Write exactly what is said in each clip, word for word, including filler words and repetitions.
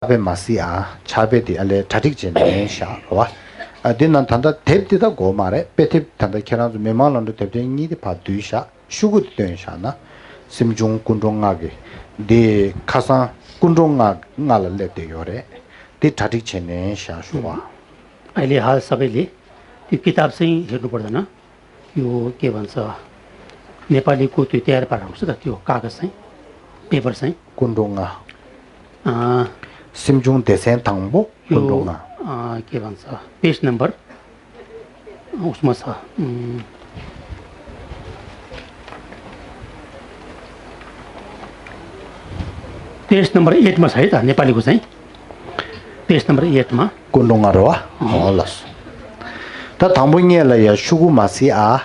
པའི་མ་སྲིད་ཨ། ཕྱག་དཔེ་དེ་ཨ་ལས་གྲ་སྒྲིག་བྱས་ནས་བཞག་རོ་བ། ཨ་འདི་ན་ད་ལྟ་དེབ་འདི་ད་དགོས་མ་རེད། དཔེ་དེབ་ད་ལྟ་ཁྱེད་རང་ཚོ་མི་མང་ལམ་འགྲོ་དེབ་ཐེར་གཉིས་དེ་ཕར་བསྡུས་བཞག་ཤོག་གུ་དེ་བཏོན་བཞག་ན། སེམས་བྱུང་ཀུན་འགྲོ་སྔགས་ཀྱི་འདི་ཁ་སང་ཀུན་འགྲོ་སྔགས་སྔགས་ལ་སླེབས་བསྡད་ཡོད་རེད། དེ་གྲ་སྒྲིག་བྱས་ནས་བཞག་ཞུ་བ། अहिले हाल सबैले त्यो किताब चाहिँ हेर्नु पर्दैन। यो के भन्छ, नेपालीको त्यो तयार पारेर आउँछ त, त्यो कागज चाहिँ, पेपर चाहिँ। कुन ढुङ्गा? अँ, सिम्चुङ देसेन थाङ्बो यो, कुन ढुङ्गा? अँ, के भन्छ, पेज नम्बर उसमा छ। उम्, पेज नम्बर एटमा छ है त, नेपालीको चाहिँ। पेज नम्बर एटमा। कुन ढुङ्गा र वा? अँ। हो, लस्। ད་དང་པོ་ངས་ལ་ཡ་ཤུ་གུ་མ་སི་ཨ།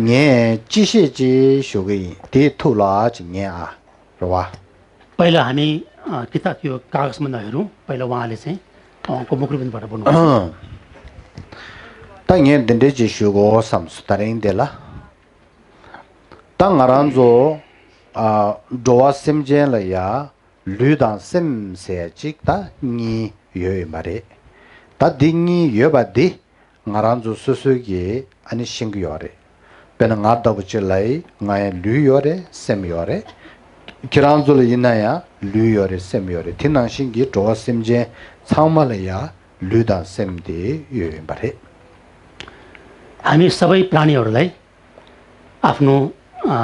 ངས་ཅི་ཤེས་ཅི་ཞུ་གི་ཡིན། དེ་ཐུགས་ལ་ཅི་ངས་ཨ། र वा। पहिला हामी, अ, किताब त्यो कागजमा नहेरौँ। पहिला उहाँले चाहिँ, अ, उहाँको मुखनिर्वाणबाट बोल्नु। ད་ངས་འདི་འདྲས་ཅིག་ཞུ་དགོས་བསམ་སོང་ད་རིང་འདི་ལ། ད་ང་རང་ཚོ་ཨ། འགྲོ་བ་སེམས་ཅན་ལ་ཡ་ལུས་དང་སེམས་ཟེར་ཅིག་ད་གཉིས་ཡོད་ཡིན་པ་རེད། ད་འདི་གཉིས་ཡོད་པ་འདི་ང་རང་ཚོ་སོ་སོའི་གི་ཨ་ནི་ཤེས་ཀྱི་ཡོད་རེད། དཔེར་ན་ང་ལྟ་བུ་ཅིག་ལ་ཡི་ང་ཡི་ལུས་ཡོད་རེད། སེམས་ཡོད་རེད། ཁྱེད་རང་ཚོ་ལ་ཡིན་ན་ཡང་ལུས་ཡོད་རེད། སེམས་ཡོད་རེད། དེ་ནང་བཞིན་གྱི་འགྲོ་བ་སེམས་ཅན་ཚང་མ་ལ་ཡ་ལུས་དང་སེམས་དེ་ཡོད་ཡིན་པ་རེད། हामी सबै प्राणीहरूलाई आफ्नो, अ,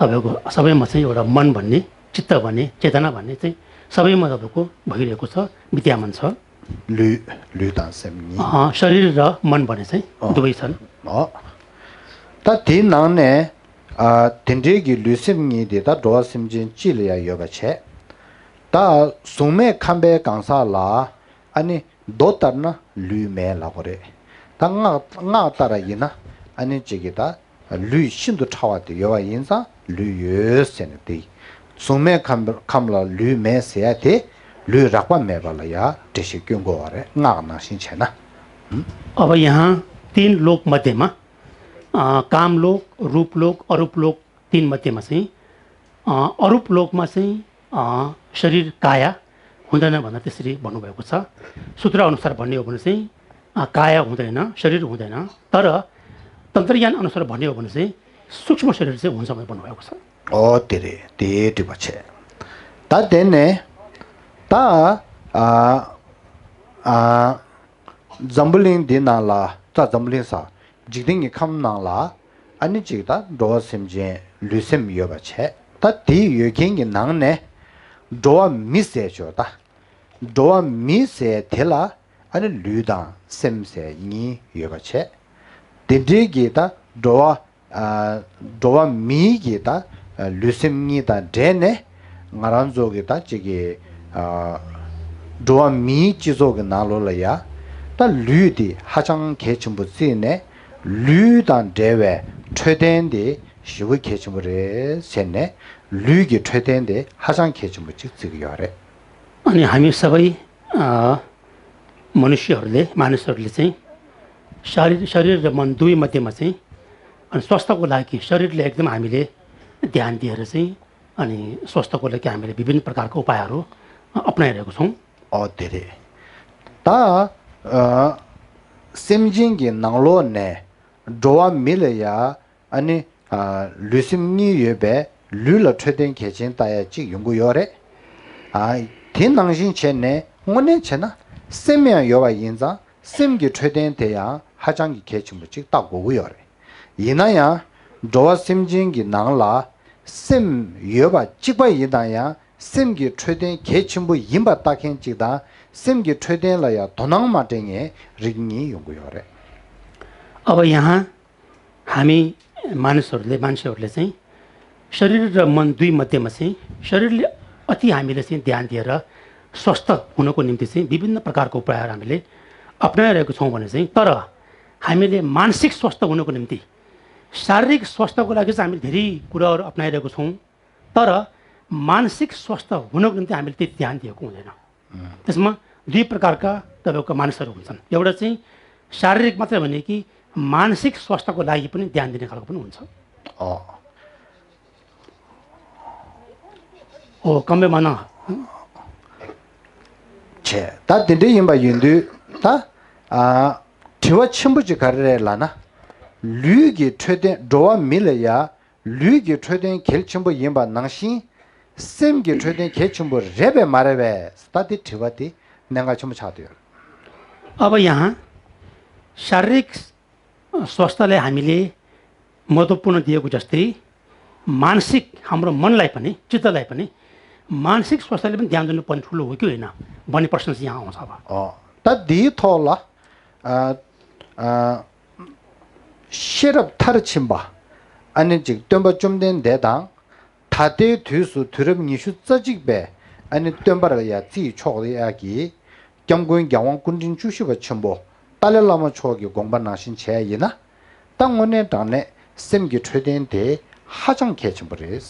तपाईँको सबैमा चाहिँ एउटा मन भन्ने, चित्त भन्ने, चेतना भन्ने चाहिँ सबैमा तपाईँको भइरहेको छ, विद्यमान छ। लु लु दान सेम नि। अ, शरीर र मन भने चाहिँ अँ। दुवै छन्। अँ। ད་དེའི་ནང་ནས་ཨ། དེ་འདྲའི་གི་ལུས་སེམས་གཉིས་དེ་ད་འགྲོ་བ་སེམས་ཅན་སྤྱི་ལ་ཡང་ཡོད་པ་བྱས། ད་གཟུགས་མེད་ཁམས་པའི་གང་ཟག་ལ་ཨ་ནི། མདོ་ལྟར་ན་ལུས་མེད་ལབ་དགོས་རེད། ད་སྔགས་སྔགས་ལྟར་ཡིན་ན་ཨ་ནི་གཅིག་གིས་ད་ལུས་ཤིན་ཏུ་ཕྲ་བ་དེ་ཡོད་པ་ཡིན་ཙང་ལུས་ཡོད་ཟེར་ནས་དེ། གཟུགས་མེད་ཁམས་ཁམས་ལ་ལུས་མེད་ཟེར་ཡ་དེ་ལུས་རགས་པ་མེད་པ་ལ་ཡ་འགྲེལ་བཤད་སྐྱོན་དགོས་པ་རེད། སྔགས་ནང་བཞིན་བྱས་ན། अब यहाँ तीन लोक मध्येमा, अ, कामलोक, रूपलोक, अरूपलोक तीन मध्येमा चाहिँ, अ, अरूपलोकमा चाहिँ, अ, शरीर काया हुँदैन भनेर त्यसरी भन्नुभएको छ। सूत्र अनुसार भन्ने हो भने चाहिँ, अ, काया हुँदैन, शरीर हुँदैन। तर तन्त्रज्ञान अनुसार भन्ने हो भने चाहिँ सूक्ष्म शरीर चाहिँ हुन्छ भनेर भन्नुभएको छ। ཨོ་དེ་རེད། དེ་འགྲིག་པ་བྱས། ད་དེ་ནས་ད་ཨ་ཨ་འཛམ་བུ་གླིང་འདི་ནང་ལ་ད་འཛམ་བུ་གླིང་ས་འཇིག་རྟེན་གྱི་ཁམས་ནང་ལ་ཨ་ནི་གཅིག་ད་འགྲོ་བ་སེམས་ཅན་ལུས་སེམས་ཡོད་པ་བྱས། ད་དེ་ཡོད་མཁན་གྱི་ནང་ནས་འགྲོ་བ་མི་ཟེར་ཆོག་ད། འགྲོ་བ་མི་ཟེར་དེ་ལ་ཨ་ནི་ལུས་དང་སེམས་ཟེར་གཉིས་ཡོད་པ་བྱས། དེ་འདྲའི་གི་ད་འགྲོ་བ་ཨ། འགྲོ་བ་མིའི་གི་ད་ལུས་སེམས་གཉིས་དང་འབྲེལ་ནས་ང་རང་ཚོ་གི་ད་ཅིག་གི་ཨ། འགྲོ་བ་མིའི་སྤྱི་ཚོགས་ཀྱི་ནང་ལོགས་ལ་ཡ་ད་ལུས་དེ་ཧ་ཅང་གལ་ཆེན་པོ་བརྩིས་ནས་ལུས་དང་འབྲེལ་བའི་འཕྲོད་བསྟེན་དེ་ཞེ་པོ་གལ་ཆེན་པོ་རེད་ཟེར་ནས་ལུས་ཀྱི་འཕྲོད་བསྟེན་དེ་ཧ་ཅང་གལ་ཆེན་པོ་ཅིག་བརྩི་གི་ཡོད་རེད། अनि हामी सबै, अ, मनुष्यहरूले, मानिसहरूले चाहिँ शरीर, शरीर र मन दुवै मध्येमा चाहिँ, अनि स्वस्थको लागि शरीरले एकदम हामीले ध्यान दिएर चाहिँ, अनि स्वस्थको लागि हामीले विभिन्न प्रकारका उपायहरू, अ, अपनाइरहेको छौँ। ཨོ་དེ་རེད། ད་ཨ། སེམས་ཅན་གྱི་ནང་ལོགས་ནས་འགྲོ་བ་མི་ལ་ཡ། ཨ་ནི། ཨ། ལུས་སེམས་གཉིས་ཡོད་པས་ལུས་ལ་འཕྲོད་བསྟེན་གལ་ཆེན་ལྟ་ཡ་གཅིག་ཡོང་གི་ཡོད་རེད། ཨ། དེ་ནང་བཞིན་བྱས་ནས་དངོས་གནས་བྱས་ན་སེམས་ཡང་ཡོད་པ་ཡིན་ཙང་སེམས་ཀྱི་འཕྲོད་བསྟེན་དེ་ཡང་ཧ་ཅང་གི་གལ་ཆེན་པོ་གཅིག་ལྟ་དགོས་ཀྱི་ཡོད་རེད། ཡིན་ན་ཡང་འགྲོ་བ་སེམས་ཅན་གྱི་ནང་ལ་སེམས་ཡོད་པ་གཅིག་པ་ཡིན་ན་ཡང་སེམས་ཀྱི་འཕྲོད་བསྟེན་གལ་ཆེན་པོ་ཡིན་པ་ལྟ་མཁན་གཅིག་དང་སེམས་ཀྱི་འཕྲོད་བསྟེན་ལ་ཡང་དོ་སྣང་མ་སྤྲད་མཁན་རིགས་གཉིས་ཡོང་གི་ཡོད་རེད། अब यहाँ हामी मानिसहरूले, मान्छेहरूले चाहिँ शरीर र मन दुई मध्येमा चाहिँ शरीरले अति हामीले चाहिँ ध्यान दिएर स्वस्थ हुनको निम्ति चाहिँ विभिन्न प्रकारको उपायहरू हामीले अपनाइरहेको छौँ भने चाहिँ, तर हामीले मानसिक स्वस्थ हुनको निम्ति, शारीरिक स्वस्थको लागि चाहिँ हामीले धेरै कुराहरू अपनाइरहेको छौँ, तर मानसिक स्वस्थ हुनको निम्ति हामीले त्यति ध्यान दिएको हुँदैन। त्यसमा दुई प्रकारका तपाईँको मानिसहरू हुन्छन्। एउटा चाहिँ शारीरिक मात्रै होइन कि मानसिक स्वास्थ्यको लागि पनि ध्यान दिने खालको पनि हुन्छ। अँ। हो, कम्बे माना। བྱས། ད་དེ་འདྲ་ཡིན་པ་ཡིན་དུས་ད། ཨ། དྲི་བ་ཆེན་པོ་ཅིག་ག་རེ་རེད་ལབ་ན། ལུས་ཀྱི་འཕྲོད་བསྟེན། འགྲོ་བ་མི་ལ་ཡ། ལུས་ཀྱི་འཕྲོད་བསྟེན་གལ་ཆེན་པོ་ཡིན་པ་ནང་བཞིན། སེམས་ཀྱི་འཕྲོད་བསྟེན་གལ་ཆེན་པོ་རེད་པས་མ་རེད་པས། ད་དེ་དྲི་བ་དེ་གནད་འགག་ཆེན་པོ་ཆགས་བསྡད་ཡོད། अब यहाँ शारीरिक स्वास्थ्यलाई हामीले महत्त्वपूर्ण दिएको जस्तै मानसिक, हाम्रो मनलाई पनि, चित्तलाई पनि मानसिक स्वास्थ्यले पनि ध्यान दिनुपर्ने ठुलो हो कि होइन भन्ने प्रश्न चाहिँ यहाँ आउँछ। अब अँ, ད་འདིའི་ཐོག་ལ། ཨ། ཨ། ཤེས་རབ་མཐར་ཕྱིན་པ། ཨ་ནི་ཅིག་སྟོན་པ་བཅོམ་ལྡན་འདས་དང་། ད་ལྟའི་དུས་སུ་དུས་རབས་ཉི་ཤུ་རྩ་གཅིག་པའི་ཨ་ནི་སྟོན་པར་ཡང་བརྩིས་ཆོག་ཡ་གི། སྐྱབས་མགོན་རྒྱལ་དབང་སྐུ་ཕྲེང་བཅུ་བཞི་པ་ཆེན་པོ་ཏཱ་ལའི་བླ་མ་མཆོག་གི་དགོངས་པ་ནང་བཞིན་བྱས་ཡིན་ན། ད་དངོས་གནས་དྲང་གནས་སེམས་ཀྱི་འཕྲོད་བསྟེན་དེ་ཧ་ཅང་གལ་ཆེན་པོ་རེད།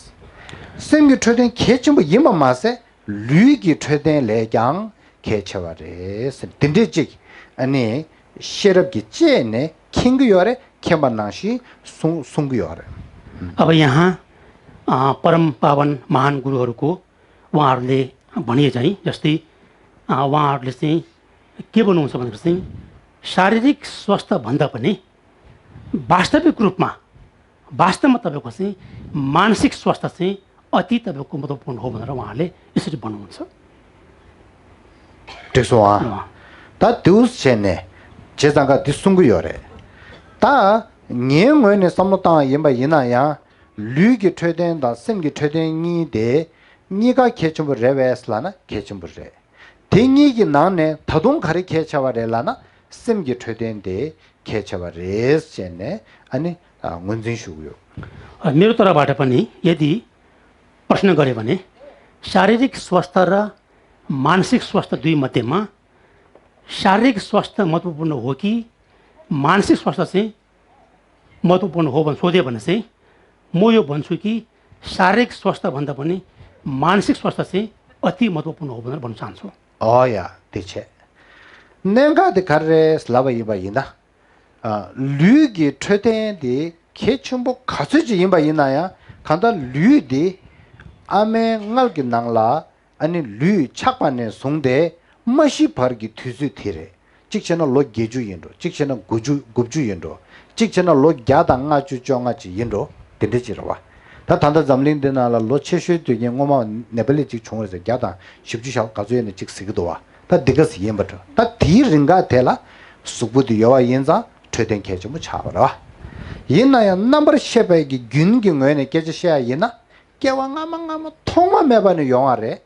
སེམས་ཀྱི་འཕྲོད་བསྟེན་གལ་ཆེན་པོ་ཡིན་པ་མ་ཟད། ལུས་ཀྱི་འཕྲོད་བསྟེན་ལས་ཀྱང་གལ་ཆེ་བ་རེད་ཟེར། དེ་འདྲས་ཅིག་ཨ་ནི་ཤེས་རབ་ཀྱི་དཔྱད་ནས་མཁྱེན་གྱི་ཡོད་རེད། མཁྱེན་པ་ནང་བཞིན་གསུང་གསུང་གི་ཡོད་རེད། अब यहाँ अ, परम पावन महान गुरुहरूको उहाँहरूले भने चाहिँ जस्तै अ, उहाँहरूले चाहिँ के भन्नुहुन्छ भन्दाखेरि चाहिँ शारीरिक स्वास्थ्य भन्दा पनि वास्तविक रूपमा वास्तवमा तपाईँको चाहिँ मानसिक स्वास्थ्य चाहिँ अति तपाईँको महत्त्वपूर्ण हो भनेर उहाँहरूले यसरी भन्नुहुन्छ। འགྲིག་སོང་ཨ། ད་དེའུ་བྱས་ནས་བྱས་ཙང་ཀ་འདི་གསུང་གི་ཡོད་རེད། ད་ངའི་ངོས་ནས་བསམ་བློ་བཏང་བ་ཡིན་པ་ཡིན་ན་ཡང་། ལུས་ཀྱི་འཕྲོད་བསྟེན་དང་སེམས་ཀྱི་འཕྲོད་བསྟེན་གཉིས་དེ་གཉིས་ཀ་གལ་ཆེན་པོ་རེད་པས་ལབ་ན་གལ་ཆེན་པོ་རེད། དེ་གཉིས་ཀྱི་ནང་ནས་ད་དུང་ག་རེ་གལ་ཆེ་བ་རེད་ལབ་ན། སེམས་ཀྱི་འཕྲོད་བསྟེན་དེ་གལ་ཆེ་བ་རེད་ཟེར་ནས་ཨ་ནི་ངོས་འཛིན་ཞུ་གི་ཡོད། अ, मेरो तर्फबाट पनि यदि प्रश्न गऱ्यो भने शारीरिक स्वास्थ्य र मानसिक स्वास्थ्य दुई मध्येमा शारीरिक स्वास्थ्य महत्त्वपूर्ण हो कि मानसिक स्वास्थ्य चाहिँ महत्त्वपूर्ण हो भनेर सोध्यो भने चाहिँ म यो भन्छु कि शारीरिक स्वास्थ्यभन्दा पनि मानसिक स्वास्थ्य चाहिँ अति महत्त्वपूर्ण हो भनेर भन्न चाहन्छु। ཨོ་ཡ། དེ་བྱས། གནད་འགག་དེ་ག་རེ་རེད་ལབ་པ་ཡིན་པ་ཡིན་ན། ཨ། ལུས་ཀྱི་འཕྲོད་བསྟེན་དེ་གལ་ཆེན་པོ་ག་ཚོད་ཅིག་ཡིན་པ་ཡིན་ན་ཡང་། གང་ལྟར་ལུས་དེ་ཨ་མའི་མངལ་གྱི་ནང་ལ་ཨ་ནི་ལུས་ཆགས་པ་ནས་བཟུང་སྟེ་མ་ཤི་བར་གྱི་དུས་ཚོད་དེ་རེད། གཅིག་བྱས་ན་ལོ་བརྒྱད་ཅུ་ཡིན་འགྲོ། གཅིག་བྱས་ན་དགུ་བཅུ་དགུ་བཅུ་ཡིན་འགྲོ། གཅིག་བྱས་ན་ལོ་བརྒྱ་དང་ལྔ་བཅུ་བཅོ་ལྔ་ཅིག་ཡིན་འགྲོ། དེ་འདྲ་ཅིག་རེད་བ། ད་ད་ལྟ་འཛམ་གླིང་འདི་ནང་ལ་ལོ་ཆེ་ཤོས་དུས་ཀྱི་སྔོན་མ་ནེ་པ་ལི་ཅིག་བྱུང་བ་རེད་ཟེར། བརྒྱ་དང་བཞི་བཅུ་ཞེ་ག་ཚོད་ཡིན་ན་ཅིག་ཟེར་གྱི་འདུག་བ། ད་འདི་ག་ཟེ་ཡིན་པ་འགྲོ། ད་དེའི་རིང་ག་དེ་ལ་གཟུགས་པོ་དེ་ཡོད་པ་ཡིན་ཙང་འཕྲོད་བསྟེན་གལ་ཆེན་པོ་ཆགས་པ་རེད་བ། ཡིན་ན་ཡང་རྣམ་པར་ཤེས་པའི་གི་རྒྱུན་གྱི་ངོས་ནས་སྐད་ཆ་བཤད་ཡ་ཡིན་ན། སྐྱེ་བ་སྔ་མ་སྔ་མ་ཐོག་མ་མེད་པ་ནས་ཡོང་བ་རེད།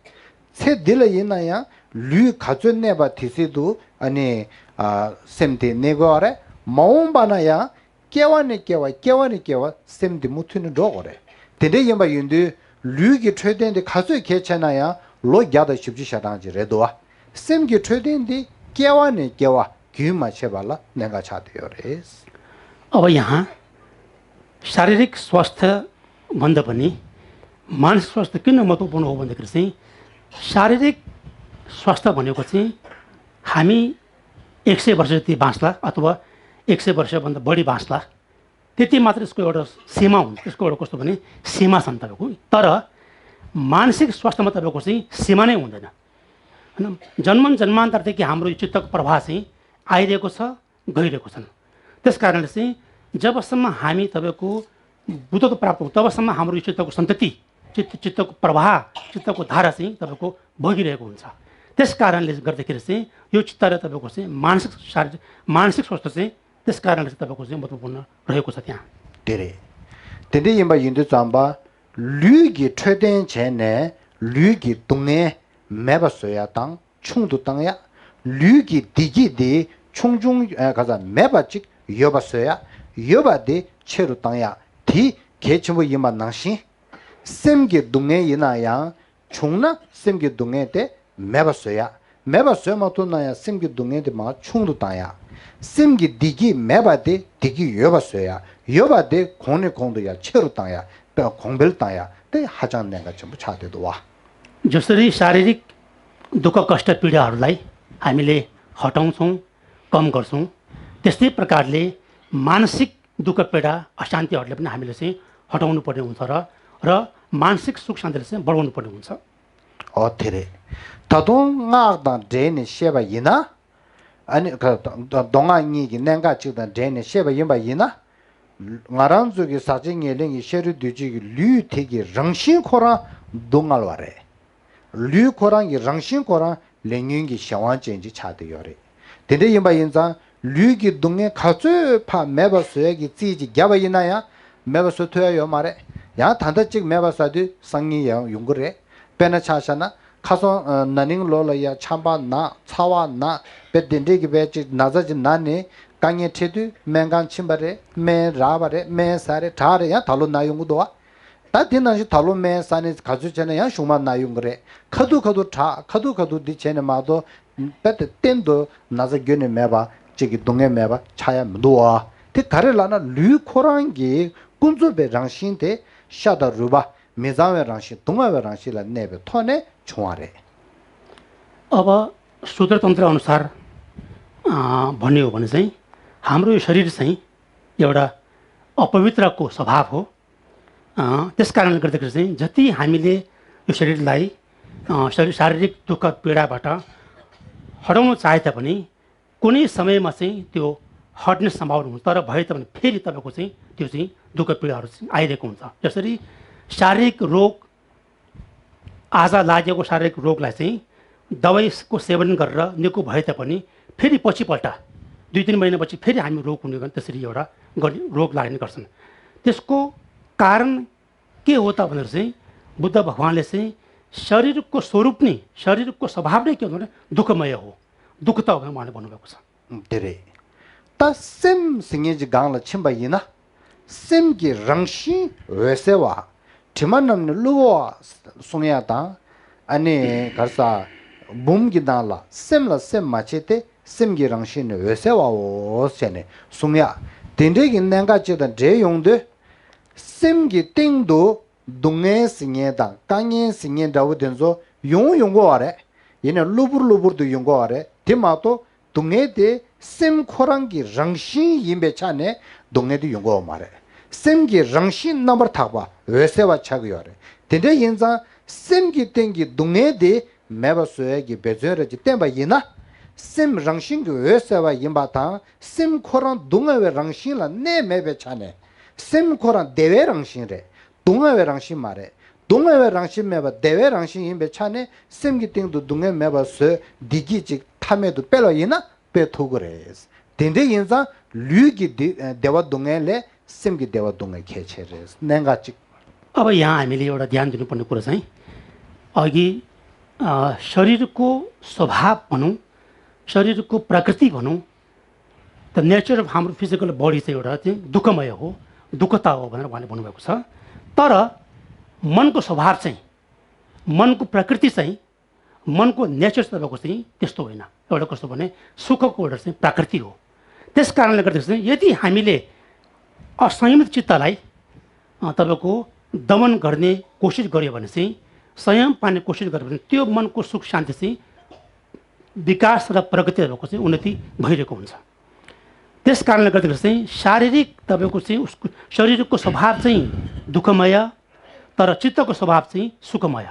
ཚེ་འདི་ལ་ཡིན་ན་ཡང་ལུས་ག་ཚོད་གནས་པ་དེ་སྲིད་དུ་ཨ་ནི་ཨ་སེམས་དེ་གནས་དགོས་པ་རེད། མ་འོངས་པ་ན་ཡང་སྐྱེ་བ་ནས་སྐྱེ་བ། སྐྱེ་བ་ནས་སྐྱེ་བ་སེམས་དེ་མུ་མཐུད་ནས་འགྲོ་དགོས་རེད། དེ་འདྲ་ཡིན་པ་ཡིན་དུས་ལུས་ཀྱི་འཕྲོད་བསྟེན་དེ་ག་ཚོད་གལ་ཆེ་ན་ཡང་ལོ་བརྒྱ་དང་བཞི་བཅུ་ཞེ་གྲངས་ཅིག་རེད་འདུག་བ། སེམས་ཀྱི་འཕྲོད་བསྟེན་དེ་སྐྱེ་བ་ནས་སྐྱེ་བ་རྒྱུན་མ་ཆད་པ་ལ་གནད་འགག་ཆགས་བསྡད་ཡོད་རེད། अब यहाँ शारीरिक स्वास्थ्य भन्दा पनि मानसिक स्वास्थ्य किन महत्त्वपूर्ण हो भन्दाखेरि चाहिँ शारीरिक स्वास्थ्य भनेको चाहिँ हामी एक सय वर्ष जति बाँच्ला अथवा एक सय वर्षभन्दा बढी बाँच्ला, त्यति मात्र यसको एउटा सीमा हुन्छ। यसको एउटा कस्तो भने सीमा छन् तपाईँको। तर मानसिक स्वास्थ्यमा तपाईँको चाहिँ सीमा नै हुँदैन। होइन, जन्मन जन्मान्तरदेखि हाम्रो यो चित्तको प्रवाह चाहिँ आइरहेको छ, गइरहेको छन्। त्यस कारणले चाहिँ जबसम्म हामी तपाईँको बुद्धत्व प्राप्त हुन्छ तबसम्म हाम्रो यो चित्तको सन्तति, चित्त चित्तको प्रवाह, चित्तको धारा चाहिँ तपाईँको बगिरहेको हुन्छ। त्यस कारणले गर्दाखेरि चाहिँ यो चित्त र तपाईँको चाहिँ मानसिक शारीरिक मानसिक स्वास्थ्य चाहिँ त्यस कारणले चाहिँ तपाईँको चाहिँ महत्त्वपूर्ण रहेको छ त्यहाँ। དེ་རེད། དེ་འདྲ་ཡིན་པ་ཡིན་དུས་ཙམ་པ་ལུས་ཀྱི་འཕྲོད་བསྟེན་བྱས་ནས་ལུས་ཀྱི་སྡུག་བསྔལ་མེད་པ་བཟོ་ཡ་དང་ཆུང་དུ་བཏང་ཡ། ལུས་ཀྱི་བདེ་སྐྱིད་དེ་ཆུང་ཆུང་ཨ་ག་ས་མེད་པ་ཅིག་ཡོད་པ་བཟོ་ཡ། ཡོད་པ་དེ་ཆེ་རུ་བཏང་ཡ་དེ་གལ་ཆེན་པོ་ཡིན་པ་ནང་བཞིན། སེམས་ཀྱི་སྡུག་བསྔལ་ཡིན་ན་ཡང་བྱུང་ན་སེམས་ཀྱི་སྡུག་བསྔལ་དེ་མེད་པ་བཟོ་ཡ། མེད་པ་བཟོས་མ་ཐུབ་ན་ཡང་སེམས་ཀྱི་སྡུག་བསྔལ་དེ་མར་ཆུང་དུ་བཏང་ཡ། སེམས་ཀྱི་བདེ་སྐྱིད་མེད་པ་དེ་བདེ་སྐྱིད་ཡོད་པ་བཟོ་ཡ། ཡོད་པ་དེ་གོང་ནས་གོང་དུ་ཡར་ཆེ་རུ་བཏང་ཡ། དཔེ་གོང་འཕེལ་བཏང་ཡ་དེ་ཧ་ཅང་གནད་འགག་ཆེན་པོ་ཆགས་བསྡད་འདུག་བ། जसरी शारीरिक दुःख कष्ट पीडाहरूलाई हामीले हटाउँछौँ, कम गर्छौँ, त्यस्तै प्रकारले मानसिक दुःख पीडा अशान्तिहरूलाई पनि हामीले चाहिँ हटाउनु पर्ने हुन्छ र र मानसिक सुख शान्तिलाई चाहिँ बढाउनु पर्ने हुन्छ। ཨོ་དེ་རེད། ད་དུང་སྔགས་དང་འབྲེལ་ནས་བཤད་པ་ཡིན་ན། ཨ་ནི་ག་མདོ་སྔགས་གཉིས་ཀྱི་གནད་འགག་ཅིག་དང་འབྲེལ་ནས་བཤད་པ་ཡིན་པ་ཡིན་ན། ང་རང་ཚོ་གི་ཟག་བཅས་ཉེར་ལེན་གྱི་ཤ་རུས་གདུལ་བྱའི་གི་ལུས་དེ་གི་རང་བཞིན་ཁོ་རང་སྡུག་བསྔལ་བ་རེད། ལུས་ཁོ་རང་གི་རང་བཞིན་ཁོ་རང་ལས་ཉོན་གྱི་གཞན་དབང་ཅན་ཅིག་ཆགས་བསྡད་ཡོད་རེད། དེ་འདྲ་ཡིན་པ་ཡིན་ཙང་ལུས་ཀྱི་སྡུག་བསྔལ་ག་ཚོད་ཕར་མེད་པ་བཟོ་ཡས་ཀྱི་རྩིས་ཅིག་བརྒྱབ་པ་ཡིན་ན་ཡང་མེད་པ་བཟོ་ཐུབ་ཡ་ཡོད་མ་རེད། ཡང་ད་ལྟ་གཅིག་མེད་པ་བཟོ་དུས་སང་ཉིན་ཡང་ཡོང་གི་རེད། དཔེར་ན་ཆ་བཞག་ན་ཁ་སང་ན་ནིང་ལོ་ལ་ཡ་ཆམ་པ་ན་ཚ་བ་ན་དཔེ་དེ་འདྲས་ཀྱི་བས་ཅིག་ན་ཚ་ཅིག་ན་ནས་དཀའ་ངལ་འཕྲད་དུས་སྨན་ཁང་ཕྱིན་པ་རེད། སྨན་རག་པ་རེད། སྨན་ཟ་རེད། དྲག་རེད། ཡང་ད་ལོ་ན་ཡོང་གི་འདུག་བ། ད་དེ་ནང་བཞིན་ད་ལོ་སྨན་ཟ་ནས་ག་ཚོད་བྱས་ན་ཡང་གཞུག་མ་ན་ཡོང་གི་རེད། ཁ་ཐུག་ཁ་ཐུག་དྲག་ཁ་ཐུག་ཁ་ཐུག་འདི་བྱས་ནས་མ་གཏོགས་དཔེ་དེ་གཏན་དུ་ན་ཚ་རྒྱུན་ནས་མེད་པ་ཅིག་གི་སྡུག་བསྔལ་མེད་པ་ཆགས་ཡ་མི་འདུག་བ། དེ་ག་རེ་ལབ་ན་ལུས་ཁོ་རང་གི་ཀུན་རྫོབ་པའི་རང་བཞིན་དེ་ཤ་དང་རུས་པ་མི་གཙང་བའི་རང་བཞིན་སྡུག་བསྔལ་བའི་རང་བཞིན་ལ་གནས་པའི་ཐོག་ནས་བྱུང་བ་རེད། अब सूत्र तंत्र अनुसार, अ, भन्ने हो भने चाहिँ हाम्रो यो शरीर चाहिँ एउटा अपवित्रको स्वभाव हो। अ, त्यस कारणले गर्दाखेरि चाहिँ जति हामीले यो शरीरलाई, अ, शरी-, शारीरिक दुःख पीडाबाट हटाउन चाहे तापनि कुनै समयमा चाहिँ त्यो हट्ने सम्भावना हुन्छ, तर भए तापनि फेरि तपाईँको चाहिँ त्यो चाहिँ दुःख पीडाहरू चाहिँ आइरहेको हुन्छ। जसरी शारीरिक रोग, आज लागेको शारीरिक रोगलाई चाहिँ दवाईको सेवन गरेर निको भए तापनि फेरि पछिपल्ट दुई तिन महिनापछि फेरि हामी रोग हुने गर्छ, त्यसरी एउटा गर्ने, रोग लाग्ने गर्छन्। त्यसको कारण के हो त भनेर चाहिँ बुद्ध भगवानले चाहिँ शरीरको स्वरूप नै, शरीरको स्वभाव नै के हो भने दुःखमय हो, दुःख त हो भनेर उहाँले भन्नुभएको छ। དེ་རེད། ད་སེམས་ཟེར་མཁན་གྱི་སྒང་ལ་ཕྱིན་པ་ཡིན་ན། སེམས་ཀྱི་རང་བཞིན་འོད་གསལ་བ། དྲི་མ་རྣམས་ནི་བསླུ་བའོ་གསུང་ཡ་དང་། ཨ་ནི་ག་རེ་ཟ། འབུམ་གྱི་ནང་ལ་སེམས་ལ་སེམས་མ་བྱེད་དེ། སེམས་ཀྱི་རང་བཞིན་ནི་འོད་གསལ་བའོ་ཟེར་ནས་གསུང་ཡ། དེ་འདྲའི་གི་གནད་འགག་ཅིག་དང་འབྲེལ་ཡོང་དུས། སེམས་ཀྱི་སྟེང་དུ་སྡུག་བསྔལ་ཟེར་མཁན་དང་དཀའ་ངལ་ཟེར་མཁན་འདྲ་བོ་དེ་ཚོ་ཡོང་ཡོང་གི་ཡོད་རེད། ཡིན་ནའི་གློ་བུར་གློ་བུར་དུ་ཡོང་གི་ཡོད་རེད། དེ་མ་གཏོགས་སྡུག་བསྔལ་དེ་སེམས་ཁོ་རང་གི་རང་བཞིན་ཡིན་པའི་ཆ་ནས་སྡུག་བསྔལ་དེ་ཡོང་གི་ཡོད་མ་རེད། སེམས་ཀྱི་རང་བཞིན་རྣམ་པར་དག་པ་འོད་གསལ་བ་ཆགས་ཀྱི་ཡོད་རེད། དེ་འདྲ་ཡིན་ཙང་སེམས་ཀྱི་སྟེང་གི་སྡུག་བསྔལ་དེ་མེད་པ་བཟོ་ཡས་ཀྱི་འབད་བརྩོན་རེ་ཅིག་བསྟེན་པ་ཡིན་ན། སེམས་རང་བཞིན་གྱི་འོད་གསལ་བ་ཡིན་པ་དང་སེམས་ཁོ་རང་སྡུག་བསྔལ་བའི་རང་བཞིན་ལ་གནས་མེད་པའི་ཆ་ནས། སེམས་ཁོ་རང་བདེ་བའི་རང་བཞིན་རེད། སྡུག་བསྔལ་བའི་རང་བཞིན་མ་རེད། སྡུག་བསྔལ་བའི་རང་བཞིན་མེད་པ་བདེ་བའི་རང་བཞིན་ཡིན་པའི་ཆ་ནས་སེམས་ཀྱི་སྟེང་དུ་སྡུག་བསྔལ་མེད་པ་བཟོས་བདེ་སྐྱིད་ཅིག་མཐའ་མེད་དུ་སྤེལ་བ་ཡིན་ན་སྤེལ་ཐུབ་ཀྱི་རེད། དེ་འདྲ་ཡིན་ཙང་ལུས་ཀྱི་བདེ་བདེ་བ་སྡུག་བསྔལ་ལས་སེམས་ཀྱི་བདེ་བ་སྡུག་བསྔལ་གལ་ཆེ་རེད། གནད་འགག་ཅིག अब यहाँ हामीले एउटा ध्यान दिनुपर्ने कुरा चाहिँ अघि, अ, शरीरको स्वभाव भनौँ, शरीरको प्रकृति भनौँ, the nature of हाम्रो physical body चाहिँ एउटा चाहिँ दुःखमय हो, दुःखता हो भनेर उहाँले भन्नुभएको छ। तर मनको स्वभाव चाहिँ, मनको प्रकृति चाहिँ, मनको नेचर चाहिँ तपाईँको चाहिँ त्यस्तो होइन। एउटा कस्तो भने सुखको एउटा चाहिँ प्रकृति हो। त्यस कारणले गर्दाखेरि चाहिँ यदि हामीले असंयमित चित्तलाई, अ, तपाईँको दमन गर्ने कोसिस गर्यो भने चाहिँ, संयम पाउने कोसिस गर्यो भने त्यो मनको सुख शान्ति चाहिँ विकास र प्रगति तपाईँको चाहिँ उन्नति भइरहेको हुन्छ। त्यस कारणले गर्दाखेरि चाहिँ शारीरिक तपाईँको चाहिँ उसको शरीरको स्वभाव चाहिँ दुःखमय, तर चित्तको स्वभाव चाहिँ सुखमय।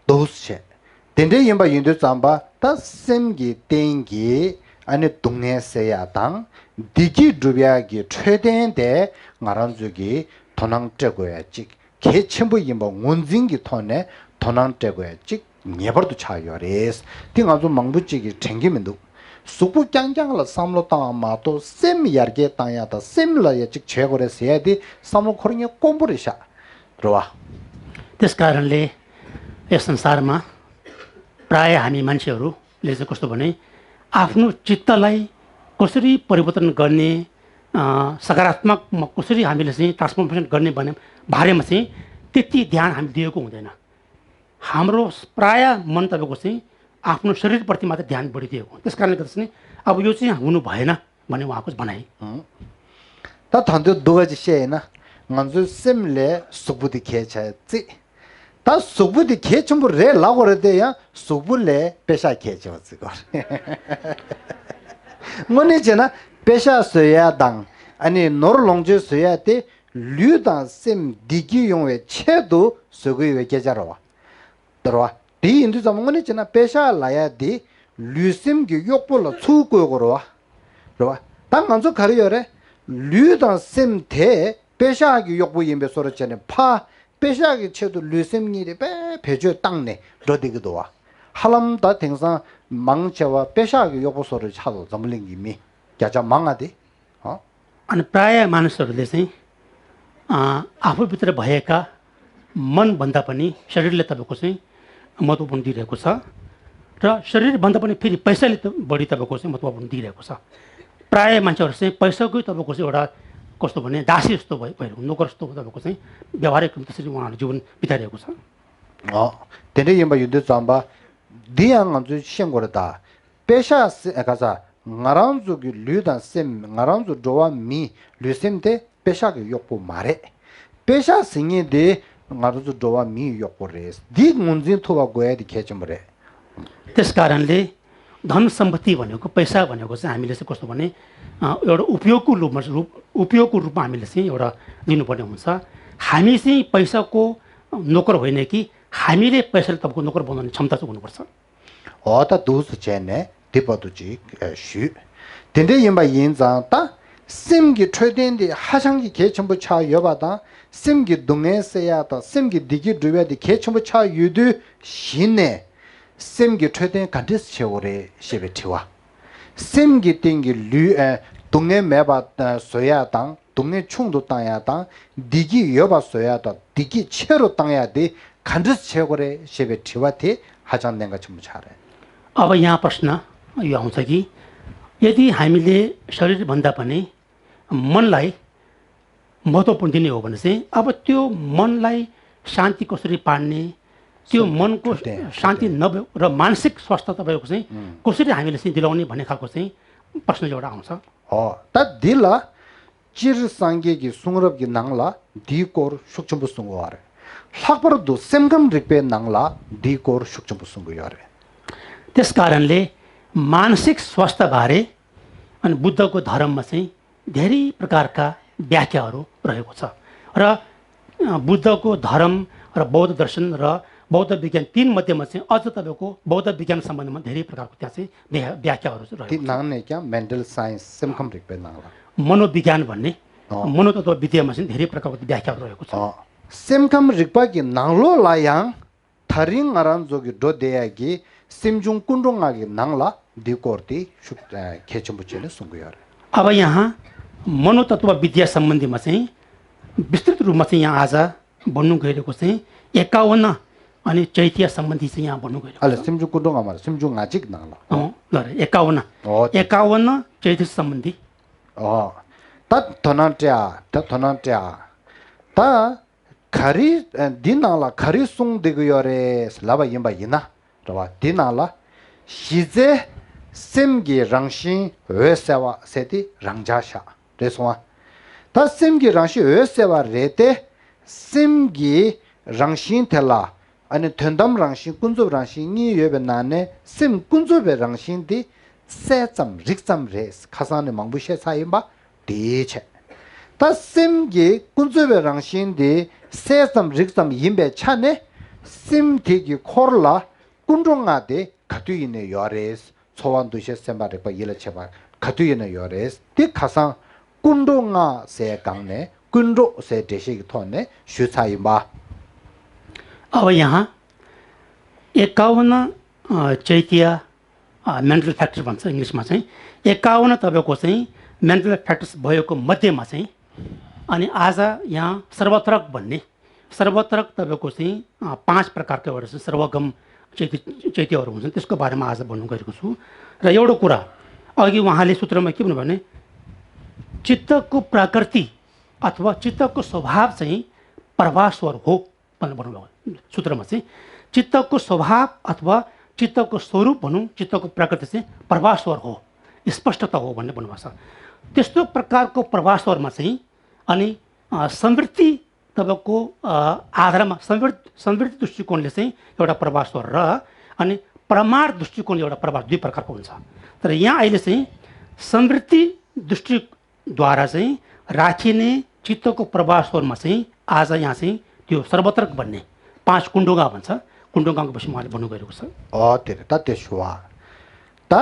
འདུག་སེ་བྱས། དེ་འདྲ་ཡིན་པ་ཡིན་དུས་ཙམ་པ་ད་སེམས་ཀྱི་སྟེང་གི་ཨ་ནི་སྡུག་བསྔལ་སེལ་ཡ་དང་བདེ་སྐྱིད་སྒྲུབ་ཡ་གི་འཕྲོད་བསྟེན་དེ་ང་རང་ཚོས་ཀྱི་དོ་སྣང་སྤྲད་དགོས་ཡ་གཅིག་གལ་ཆེན་པོ་ཡིན་པ་ངོས་འཛིན་གྱི་ཐོག་ནས་དོ་སྣང་སྤྲད་དགོས་ཡ་གཅིག་ངེས་པར་དུ་ཆགས་ཡོད་རེད། དེ་ང་ཚོ་མང་པོ་གཅིག་གིས་དྲན་གྱི་མི་འདུག་གཟུགས་པོ་རྐྱང་རྐྱང་ལ་བསམ་བློ་བཏང་བ་མ་གཏོགས་སེམས་ཡར་རྒྱས་བཏང་ཡ་དང་སེམས་ལ་ཡ་གཅིག་བྱེད་དགོས་རེད་ཟེར་ཡ་དེ་བསམ་བློ་འཁོར་མཁན་དཀོན་པོ་རེད་ཤག་རེད་བ། त्यस कारणले यस संसारमा प्राय हामी मान्छेहरूले चाहिँ कस्तो भने आफ्नो चित्तलाई कसरी परिवर्तन गर्ने, अ, सकारात्मकमा कसरी हामीले चाहिँ ट्रान्सफर्मेसन गर्ने भन्ने बारेमा चाहिँ त्यति ध्यान हामी दिएको हुँदैन। हाम्रो प्राय मन तपाईँको चाहिँ आफ्नो शरीरप्रति मात्रै ध्यान बढिदिएको हो। त्यस कारणले गर्दा चाहिँ अब यो चाहिँ हुनु भएन भन्ने उहाँको भनाइ। ད་ད་དུང་སྡུག་ག་ཅིག་བཤད་ཡིན་ན་ང་ཚོའི་སེམས་ལས་གཟུགས་པོ་འདི་གལ་ཆེ་བརྩི། ད་གཟུགས་པོ་འདི་གལ་ཆེན་པོ་རེད་ལབ་དགོས་རེད་དེ་ཡང་གཟུགས་པོ་ལས་པེ་ཤག་གལ་ཆེ་བ་བརྩི་དགོས་རེད། དངོས་གནས་བྱས་ན་པེ་ཤག་བཟོ་ཡ་དང་ཨ་ནི་ནོར་ལོངས་སྤྱོད་བཟོ་ཡ་དེ་ལུས་དང་སེམས་བདེ་སྐྱིད་ཡོང་བའི་ཆེད་དུ་བཟོ་དགོས་ཡོད་པའི་སྐད་ཆ་རེད་བ། དེ་རེད་བ། དེ་ཡིན་དུས་ཙམ་དངོས་གནས་བྱས་ན་པེ་ཤག་ལབ་ཡ་དེ་ལུས་སེམས་ཀྱི་གཡོག་པོ་ལ་ཚུར་བཀོལ་དགོས་རེད་བ། རེད་བ། ད་ང་ཚོ་ག་རེ་ཡོད་རེད། ལུས་དང་སེམས་དེ་པེ་ཤག་གི་གཡོག་པོ་ཡིན་པའི་བཟོ་འདྲ་བྱས་ནས་ཕར་པེ་ཤག་གི་ཆེད་དུ་ལུས་སེམས་གཉིས་དེ་དཔེ་བེད་སྤྱོད་བཏང་ནས་འགྲོ་བསྡད་ཀྱི་འདུག་བ། ཧ་ལམ་ད་དེང་སང་མང་ཆེ་བ་པེ་ཤག་གི་གཡོག་པོ་བཟོ་འདྲ་ཆགས་འདུག་འཛམ་བུ་གླིང་གི་མི་བརྒྱ་ཆ་མང་ང་དེ། ཨ། अनि प्रायः मानिसहरूले चाहिँ, अ, आफूभित्र भएका मनभन्दा पनि शरीरले तपाईँको चाहिँ महत्त्वपूर्ण दिइरहेको छ र शरीरभन्दा पनि फेरि पैसाले त बढी तपाईँको चाहिँ महत्त्वपूर्ण दिइरहेको छ। प्रायः मान्छेहरू चाहिँ पैसाकै तपाईँको चाहिँ एउटा कस्तो भने दासी जस्तो भइ- भइरहेको, नोकर जस्तो तपाईँको चाहिँ व्यवहारिक रूपमा त्यसरी उहाँहरूले जीवन बिताइरहेको छ। ཨོ། དེ་འདྲ་ཡིན་པ་ཡིན་དུས་ཙམ་པ། འདི་ཡང་ང་ཚོས་ཤེས་དགོས་རེད་ད། པེ་ཤག་ཟེར་ག་ས། ང་རང་ཚོ་གི་ལུས་དང་སེམས། ང་རང་ཚོ་འགྲོ་བ་མིའི་ལུས་སེམས་དེ་པེ་ཤག་གི་གཡོག་པོ་མ་རེད། པེ་ཤག་ཟེར་མཁན་དེ་ང་རང་ཚོ་འགྲོ་བ་མིའི་གཡོག་པོ་རེད། འདི་ངོས་འཛིན་ཐུབ་པ་དགོས་ཡ་དེ་གལ་ཆེན་པོ་རེད། त्यस कारणले धन सम्पत्ति भनेको, पैसा भनेको चाहिँ हामीले चाहिँ कस्तो भने, अ, एउटा उपयोगको रूपमा, रूप उपयोगको रूपमा हामीले चाहिँ एउटा लिनुपर्ने हुन्छ। हामी चाहिँ पैसाको नोकर होइन कि हामीले पैसाले तपाईँको नोकर बनाउने क्षमता चाहिँ हुनुपर्छ। འོ་ད་འདུག་སེ་བྱས་ནས་འདི་བར་དུ་ཅིག་ཞུས། དེ་འདྲ་ཡིན་པ་ཡིན་ཙང་ད་སེམས་ཀྱི་འཕྲོད་བསྟེན་དེ་ཧ་ཅང་གི་གལ་ཆེན་པོ་ཆགས་ཡོད་པ་དང་། སེམས་ཀྱི་སྡུག་བསྔལ་སེལ་ཡ་དང་སེམས་ཀྱི་བདེ་སྐྱིད་སྒྲུབ་ཡ་དེ་གལ་ཆེན་པོ་ཆགས་ཡོད་དུས་གཞི་ནས། སེམས་ཀྱི་འཕྲོད་བསྟེན་ག་འདྲས་བྱེད་དགོས་རེད་ཞེས་པའི་དྲི་བ། སེམས་ཀྱི་སྟེང་གི་ལུས། ཨ། སྡུག་བསྔལ་མེད་པ་བཟོ་ཡ་དང་སྡུག་བསྔལ་ཆུང་དུ་བཏང་ཡ་དང་བདེ་སྐྱིད་ཡོད་པ་བཟོ་ཡ་དང་བདེ་སྐྱིད་ཆེ་རུ་བཏང་ཡ་དེ་ག་འདྲས་བྱེད་དགོས་རེད་ཞེས་པའི་དྲི་བ་དེ་ཧ་ཅང་གནད་འགག་ཆེན་པོ་ཆགས་རེད། अब यहाँ प्रश्न यो आउँछ कि यदि हामीले शरीरभन्दा पनि मनलाई महत्त्वपूर्ण दिने हो भने चाहिँ अब त्यो मनलाई शान्ति कसरी पार्ने, त्यो मनको शान्ति नभए र मानसिक स्वास्थ्य तपाईँको चाहिँ कसरी हामीले चाहिँ दिलाउने भन्ने खालको चाहिँ प्रश्न एउटा आउँछ। हो। त दिला चिर संज्ञा की सुंगरब की नंगला दी कोर सूक्ष्म सुंगवार। लखपर दु सेमकम रिक्पे नंगला दी कोर सूक्ष्म सुंगवार। त्यस कारणले मानसिक स्वास्थ्य बारे अनि बुद्धको धर्ममा चाहिँ धेरै प्रकारका व्याख्याहरू रहेको छ र बुद्धको धर्म र बौद्ध दर्शन र बौद्ध विज्ञान तीन मध्येमा चाहिँ अझ तपाईँको बौद्ध विज्ञान सम्बन्धमा धेरै प्रकारको त्यहाँ चाहिँ व्याख्याहरू रहेको छ। नङने क्या मेन्टल साइन्स सेमकम रिक्पे नङला मनोविज्ञान भन्ने मनोतत्व विद्यामा चाहिँ धेरै प्रकारको व्याख्याहरू रहेको छ। सेमकम रिक्पा कि नङलो लायाङ ད་རིང་ང་རང་ཚོ་གི་འགྲོ་བསྡད་ཡ་གི་སེམས་བྱུང་ཀུན་འགྲོ་ལྔ་གི་ནང་ལ་འདི་སྐོར་དེ་ཤུགས་གལ་ཆེན་པོ་བྱས་ནས་གསུང་གི་ཡོད་རེད། अब यहाँ मनोतत्व विद्या सम्बन्धीमा चाहिँ विस्तृत रूपमा चाहिँ यहाँ आज भन्नु गइरहेको चाहिँ एकाउन्न अनि चैतिया सम्बन्धी चाहिँ यहाँ भन्नु गइरहेको ཨ་ལ་སེམས་བྱུང་ཀུན་འགྲོ་ལྔ་མ་རེད། སེམས་བྱུང་ལྔ་གཅིག་ནང་ལ། अँ ल एकाउन्न ཨོ་དེ། एकाउन्न चैतिया सम्बन्धी। ཨོ། ད་དོ་སྣང་སྤྲད་ཨ། ད་དོ་སྣང་སྤྲད་ཨ། ད། ག་རེ། འདི་ནང་ལ་ག་རེ་གསུངས་བསྡད་ཀྱི་ཡོད་རེད་ལབ་པ་ཡིན་པ་ཡིན་ན། རེད་བ། འདི་ནང་ལ་གཞི་རྩའི་སེམས་ཀྱི་རང་བཞིན་འོད་གསལ་བ་ཟེར་ཏེ་རང་འཇགས་བཞག་རེད་སོང་ཨ། ད་སེམས་ཀྱི་རང་བཞིན་འོད་གསལ་བ་རེད་དེ། སེམས་ཀྱི་རང་བཞིན་དེ་ལ་ཨ་ནི་དོན་དམ་རང་བཞིན་ཀུན་རྫོབ་རང་བཞིན་གཉིས་ཡོད་པའི་ནང་ནས་སེམས་ཀུན་རྫོབ་པའི་རང་བཞིན་དེ་གསལ་ཙམ་རིག་ཙམ་རེད། ཁ་སང་ནས་མང་པོ་བཤད་ཚར་ཡིན་པ། དེའི་ཆེད། ད་སེམས་ཀྱི་ཀུན་རྫོབ་པའི་རང་བཞིན་དེ་གསལ་ཙམ་རིག་ཙམ་ཡིན་པའི་ཆ་ནས། སེམས་དེ་གི་འཁོར་ལ་ཀུན་འགྲོ་ལྔ་དེ་ག་དུས་ཡིན་ནའི་ཡོད་རེད། ཚོར་བ་འདུ་ཤེས་སེམས་པ་རེག་པ་ཡིད་ལ་བྱེད་པ་ག་དུས་ཡིན་ནའི་ཡོད་རེད། དེ་ཁ་སང་ཀུན་འགྲོ་ལྔ་ཟེར་སྒང་ནས་ཀུན་འགྲོ་ཟེར་འགྲེལ་བཤད་ཀྱི་ཐོག་ནས་ཞུས་ཚར་ཡིན་པ། अब यहाँ एकाउन्न चैतिया मेन्टल फ्याक्टर भन्छ इङ्ग्लिसमा चाहिँ। एकाउन्न तपाईँको चाहिँ मेन्टल फ्याक्टर्स भएको मध्येमा चाहिँ अनि आज यहाँ सर्वत्रक भन्ने सर्वत्रक तपाईँको चाहिँ पाँच प्रकारका एउटा सर्वगम चैत्य चैत्यहरू हुन्छन्। त्यसको बारेमा आज भन्नु गएको छु। र एउटा कुरा अघि उहाँले सूत्रमा के भन्नुभयो भने चित्तको प्रकृति अथवा चित्तको स्वभाव चाहिँ प्रभास्वर हो भनेर भन्नुभयो। सूत्रमा चाहिँ चित्तको स्वभाव अथवा चित्तको स्वरूप भनौँ, चित्तको प्रकृति चाहिँ प्रभास्वर हो, स्पष्टता हो भनेर भन्नुभएको छ। त्यस्तो प्रकारको प्रभास्वरमा चाहिँ अनि समृद्धि तपाईँको आधारमा समृद्धि समृद्धि दृष्टिकोणले चाहिँ एउटा प्रभास्वर र अनि प्रमाण दृष्टिकोणले एउटा प्रभास्वर दुई प्रकारको हुन्छ। तर यहाँ अहिले चाहिँ समृद्धि दृष्टि द्वारा चाहिँ राखिने चित्तको प्रभास्वरमा चाहिँ आज यहाँ चाहिँ त्यो सर्वत्रक भन्ने पाँच कुण्डुगा भन्छ। ཀུན་འགྲོ་ངག་གི་བུ་ཤི་མ་ལ་བུ་ནུ་ག་རུ་གུ་ས། ཨོ་དེ་རེད། ད་དེ་ཞུ་བ། ད་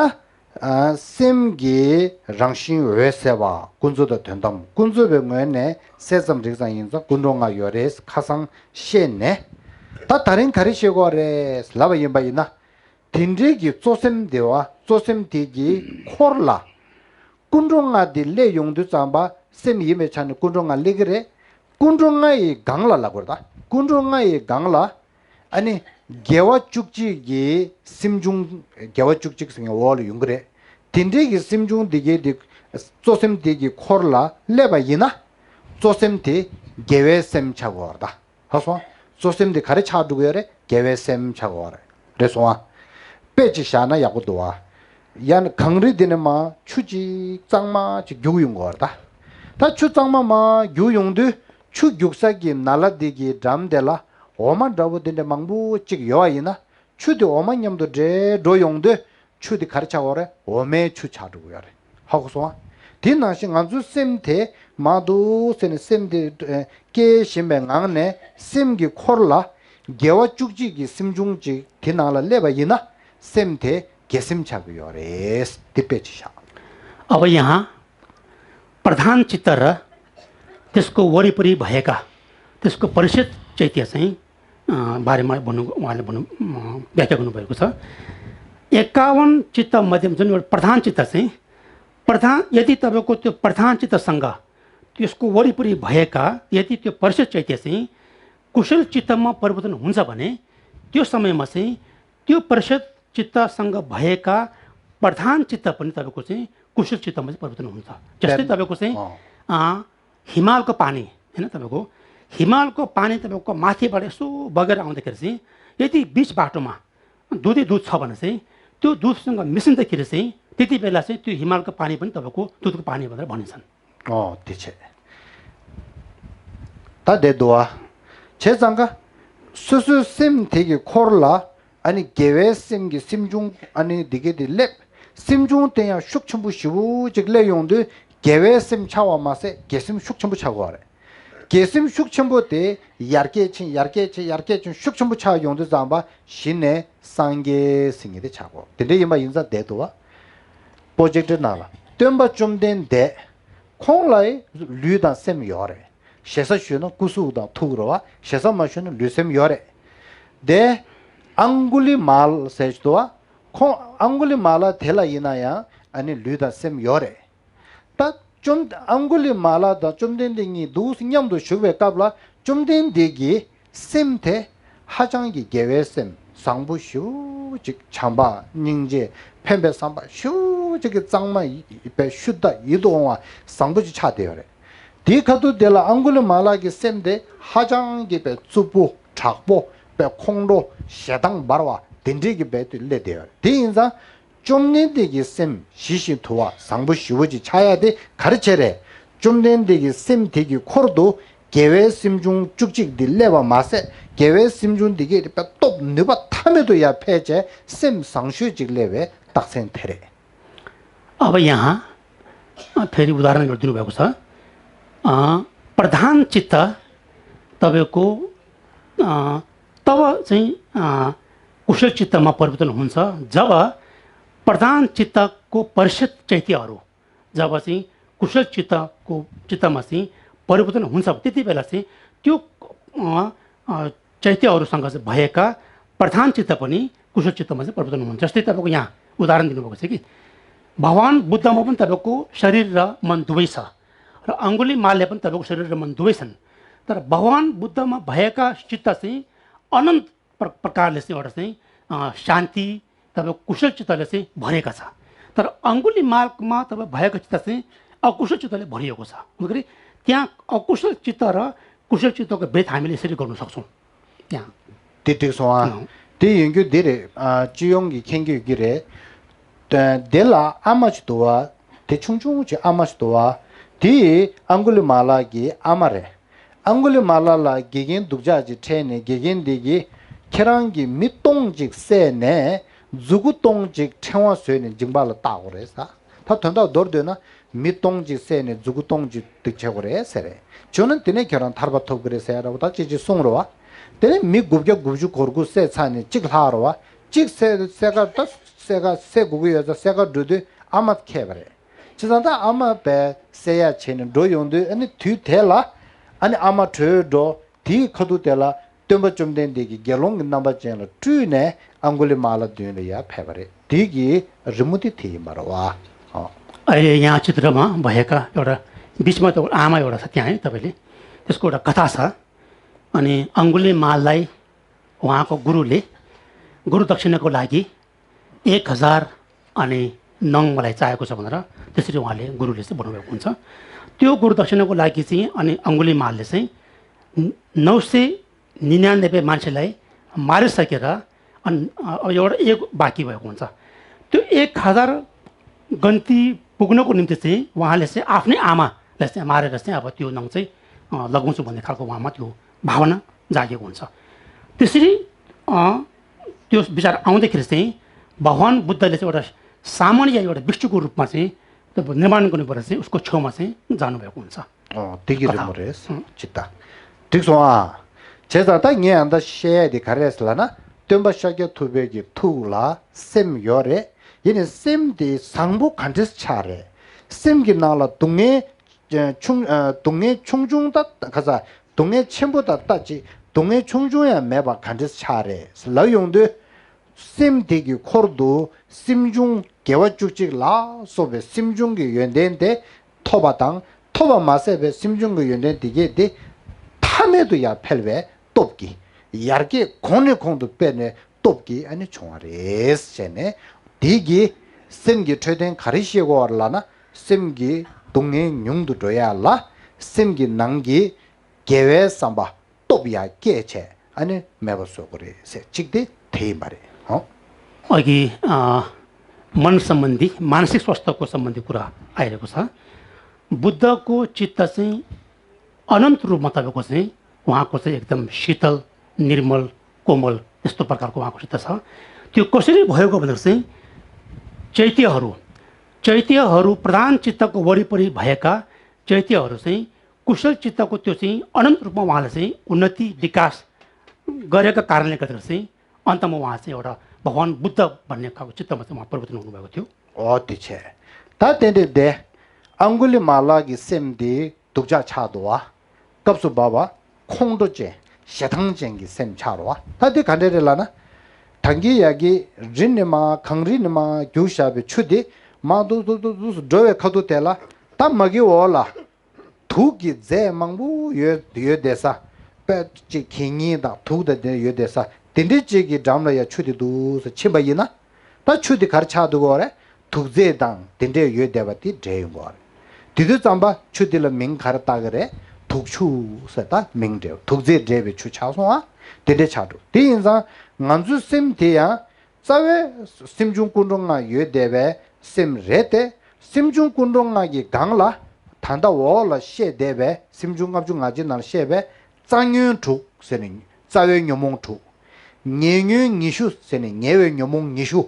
ཨ་སེམས་ཀྱི་རང་བཞིན་འོད་གསལ་བ་ཀུན་རྫོབ་དང་དོན་དམ་ཀུན་རྫོབ་པའི་ངོས་ནས་གསལ་ཙམ་རིག་ཙམ་ཡིན་ཙང་ཀུན་འགྲོ་ལྔ་ཡོད་རེད། ཁ་སང་བཤད་ནས། ད་ད་རིང་ག་རེ་བཤད་དགོས་རེད་ལབ་པ་ཡིན་པ་ཡིན་ན། དེ་འདྲའི་གི་གཙོ་སེམས་དེ་བ་གཙོ་སེམས་དེ་གི་འཁོར་ལ། ཀུན་འགྲོ་ལྔ་དེ་སླེབས་ཡོང་དུས་ཙམ་པ་སེམས་ཡིན་པའི་ཆ་ནས་ཀུན་འགྲོ་ལྔ་སླེབས་ཀྱི་རེད། ཀུན་འགྲོ་ལྔ་ཡི་སྒང་ལ་ལབ་དགོས་རེད། ད་ཀུན་འགྲོ་ལྔ་ཡི་སྒང་ལ་ཨ་ནི་དགེ་བ་བཅུ་གཅིག་གི་སེམས་བྱུང་། དགེ་བ་བཅུ་གཅིག་ཟེར་མཁན་འོག་ལ་ཡོང་གི་རེད། དེ་འདྲའི་གི་སེམས་བྱུང་དེ་གའི་དེ་གཙོ་སེམས་དེ་གི་འཁོར་ལ་སླེབས་པ་ཡིན་ན་གཙོ་སེམས་དེ་དགེ་བའི་སེམས་ཆགས་དགོས་རེད་ད། ཧ་སོང་། གཙོ་སེམས་དེ་ག་རེ་ཆགས་འགྲོ་གི་ཡོད་རེད། དགེ་བའི་སེམས་ཆགས་དགོས་རེད། རེད་སོང་ཨ། དཔེ་ཅིག་བཞག་ན་ཡག་པོ་འདུག་ཨ། ཡང་གངས་རི་འདི་ནས་མར་ཆུ་ཅིག་གཙང་མ་ཅིག་རྒྱུག་ཡོང་གི་ཡོད་རེད་ད། ད་ཆུ་གཙང་མ་མར་རྒྱུག་ཡོང་དུས་ཆུ་རྒྱུག་ས་གི་ནཱ་ལ་འདི་གི་འགྲམ་དེ་ལ་འོ་མ་འདྲ་པོ་འདི་འདྲ་མང་པོ་ཅིག་ཡོད་པ་ཡིན་ན། ཆུ་དེ་འོ་མ་མཉམ་དུ་འདྲེས་འགྲོ་ཡོང་དུས་ཆུ་དེ་ག་རེ་ཆགས་ཡོད་རེད། འོ་མའི་ཆུ་ཆགས་འགྲོ་གི་ཡོད་རེད། ཧ་གོ་སོང་ཨ། དེ་ནང་བཞིན་ང་ཚོའི་སེམས་དེ་མར་འདུག་ཟེར་ནས་སེམས་དེ་ཨེ་སྐྱེ་བཞིན་པའི་ངང་ནས་སེམས་ཀྱི་འཁོར་ལ་དགེ་བ་བཅུ་གཅིག་གི་སེམས་བྱུང་ཅིག་དེ་ནང་ལ་སླེབས་པ་ཡིན་ན་སེམས་དེ་དགེ་སེམས་ཆགས་ཀྱི་ཡོད་རེད། དེ་དཔེ་ཅིག་བཞག अब यहाँ प्रधान चित्त र त्यसको वरिपरि भएका, त्यसको परिषद चैत्य चाहिँ, अ, बारेमा भन्नु, उहाँले भन्नु, अ, व्याख्या गर्नुभएको छ। एकाउन्न चित्त मध्ये जुन एउटा प्रधान चित्त चाहिँ, प्रधान, यदि तपाईँको त्यो प्रधान चित्तसँग त्यसको वरिपरि भएका, यदि त्यो परिषद चैत्य चाहिँ कुशल चित्तमा परिवर्तन हुन्छ भने त्यो समयमा चाहिँ त्यो परिषद चित्तसँग भएका प्रधान चित्त पनि तपाईँको चाहिँ कुशल चित्तमा चाहिँ परिवर्तन हुन्छ। जस्तै तपाईँको चाहिँ, अँ, हिमालको पानी, होइन, तपाईँको हिमालको पानी तपाईँको माथिबाट यसो बगेर आउँदाखेरि चाहिँ यदि बिच बाटोमा दुधै दुध छ भने चाहिँ त्यो दुधसँग मिसिँदाखेरि चाहिँ त्यति बेला चाहिँ त्यो हिमालको पानी पनि तपाईँको दुधको पानी भनेर भनिन्छन्। अँ, त्यो छ। ད་དེ་འདུག་ཨ། བྱས་ཙང་ཀ། སོ་སོའི་སེམས་དེ་གི་འཁོར་ལ་ཨ་ནི་དགེ་བའི་སེམས་ཀྱི་སེམས་བྱུང་ཨ་ནི་འདི་གེ་དེ་སླེབས། སེམས་བྱུང་དེ་ཡང་ཤུགས་ཆེན་པོ་ཞེ་པོ་ཅིག་སླེབས་ཡོང་དུས་དགེ་བའི་སེམས་ཆགས་པ་མ་ཟད་དགེ་སེམས་ཤུགས་ཆེན་པོ་ཆགས་དགོས་པ་རེད། དགེ་སེམས་ཤུགས་ཆེན་པོ་དེ་ཡར་རྒྱས་ཕྱིན་ཡར་རྒྱས་ཕྱིན་ཡར་རྒྱས་ཕྱིན་ཤུགས་ཆེན་པོ་ཆགས་ཡོང་དུས་ཙམ་པ་གཞི་ནས་སངས་རྒྱས་ཟེར་མཁན་དེ་ཆགས་དགོས། དེ་འདྲ་ཡིན་པ་ཡིན་ཙང་བསྡད་འདུག་བ། པོ་ཅེག་ཊི་ནང་ལ་སྟོན་པ་བཅོམ་ལྡན་འདས། ཁོང་ལ་ལུས་དང་སེམས་ཡོད་རེད། ཞེ་ས་ཞུས་ན་སྐུ་གཟུགས་དང་ཐུགས་རེད་བ། ཞེ་ས་མ་ཞུས་ན་ལུས་སེམས་ཡོད་རེད། དེ་ཨང་གུ་ལི་མ་ལ་ཟེར་ཞིག་འདུག་བ། ཁོང་ཨང་གུ་ལི་མ་ལ་དེ་ལ་ཡིན་ན་ཡང་ཨ་ནི་ལུས་དང་སེམས་ཡོད་རེད། ད་བཅོམ་ཨང་གུ་ལི་མ་ལ་དང་བཅོམ་ལྡན་འདས་གཉིས་འདུག་སེ་མཉམ་དུ་བཞུགས་པའི་སྐབས་ལ་བཅོམ་ལྡན་འདས་ཀྱིས་སེམས་དེ་ཧ་ཅང་གི་དགེ་བའི་སེམས་བཟང་པོ་ཞེ་པོ་ཅིག་བྱམས་པ་སྙིང་རྗེ་ཕན་པའི་བསམ་པ་ཞེ་པོ་ཅིག་གི་གཙང་མ་ཡི་པའི་ཤུལ་ད་ཡིད་དུ་འོང་བ་བཟང་པོ་ཅིག་ཆགས་བསྡད་ཡོད་རེད། དེའི་ཁ་ཐུག་དེ་ལ་ཨང་གུ་ལི་མ་ལ་གི་སེམས་དེ་ཧ་ཅང་གི་པའི་རྩུབ་པོ་དྲག་པོ་པའི་ཁོང་ཁྲོ་ཞེ་སྡང་འབར་བ་དེ་འདྲས་ཀྱི་པའི་དུ་སླེབས་བསྡད་ཡོད་རེད། དེ་ཡིན་ཙང་། བཅོམ་ལྡན་འདས་ཀྱི་སེམས་ཞི་ཞིང་དུལ་བ་བཟང་པོ་ཞེ་པོ་ཅིག་ཆགས་ཡ་དེ་ག་རེ་བྱས་རེད། བཅོམ་ལྡན་འདས་ཀྱི་སེམས་དེ་གི་འཁོར་དུ་དགེ་བའི་སེམས་བྱུང་བཅུ་གཅིག་འདི་སླེབས་པ་མ་ཟད་དགེ་བའི་སེམས་བྱུང་འདི་གས་དེ་པའི་སྟོབས་ནུས་པ་མཐའ་མེད་དུ་ཡར་འཕེལ་བྱས་སེམས་བཟང་ཤོས་ཅིག་སླེབས་པའི་རྟགས་མཚན་དེ་རེད། अब यहाँ, अ, फेरि उदाहरण गरिदिनु भएको छ। अ, प्रधान चित्त तपाईँको, अ, तब चाहिँ, अ, कुशल चित्तमा परिवर्तन हुन्छ जब प्रधान चित्तको परिषद चैत्यहरू, जब चाहिँ कुशल चित्तको, चित्तमा चाहिँ परिवर्तन हुन्छ, त्यति बेला चाहिँ त्यो, अ, अ, चैत्यहरूसँग चाहिँ भएका प्रधान चित्त पनि कुशल चित्तमा चाहिँ परिवर्तन हुन्छ। जस्तै तपाईँको यहाँ उदाहरण दिनुभएको छ कि भगवान बुद्धमा पनि तपाईँको शरीर र मन दुवै छ र अङ्गुली मालले पनि तपाईँको शरीर र मन दुवै छन्। तर भगवान बुद्धमा भएका चित्त चाहिँ अनन्त प्र-, प्रकारले चाहिँ एउटा चाहिँ, अ, शान्ति, तपाईँको कुशल चित्तले चाहिँ भरेका छ। तर अङ्गुली मालमा तपाईँ भएको चित्त चाहिँ अकुशल चित्तले भरिएको छ। हुँदाखेरि त्यहाँ अकुशल चित्त र कुशल चित्तको भेद हामीले यसरी गर्न सक्छौँ। त्यहाँ। དེ་འགྲིག་སོང་ཨ། ཨང་། དེ་ཡོང་རྒྱུ་འདི་རེད། ཨ། སྤྱི་ཡོངས་ཀྱི་མཁྱེན་གྱི་ཡོད་ཀྱི་རེད། དེ་དེ་ལ་ཨ་མ་ཞིག་འདུག་བ། དེ་ཆུང་ཆུང་ཅིག་ཨ་མ་ཞིག་འདུག་བ། དེ་ཨང་གུ་ལི་མ་ལ་གི་ཨ་མ་རེད། ཨང་གུ་ལི་མ་ལ་ལ་དགེ་རྒན་སྡུག་ཅག་ཅིག་འཕྲད་ནས་དགེ་རྒན་དེ་གིས་ཁྱེད་རང་གི་མི་སྟོང་ཅིག་བསད་ནས་མཛུ་གུ་སྟོང་ཅིག་ཕྲེང་བ་བཟོས་ནས་མཇིང་པ་ལ་བཏགས་དགོས་རེད་ཟེར། ད་དོན་དག་མདོར་བསྡུས་ན་མི་སྟོང་ཅིག་བསད་ནས་མཛུ་གུ་སྟོང་ཅིག་སྡུག་བྱེད་དགོས་རེད་ཟེར་རེད། བྱུང་ན་དེ་ནས་ཁྱོད་རང་ཐར་པ་ཐོབ་ཀྱི་རེད་ཟེར་ཡ་འདྲ་བོ་ད་ཅི་ཅི་གསུངས་རེད་བ། དེ་ནས་མི་དགུ་བརྒྱ་དགུ་བཅུ་གོ་དགུ་བསད་ཚར་ནས་གཅིག་ལྷག་རེད་བ། གཅིག་བསད་བསད་ག་ད་བསད་ག་བསད་དགོས་ཀྱི་ཡོད་ཙང་བསད་ག་འགྲོ་དུས་ཨ་མ་ཁེལ་བ་རེད། བྱས་ཙང་ད་ཨ་མ་བས་བསད་ཡ་བྱས་ནས་འགྲོ་ཡོང་དུས། ཨ་ནི་དུས་དེ་ལ་ཨ་ནི་ཨ་མ་བྲོས་འགྲོ། དེའི་ཁ་ཐུག་དེ་ལ་སྟོན་པ་བཅོམ་ལྡན་འདས་ཀྱིས་དགེ་སློང་གི་རྣམ་པ་ཅན་ལ་སྤྲུལ་ནས་ཨང་གུ་ལི་མ་ལ་མདུན་ལ་ཡར་ཕེབས་པ་རེད། དེ་གི་རི་མོ་དེ་དེ་ཡིན་པ་རེད་བ། ཨ་ཡེ་ཡང་ཅི་ཏྲ་མ་བ་ཧེ་ཀ་ཡོ་ར་བི་ཆི་མ་ཏོ་ཨ་མ་ཡོ་ར་ས་ཏྱང་ཡེ་ཏ་བེ་ལི་ཏེ་སྐོ་ར་ཀ་ཐ་ས། ཨ་ནི་ཨང་གུ་ལི་མ་ལའི་ཝང་ཀོ་གུ་རུ་ལི་གུ་རུ་དག་ཤི་ན་ཀོ་ལ་གི་एक हजार अनि नङ मलाई चाहेको छ भनेर त्यसरी उहाँले गुरुले चाहिँ बनाउनुभएको हुन्छ। त्यो गुरु दक्षिणाको लागि चाहिँ अनि अङ्गुलिमालले चाहिँ नौ सय निन्यानब्बे मान्छेलाई मारिसकेर अनि अब एउटा एक बाँकी भएको हुन्छ। त्यो एक हजार गन्ती पुग्नको निम्ति चाहिँ उहाँले चाहिँ आफ्नै आमालाई चाहिँ मारेर चाहिँ अब त्यो नङ चाहिँ अ, लगाउँछु भन्ने खालको उहाँमा त्यो भावना जागेको हुन्छ। त्यसरी अ, त्यो विचार आउँदाखेरि चाहिँ भगवान बुद्धले चाहिँ एउटा सामान्य एउटा भिक्षुको रूपमा चाहिँ त्यो निर्माण गर्नुपर्दा चाहिँ उसको छेउमा चाहिँ जानुभएको हुन्छ। ཨོ་དེ་གི་རི་མོ་རེད། ཅི་ལྟ། འགྲིག་སོང་ཨ། བྱས་ཙང་ད་ངས་ཨ་ད་བཤད་ཡ་དེ་ག་རེ་རེད་ཟེར་ལབ་ན། སྟོན་པ་ཤཱཀྱ་ཐུབ་པའི་གི་ཐུགས་ལ་སེམས་ཡོད་རེད། ཡིན་ནའི་སེམས་དེ་བཟང་པོ་ག་འདྲས་ཆགས་རེད། སེམས་ཀྱི་ནང་ལ་སྡུག་བསྔལ་ཆུང་ཨ་སྡུག་བསྔལ་ཆུང་ཆུང་ད་ག་ས་སྡུག་བསྔལ་ཆེན་པོ་ད་ལྟ་ཅིག་སྡུག་བསྔལ་ཆུང་ཆུང་ཡང་མེད་པ་ག་འདྲས་ཆགས་རེད་ལབ་ཡོང་དུས། སེམས་དེ་གི་འཁོར་དུ་སེམས་བྱུང་དགེ་བ་བཅུ་གཅིག་ལ་སོགས་པའི་སེམས་བྱུང་གི་ཡོན་ཏན་དེ་ཐོབ་པ་དང་། ཐོབ་པ་མ་ཟད་པའི་སེམས་བྱུང་གི་ཡོན་ཏན་དེ་གས་དེ་མཐའ་མེད་དུ་ཡར་འཕེལ་བའི་སྟོབས་ཀྱིས་ཡར་རྒྱས་གོང་ནས་གོང་དུ་སྤེལ་ནས་སྟོབས་ཀྱིས་ཨ་ནི་བྱུང་བ་རེད་ཟེར་ནས། དེ་གི་སེམས་ཀྱི་འཕྲོད་བསྟེན་ག་རེ་ཤེས་དགོས་པ་རེད་ལབ་ན། སེམས་ཀྱི་སྡུག་བསྔལ་ཉུང་དུ་འགྲོ་ཡ་ལ་སེམས་ཀྱི་ནང་གི་དགེ་བའི་བསམ་པ་སྟོབས་ཡར་སྐྱེད་བྱས་ཨ་ནི་མེད་པ་བཟོ་དགོས་རེད་ཟེར་གཅིག་དེ་དེ་ཡིན་པ་རེད། ཧོ། अघि अ, मन सम्बन्धी, मानसिक स्वास्थ्यको सम्बन्धी कुरा आइरहेको छ। बुद्धको चित्त चाहिँ अनन्त रूपमा तपाईँको चाहिँ उहाँको चाहिँ एकदम शीतल, निर्मल, कोमल यस्तो प्रकारको उहाँको चित्त छ। त्यो कसरी भएको भनेर चाहिँ चैत्यहरू, चैत्यहरू प्रधान चित्तको वरिपरि भएका चैत्यहरू चाहिँ कुशल चित्तको त्यो चाहिँ अनन्त रूपमा उहाँले चाहिँ उन्नति, विकास गरेका कारणले गर्दा चाहिँ अन्तमा उहाँ चाहिँ एउटा भगवान बुद्ध भन्ने खालको चित्तमा चाहिँ उहाँ परिवर्तन हुनुभएको थियो। ཨོ་དེ་བྱས། ད་དེ་འདྲ་དེ་ཨང་གུ་ལི་མ་ལ་གི་སེམས་དེ་སྡུག་ཅག་ཆགས་འདུག་བ། སྐབས་སུ་བབ་པ་ཁོང་ཁྲོ་ཅན་ཞེ་སྡང་ཅན་གྱི་སེམས་ཆགས་རོ་བ། ད་དེ་ག་འདྲ་རེད་ལབ་ན། ད་གིན་ཡ་གི་རི་ནས་མར་གངས་རི་ནས་མར་རྒྱུགས་བཞག་པའི་ཆུ་དེ་མར་འདུག་འདུག་འདུག་འདུག་འགྲོ་བའི་ཁ་ཐུག་དེ་ལ། ད་མ་གི་འོག་ལ་དུག་གི་རྫས་མང་པོ་ཡོད་ཡོད་བསྡད་ས། དཔེ་ཅིག་གད་སྙིགས་དང་དུག་དང་དེ་ཡོད་བསྡད་ས་དེ་འདྲའི་ཅིག་གི་འགྲམ་ལ་ཡ་ཆུ་དེ་འདུག་སེ་ཕྱིན་པ་ཡིན་ན། ད་ཆུ་དེ་ག་རེ་ཆགས་འདུག་གོ་རེད། དུག་རྫས་དང་དེ་འདྲས་ཡོད་བསྡད་པ་དེ་འདྲེས་ཡོང་གོ་རེད། དེ་དུས་ཙམ་པ་ཆུ་དེ་ལ་མིང་ག་རེ་བཏགས་ཀྱི་རེད། དུག་ཆུ་ཟེར་ད་མིང་འདྲེས། དུག་རྫས་འདྲེས་པའི་ཆུ་ཆགས་སོང་ཨ། དེ་འདྲས་ཆགས་འགྲོ། དེ་ཡིན་ཙང་ང་ཚོའི་སེམས་དེ་ཡང་རྩ་བའི་སེམས་བྱུང་ཀུན་འགྲོ་ལྔ་ཡོད་བསྡད་པའི་སེམས་རེད་དེ། སེམས་བྱུང་ཀུན་འགྲོ་ལྔ་གི་སྒང་ལ་ད་ལྟ་འོག་ལ་བཤད་བསྡད་པའི་སེམས་བྱུང་ལྔ་བཅུ་ང་གཅིག་ནང་བཤད་པའི་རྩ་ཉོན་དྲུག་ཟེར་ནས་རྩ་བའི་ཉོན་མོངས་དྲུག་ཉེ་ཉོན་ཉི་ཤུ་ཟེར་ནས་ཉེ་བའི་ཉོན་མོངས་ཉི་ཤུ།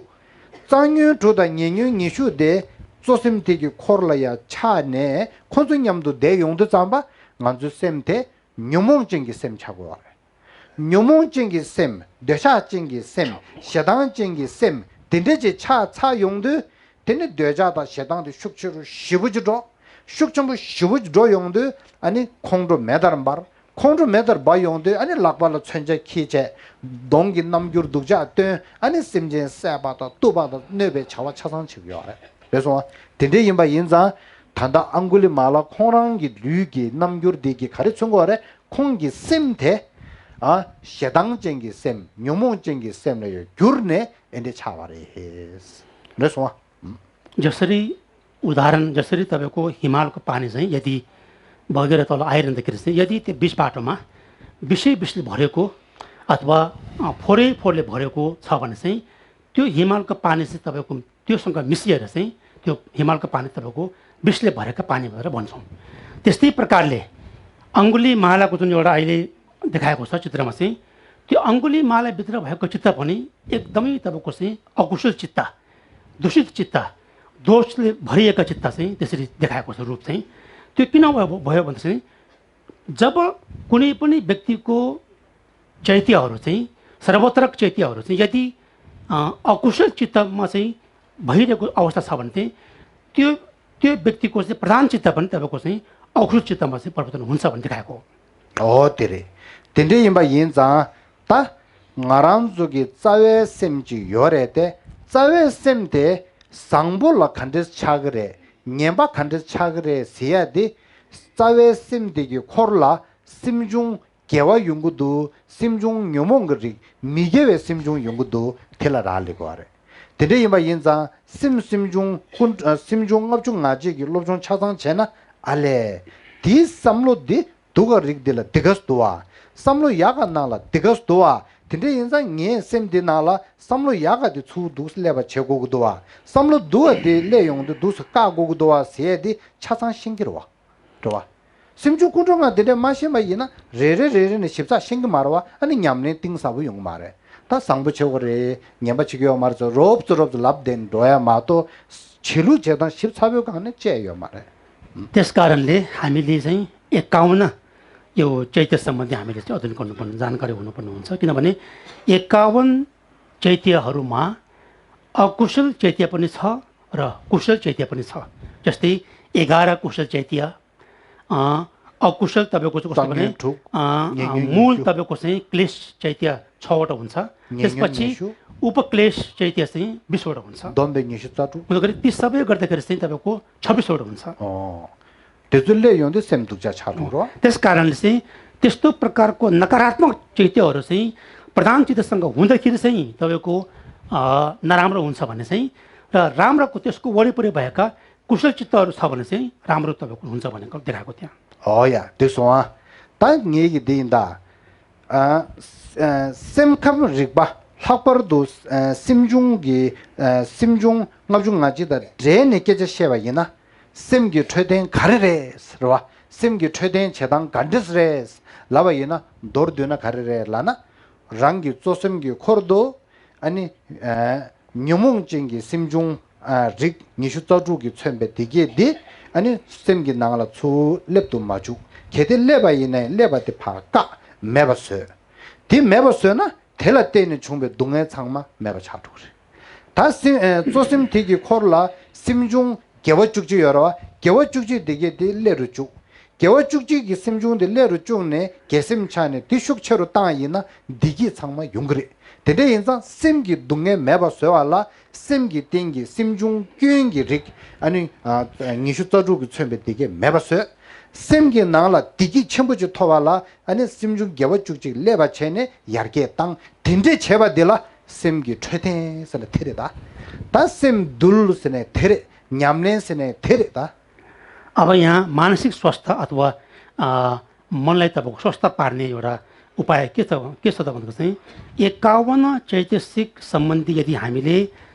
རྩ་ཉོན་དྲུག་དང་ཉེ་ཉོན་ཉི་ཤུ་དེ་གཙོ་སེམས་དེ་གི་འཁོར་ལ་ཡ་ཆགས་ནས་ཁོ་ཚོ་མཉམ་དུ་བསྡད་ཡོང་དུས་ཙམ་པ་ང་ཚོའི་སེམས་དེ་ཉོན་མོངས་ཅན་གྱི་སེམས་ཆགས་དགོས་པ་རེད། ཉོན་མོངས་ཅན་གྱི་སེམས། འདོད་ཆགས་ཅན་གྱི་སེམས། ཞེ་སྡང་ཅན་གྱི་སེམས། དེ་འདྲ་ཅིག་ཆགས་ཚར་ཡོང་དུས། དེ་ནི་འདོད་ཆགས་དང་ཞེ་སྡང་དེ་ཤུགས་ཆེ་རུ་ཞེ་པོ་ཅིག་འགྲོ། ཤུགས་ཆེན་པོ་ཞེ་པོ་ཅིག་འགྲོ་ཡོང་དུས་ཨ་ནི་ཁོང་ཁྲོ་མེ་ལྟར་འབར། ཁོང་ཁྲོ་མེ་ལྟར་འབར་ཡོང་དུས་ཨ་ནི་ལག་པ་ལ་མཚོན་ཆ་འཁྱེར་བྱས། གདོང་གི་རྣམ་འགྱུར་སྡུག་ཅག་སྟོན། ཨ་ནི་སེམས་ཅན་བསད་པ་དང་གཏུབ་པ་དང་གནོད་པའི་བྱ་བ་ཆ་ཚང་བྱེད་ཀྱི་ཡོད་རེད། རེད་སོང་ཨ། དེ་འདྲ་ཡིན་པ་ཡིན་ཙང་། ད་ལྟ་ཨང་གུ་ལི་མ་ལ་ཁོང་རང་གི་ལུས་ཀྱི་རྣམ་འགྱུར་འདི་གིས་ག་རེ་མཚོན་གྱི་ཡོད་རེད། ཁོང་གི་སེམས་དེ། ཨ། ཞེ་སྡང་ཅན་གྱི་སེམས། ཉོན་མོངས་ཅན་གྱི་སེམས་ལ་ཡང་གྱུར་ནས་ཨེ་འདྲ་ཆགས་པ་རེད། རེད་སོང་ཨ། जसरी उदाहरण, जसरी तपाईँको हिमालको पानी चाहिँ यदि बगेर तल आइरहँदाखेरि चाहिँ यदि त्यो बिचबाटोमा बिसै बिसले भरेको अथवा अ, फोहोरै फोहोरले भरेको छ भने चाहिँ त्यो हिमालको पानी चाहिँ तपाईँको त्योसँग मिसिएर चाहिँ त्यो हिमालको पानी तपाईँको विषले भरेका पानी भनेर भन्छौँ। त्यस्तै प्रकारले अङ्गुली मालाको जुन एउटा अहिले देखाएको छ चित्रमा चाहिँ, त्यो अङ्गुली मालाभित्र भएको चित्त पनि एकदमै तपाईँको चाहिँ अकुशल चित्त, दूषित चित्त, दोषले भरिएका चित्त चाहिँ त्यसरी देखाएको छ रूप चाहिँ। त्यो किन भयो भयो भन्दा चाहिँ जब कुनै पनि व्यक्तिको चैत्यहरू चाहिँ, सर्वत्र चैत्यहरू चाहिँ यदि, अ, अकुशल चित्तमा चाहिँ भइरहेको अवस्था छ भने चाहिँ त्यो, त्यो व्यक्तिको चाहिँ प्रधान चित्त पनि तपाईँको चाहिँ अकुशल चित्तमा चाहिँ परिवर्तन हुन्छ भन्ने देखाएको हो। ཨོ་དེ་རེད། དེ་འདྲ་ཡིན་པ་ཡིན་ཙང་ད་ང་རང་ཚོ་གི་རྩ་བའི་སེམས་ཅིག་ཡོད་རེད་དེ། རྩ་བའི་སེམས་དེ་བཟང་པོ་ལ་ག་འདྲས་ཆགས་ཀྱི་རེད། ངན་པ་ག་འདྲས་ཆགས་ཀྱི་རེད་ཟེར་ཡ་དེ། རྩ་བའི་སེམས་དེ་གི་འཁོར་ལ་སེམས་བྱུང་དགེ་བ་ཡོང་གི་འདུག་སེམས་བྱུང་ཉོན་མོངས་ཀྱི་རིགས་མི་དགེ་བའི་སེམས་བྱུང་ཡོང་གི་འདུག་དེ་ལ་རག་ལས་དགོས་པ་རེད། དེ་འདྲ་ཡིན་པ་ཡིན་ཙང་སེམས་སེམས་བྱུང་ཀུན་ཨ་སེམས་བྱུང་ལྔ་བཅུ་ང་གཅིག་གི་སློབ་སྦྱོང་ཆ་ཚང་བྱས་ན་ཨ་ལས། དེའི་བསམ་བློ་འདི་སྡུག་ག་རིགས་འདི་ལ་འདི་ག་སུ་འདུག་བ། བསམ་བློ་ཡག་ག་ནང་ལ་འདི་ག་སུ་འདུག་བ། དེ་འདྲ་ཡིན་ཙང་ངའི་སེམས་འདི་ནང་ལ་བསམ་བློ་ཡག་ག་འདི་ཚུར་འདུག་སླེབས་པ་བྱེད་དགོས་ཀྱི་འདུག་བ། བསམ་བློ་སྡུག་ག་འདི་སླེབས་ཡོང་དུས་འདུག་སུ་བཀག་དགོས་ཀྱི་འདུག་བ་ཟེར་ཡས་འདི་ཆ་ཚང་ཤེས་ཀྱི་རེད་བ། འགྲོ་བ། སེམས་བྱུང་ཀུན་འགྲོ་ལྔ་འདི་འདྲ་མ་ཤེས་པ་ཡིན་ན་རེ་རེ་རེ་རེ་ནས་ཞིབ་ཚགས་ཤེས་ཀྱི་མ་རེད་བ། ཨ་ནི་ཉམས་ལེན་གཏིང་ཟབ་པོ་ཡོང་གི་མ་རེད། ད་བཟང་པོ་བྱེད་དགོས་རེད། ངན་པ་བྱེད་ཀྱི་ཡོད་མ་རེད་ཟེར་རོབ་ཙམ་རོབ་ཙམ་ལབ་བསྡད་འགྲོ་ཡ་མ་གཏོགས་བྱེད་ལུགས་བྱེད་སྟངས་ཞིབ་ཚགས་པོའི་སྒང་ནས་བཅད་ཡོད་མ་རེད། त्यसकारणले हामीले चाहिँ एकाउन्न यो चैत्य सम्बन्धी हामीले चाहिँ अध्ययन गर्नुपर्ने, जानकारी हुनुपर्ने हुन्छ। किनभने एकाउन्न चैत्यहरूमा अकुशल चैत्य पनि छ र कुशल चैत्य पनि छ। जस्तै एघार कुशल चैत्य, अ, अकुशल तपाईँको चाहिँ कस्तो भने, अ, मूल तपाईँको चाहिँ क्लेश चैत्य छवटा हुन्छ। त्यसपछि उपक्लेश चैत्य चाहिँ बिसवटा हुन्छ। हुँदाखेरि ती सबै गर्दाखेरि चाहिँ तपाईँको छब्बिसवटा हुन्छ। त्यस कारणले चाहिँ त्यस्तो प्रकारको नकारात्मक चैत्यहरू चाहिँ प्रधान चित्तसँग हुँदाखेरि चाहिँ तपाईँको, अ, नराम्रो हुन्छ भने चाहिँ, र राम्रोको त्यसको वरिपरि भएका कुशल चित्तहरू छ भने चाहिँ राम्रो तपाईँको हुन्छ भनेर देखाएको त्यहाँ। हो या, त्यसो वा। त ངེད་ཀྱི་འདི་ཡིན་ད། ཨ། ཨ། སེམས་ཁམས་རིག་པ་ལྷག་པར་དུ་ཨ་སེམས་བྱུང་གི་ཨ་སེམས་བྱུང་ལྔ་བཅུ་ང་གཅིག་དང་འབྲེལ་ནས་སྐད་ཆ་བཤད་པ་ཡིན་ན། སེམས་ཀྱི་འཕྲོད་བསྟེན་ག་རེ་རེད་ཟེར་བ། སེམས་ཀྱི་འཕྲོད་བསྟེན་བྱེད་སྟངས་ག་འདྲས་རེད་ལབ་པ་ཡིན་ན། མདོར་བསྡུས་ན་ག་རེ་རེད་ལབ་ན། རང་གི་གཙོ་སེམས་ཀྱི་འཁོར་དུ། ཨ་ནི། ཨ། ཉོན་མོངས་ཅན་གྱི་སེམས་བྱུང་། ཨ། རིགས་ཉི་ཤུ་རྩ་དྲུག་གིས་མཚོན་པའི་བདེ་སྐྱིད་འདི། ཨ་ནི་སེམས་ཀྱི་ནང་ལ་ཚུར་སླེབས་དུ་མ་བཅུག་གལ་ཏེ་སླེབས་པ་ཡིན་ན་ཡང་སླེབས་པ་དེ་ཕར་བཀག་མེད་པ་བཟོས། དེ་མེད་པ་བཟོས་ན་དེ་ལ་བརྟེན་ནས་བྱུང་བའི་སྡུག་བསྔལ་ཚང་མ་མེད་པ་ཆགས་འགྲོ་གི་རེད། ད་སེམས། ཨ། གཙོ་སེམས་དེ་གི་འཁོར་ལ་སེམས་བྱུང་དགེ་བ་བཅུ་གཅིག་ཡོད་རེད་བ། དགེ་བ་བཅུ་གཅིག་དེ་གས་དེ་སླེབས་རུ་བཅུག་དགེ་བ་བཅུ་གཅིག་གི་སེམས་བྱུང་དེ་སླེབས་རུ་བཅུག་ནས་དགེ་སེམས་ཆགས་ནས་དེ་ཤུགས་ཆེ་རུ་བཏང་ཡིན་ན་བདེ་སྐྱིད་ཚང་མ་ཡོང་གི་རེད། དེ་འདྲ་ཡིན་ཙང་སེམས་ཀྱི་སྡུག་བསྔལ་མེད་པ་བཟོ་བ་ལ་སེམས་ཀྱི་སྟེང་གི་སེམས་བྱུང་སྐྱོན་གྱི་རིགས། ཨ་ནི། ཨ། ཉི་ཤུ་རྩ་དྲུག་གིས་མཚོན་པའི་དེ་གས་མེད་པ་བཟོས། སེམས་ཀྱི་ནང་ལ་བདེ་སྐྱིད་ཆེན་པོ་ཅིག་ཐོབ་པ་ལ། ཨ་ནི་སེམས་བྱུང་དགེ་བ་བཅུ་གཅིག་སླེབས་པ་བྱས་ནས་ཡར་རྒྱས་བཏང་། དེ་འདྲས་བྱས་པ་འདི་ལ་སེམས་ཀྱི་འཕྲོད་བསྟེན་ཟེར་ན་དེ་རེད་ད། ད་སེམས་འདུལ་ཟེར་ན་དེ་རེད། ཉམས་ལེན་ཟེར་ན་དེ་རེད་ད། अब यहाँ मानसिक स्वास्थ्य अथवा, अ, मनलाई तपाईँको स्वस्थ पार्ने एउटा उपाय के छ, के छ त भन्दाखेरि चाहिँ एकाउन्न चैतसिक सम्बन्धी यदि हामीले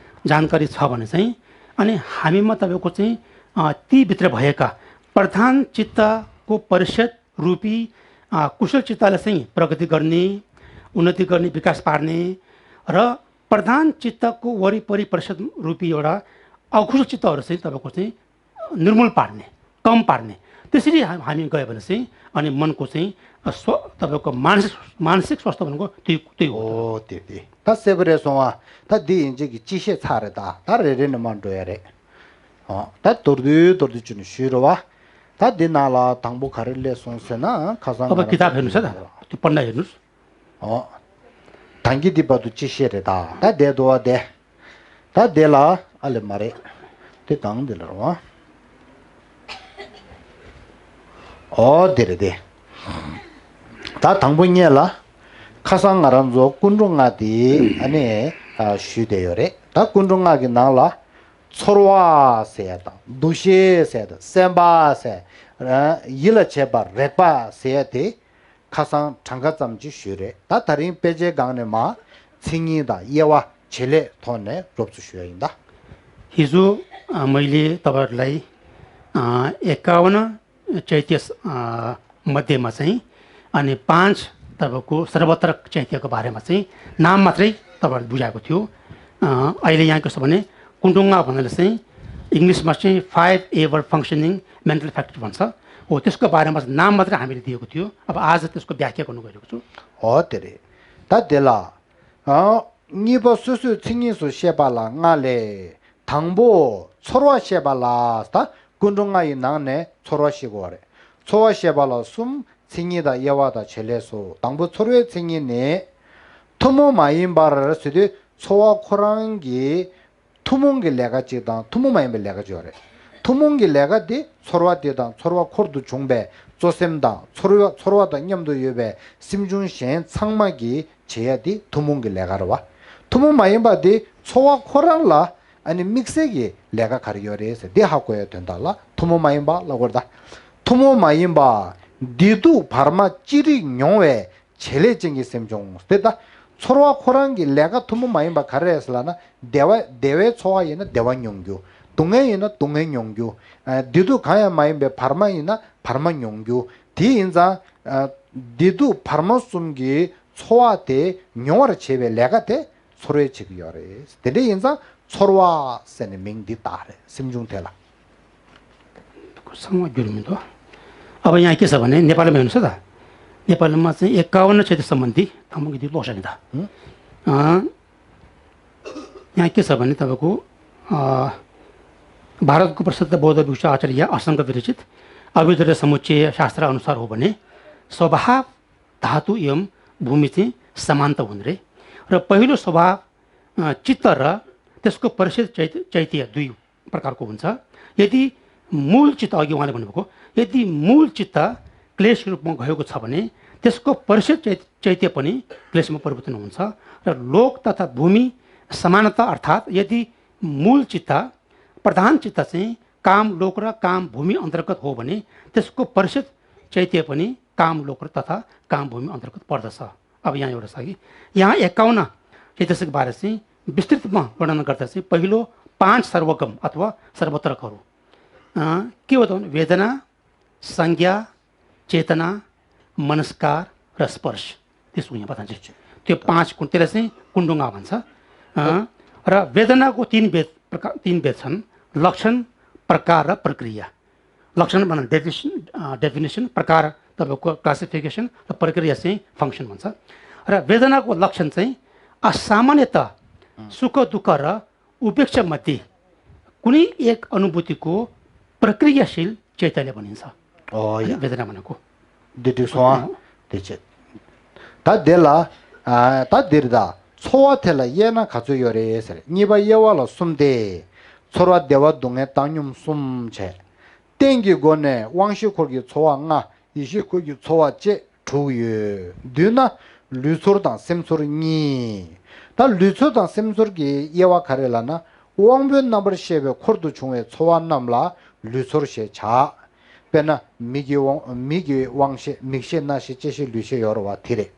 जानकारी छ भने चाहिँ, अनि हामीमा तपाईँको चाहिँ, अ, तीभित्र भएका प्रधान चित्तको परिषद रूपी, अ, कुशल चित्तलाई चाहिँ प्रगति गर्ने, उन्नति गर्ने, विकास पार्ने र प्रधान चित्तको वरिपरि परिषद रूपी एउटा अकुशल चित्तहरू चाहिँ तपाईँको चाहिँ निर्मूल पार्ने, कम पार्ने, त्यसरी हा-, हामी गयो भने चाहिँ अनि मनको चाहिँ, अ, स्व-, तपाईँको मानसिक, मानसिक स्वास्थ्य भनेको त्यही, त्यही हो। ཨོ་དེ་དེ། ད་གསལ་པོ་རེད་སོང་བ། ད་འདི་ཡིན་ཅིག་གི་སྤྱི་བཤད་ཚར་རེད་ད། ད་རེ་རེ་ནས་མར་འགྲོ་ཡ་རེད། ཨོ། ད་མདོར་བསྡུས་མདོར་བསྡུས་བྱས་ནས་ཞུས་རེད་བ། ད་འདི་ནང་ལ་དང་པོ་ག་རེ་སླེབས་སོང་ཟེར་ན་ཁ་སང་अब ང་རང་किताब हेर्नुस् है त, त्यो पन्ना हेर्नुस्। ཨོ། ད་གིན་འདི་བར་དུ་སྤྱི་བཤད་རེད་ད། ད་བསྡད་འདུག་བ་བསྡད། ད་དེ་ལ་ཨ་ལེ་མ་རེད། དེ་གང་དེ་ལ་རུང་། ཨོ་དེ་རེད་དེ། ད་དང་པོ་ཉིད་ལ། ཁ་སང་ང་རང་ཚོ་ཀུན་འགྲོ་ལྔ་དེ་ཨ་ནི་ཨ་ཞུས་བསྡད་ཡོད་རེད། ད་ཀུན་འགྲོ་ལྔ་གི་ནང་ལ། ཚོར་བ་ཟེར་ཡ་དང་། འདུ་ཤེས་ཟེར་ཡ་དང་། སེམས་པ་ཟེར། ཡིད་ལ་བྱེད་པ་རེག་པ་ཟེར་ཡ་དེ། ཁ་སང་གྲངས་ཀ་ཙམ་ཅིག་ཞུས་རེད། ད་ད་རིང་དཔེ་ཆའི་སྒང་ནས་མ། མཚན་ཉིད་དང་དབྱེ་བ་བྱེད་ལས་ཐོག་ནས་རོབ་ཙམ་ཞུ་ཡ་ཡིན་ད། हिजो, अ, मैले तपाईँहरूलाई, अ, एकाउन्न चैत्य, अ, मध्येमा चाहिँ अनि पाँच तपाईँको सर्वत्र चैत्यको बारेमा चाहिँ नाम मात्रै तपाईँहरूलाई बुझाएको थियो। अ, अहिले यहाँ कस्तो भने कुन्डुङ्गा भन्नाले चाहिँ इङ्ग्लिसमा चाहिँ five ever functioning mental faculty भन्छ। हो, त्यसको बारेमा चाहिँ नाम मात्रै हामीले दिएको थियो। अब आज त्यसको व्याख्या गर्नु गइरहेको छु। हो, धेरै। ད་དེ་ལ། ཨ། གཉིས་པ་སོ་སོའི་མཚན་ཉིད་སུ་བཤད་པ་ལ་ལྔ་ལས། དང་པོ་ཚོར་བ་བཤད་པ་ལ། ད་ཀུན་འགྲོ་ལྔ་ཡི་ནང་ནས་ཚོར་བ་བཤད་དགོས་པ་རེད། ཚོར་བ་བཤད་པ་ལ་གསུམ། མཚན་ཉིད་དང་དབྱེ་བ་དང་བྱེད་ལས་སོ། དང་པོ་ཚོར་བའི་མཚན་ཉིད་ནི། ཐུན་མོང་མ་ཡིན་པར་ཟེར་དུས་ཚོར་བ་ཁོ་རང་གི་ཐུན་མོང་གི་ལས་ཀ་གཅིག་དང་ཐུན་མོང་མ་ཡིན་པའི་ལས་ཀ་གཅིག་ཡོད་རེད། ཐུན་མོང་གི་ལས་ཀ་དེ་ཚོར་བ་དེ་དང་ཚོར་བ་འཁོར་དུ་བྱུང་བའི་གཙོ་སེམས་དང་ཚོར་བ་ཚོར་བ་དང་མཉམ་དུ་ཡོད་པའི་སེམས་བྱུང་གཞན་ཚང་མ་གིས་བྱེད་ཡ་དེ་ཐུན་མོང་གི་ལས་ཀ་རེད་བ། ཐུན་མོང་མ་ཡིན་པ་དེ་ཚོར་བ་ཁོ་རང་ལ་ཨ་ནི་དམིགས་བསལ་གྱི་ལས་ཀ་ག་རེ་ཡོད་རེད་ཟེར་དེ་ཧ་གོ་ཡའི་དོན་དག་ལ་ཐུན་མོང་མ་ཡིན་པ་ལབ་དགོས་རེད་ད། ཐུན་མོང་མ་ཡིན་པ། བདེ་སྡུག་བར་མ་ཅི་རིགས་མྱོང་བའི་བྱེད་ལས་ཅན་གྱི་སེམས་བྱུང་། དེ་ལྟ། ཚོར་བ་ཁོ་རང་གི་ལས་ཀ་ཐུན་མོང་མ་ཡིན་པ་ག་རེ་རེད་ཟེར་ལབ་ན། བདེ་བ་བདེ་བའི་ཚོར་བ་ཡིན་ན་བདེ་བ་མྱོང་རྒྱུ། སྡུག་བསྔལ་ཡིན་ན་སྡུག་བསྔལ་མྱོང་རྒྱུ། ཨ། བདེ་སྡུག་གང་ཡང་མ་ཡིན་པའི་བར་མ་ཡིན་ན་བར་མ་མྱོང་རྒྱུ། དེ་ཡིན་ཙང་། ཨ། བདེ་སྡུག་བར་མ་གསུམ་གྱི་ཚོར་བ་དེ་མྱོང་བར་བྱེད་པའི་ལས་ཀ་དེ། ཚོར་བས་བྱེད་ཀྱི་ཡོད་རེད། དེ་འདྲ་ཡིན་ཙང་ཚོར་བ་ཟེར་ནས་མིང་འདི་བཏགས་རེད། སེམས་བྱུང་དེ་ལ། ཚང་མ་འགྱུར་མི་འདུག་ཨ་བ་ཡང་སྐྱེ་ས་བ་ནི་ནེ་པ་ལི་མ་ཡིན་ས་ད། ནེ་པ་ལི་མ་ཚན་ཨེ་ཀ་བ་ན་ཆེ་དེ་ས་མ་འདི་དང་པོ་གི་འདི་ཀློག་བཞག་གི་ད། ཨ། ཡང་སྐྱེ་ས་བ་ནི་ད་བ་ཀོ། ཨ། भारत को प्रसिद्ध बौद्ध भिक्षु आचार्य असंग विरचित अभ्युदय समुच्चय शास्त्र अनुसार हो भने स्वभाव धातु एवं भूमि चाहिँ समानता हुने रे। र पहिलो स्वभाव, अ, चित्त र त्यसको परिषद चैत-, चैत्य दुई प्रकारको हुन्छ। यदि मूल चित्त, अघि उहाँले भन्नुभएको, यदि मूल चित्त क्लेश रूपमा गएको छ भने त्यसको परिषद चैत-, चैत्य पनि क्लेशमा परिवर्तन हुन्छ। र लोक तथा भूमि समानता, अर्थात् यदि मूल चित्त, प्रधान चित्त चाहिँ काम लोक र काम भूमि अन्तर्गत हो भने त्यसको परिषद चैत्य पनि काम लोक तथा काम भूमि अन्तर्गत पर्दछ। अब यहाँ एउटा छ कि यहाँ एकाउन्न चैतसिक बारे चाहिँ विस्तृतमा वर्णन गर्दा चाहिँ पहिलो पाँच सर्वगम अथवा सर्वत्रकहरू, अँ, के हो त भने वेदना, संज्ञा, चेतना, मनस्कार र स्पर्श। त्यसको यहाँ बताइन्छ। त्यो पाँच कुन, त्यसलाई चाहिँ कुण्डुङ्गा भन्छ। अँ, र वेदनाको तीन भेद प्रकार, तीन भेद छन्, लक्षण, प्रकार र प्रक्रिया। लक्षण भन्दा डेफिनेसन, अ, डेफिनेसन, प्रकार तपाईँको क्लासिफिकेसन र प्रक्रिया चाहिँ फङ्सन भन्छ। र वेदनाको लक्षण चाहिँ असामान्यत, सुख दुःख र उपेक्षा मध्ये कुनै एक अनुभूतिको प्रक्रियाशील चैतन्य भनिन्छ। हो, अनि या। वेदना भनेको। दे ठिक छ। अँ। दे छे। ད་དེ་ལ། ཨ། ད་འདིར་ད་ཚོར་བ་དེ་ལ་དབྱེ་ན་ག་ཚོད་ཡོད་རེད་ཟེར། གཉིས་པ་དབྱེ་བ་ལ་གསུམ་སྟེ། ཚོར་བ་བདེ་བ་སྡུག་བསྔལ་བཏང་སྙོམས་གསུམ་བྱས། རྟེན་གྱི་སྒོ་ནས་དབང་ཤེས་འཁོར་གྱི་ཚོར་བ་ལྔ། ཡིད་ཤེས་འཁོར་གྱི་ཚོར་བ་བཅས་དྲུག་ཡོད། བསྡུས་ན་ལུས་ཚོར་དང་སེམས་ཚོར་གཉིས། ད་ལུས་ཚོར་དང་སེམས་ཚོར་གྱི་དབྱེ་བ་ག་རེ་ལབ་ན། དབང་པོའི་རྣམ་པར་ཤེས་པའི་འཁོར་དུ་བྱུང་བའི་ཚོར་བ་རྣམས་ལ་ལུས་ཚོར་ཞེས་བྱ། དཔེར་ན་མིག་གི་དབང་མིག་གི་དབང་ཤེས། མིག་ཤེས་རྣ་ཤེས་ལྕེ་ཤེས་ལུས་ཤེས་ཡོད་རེད་བ། དེ་རེད།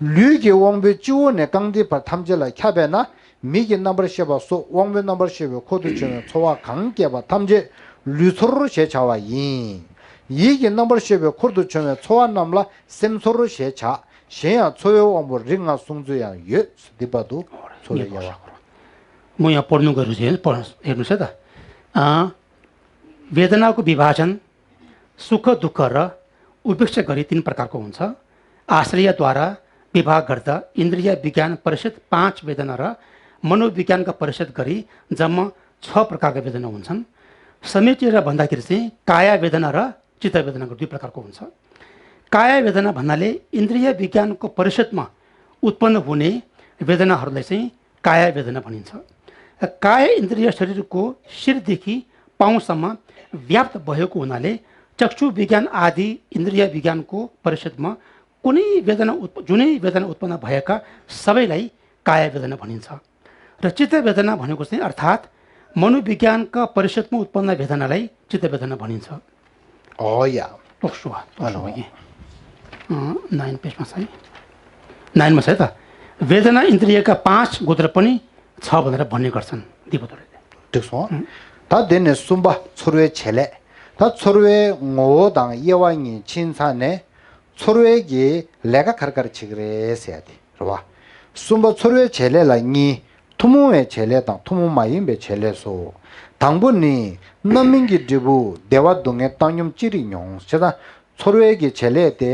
ལུས་ཀྱི་དབང་པོའི་སྤྱི་བོ་ནས་རྐང་མཐིལ་བར་ཐམས་ཅད་ལ་ཁྱབ་པས་ན། མིག་གི་རྣམ་པར་ཤེས་པ་སོགས་དབང་པོའི་རྣམ་པར་ཤེས་པའི་འཁོར་དུ་བྱུང་བའི་ཚོར་བ་གང་སྐྱེས་པ་ཐམས་ཅད་ལུས་ཚོར་ཞེས་བྱ་བ་ཡིན། ཡིད་ཀྱི་རྣམ་པར་ཤེས་པའི་འཁོར་དུ་བྱུང་བའི་ཚོར་བ་རྣམས་ལ་སེམས་ཚོར་ཞེས་བྱ། གཞན་ཡང་ཚོར་བའི་དབང་པོ་རིགས་ལྔ་གསུངས་ཚུལ་ཡང་ཡོད། འདི་བར་དུ་ཚོར་བའི་དབྱེ་བ། म यहाँ पढ्नु गएको थिएँ, पढ-, हेर्नुहोस् है त। अँ, वेदनाको विभाजन, सुख दुःख र उपेक्षा गरी तीन प्रकारको हुन्छ। आश्रयद्वारा विभाग गर्दा इन्द्रिय विज्ञान परिषद पाँच वेदना र मनोविज्ञानका परिषद गरी जम्मा छ प्रकारका वेदना हुन्छन्। समेटेर भन्दाखेरि चाहिँ काय वेदना र चित्त वेदनाको दुई प्रकारको हुन्छ। काय वेदना भन्नाले इन्द्रिय विज्ञानको परिषदमा उत्पन्न हुने वेदनाहरूलाई चाहिँ काय वेदना भनिन्छ। काय इन्द्रिय शरीरको शिरदेखि पाउसम्म व्याप्त भएको हुनाले चक्षु विज्ञान आदि इन्द्रिय विज्ञानको परिषदमा कुनै वेदना उत्प-, जुनै वेदना उत्पन्न भएका सबैलाई काय वेदना भनिन्छ। र चित्त वेदना भनेको चाहिँ अर्थात् मनोविज्ञानका परिषदमा उत्पन्न वेदनालाई चित्त वेदना भनिन्छ। हो या। टोक्सुवा, टोक्सुवा यी। अँ, नाइन पेजमा छ है। नाइनमा छ है त। वेदना इन्द्रियका पाँच गोत्र पनि छ भनेर भन्ने गर्छन् दिपतोले। ठिक छ। ད་དེ་ནས་གསུམ་པ་ཚོར་བའི་བྱེད་ལས། ད་ཚོར་བའི་ངོ་བོ་དང་དབྱེ་བ་གཉིས་ཕྱིན་ཚར་ནས། ཚོར་བའི་གི་ལས་ཀ་ག་རེ་ག་རེ་བྱེད་ཀྱི་རེད་ཟེར་ཡ་དེ་རེད་བ། གསུམ་པ་ཚོར་བའི་བྱེད་ལས་ལ་གཉིས། ཐུན་མོང་བའི་བྱེད་ལས་དང་ཐུན་མོང་མ་ཡིན་པའི་བྱེད་ལས་སོ། དང་པོ་ནི། རྣམ་སྨིན་གྱི་འབྲས་བུ་བདེ་བ་སྡུག་བསྔལ་བཏང་སྙོམས་ཅི་རིགས་མྱོང་། བྱས་ཙང་ཚོར་བའི་གི་བྱེད་ལས་དེ་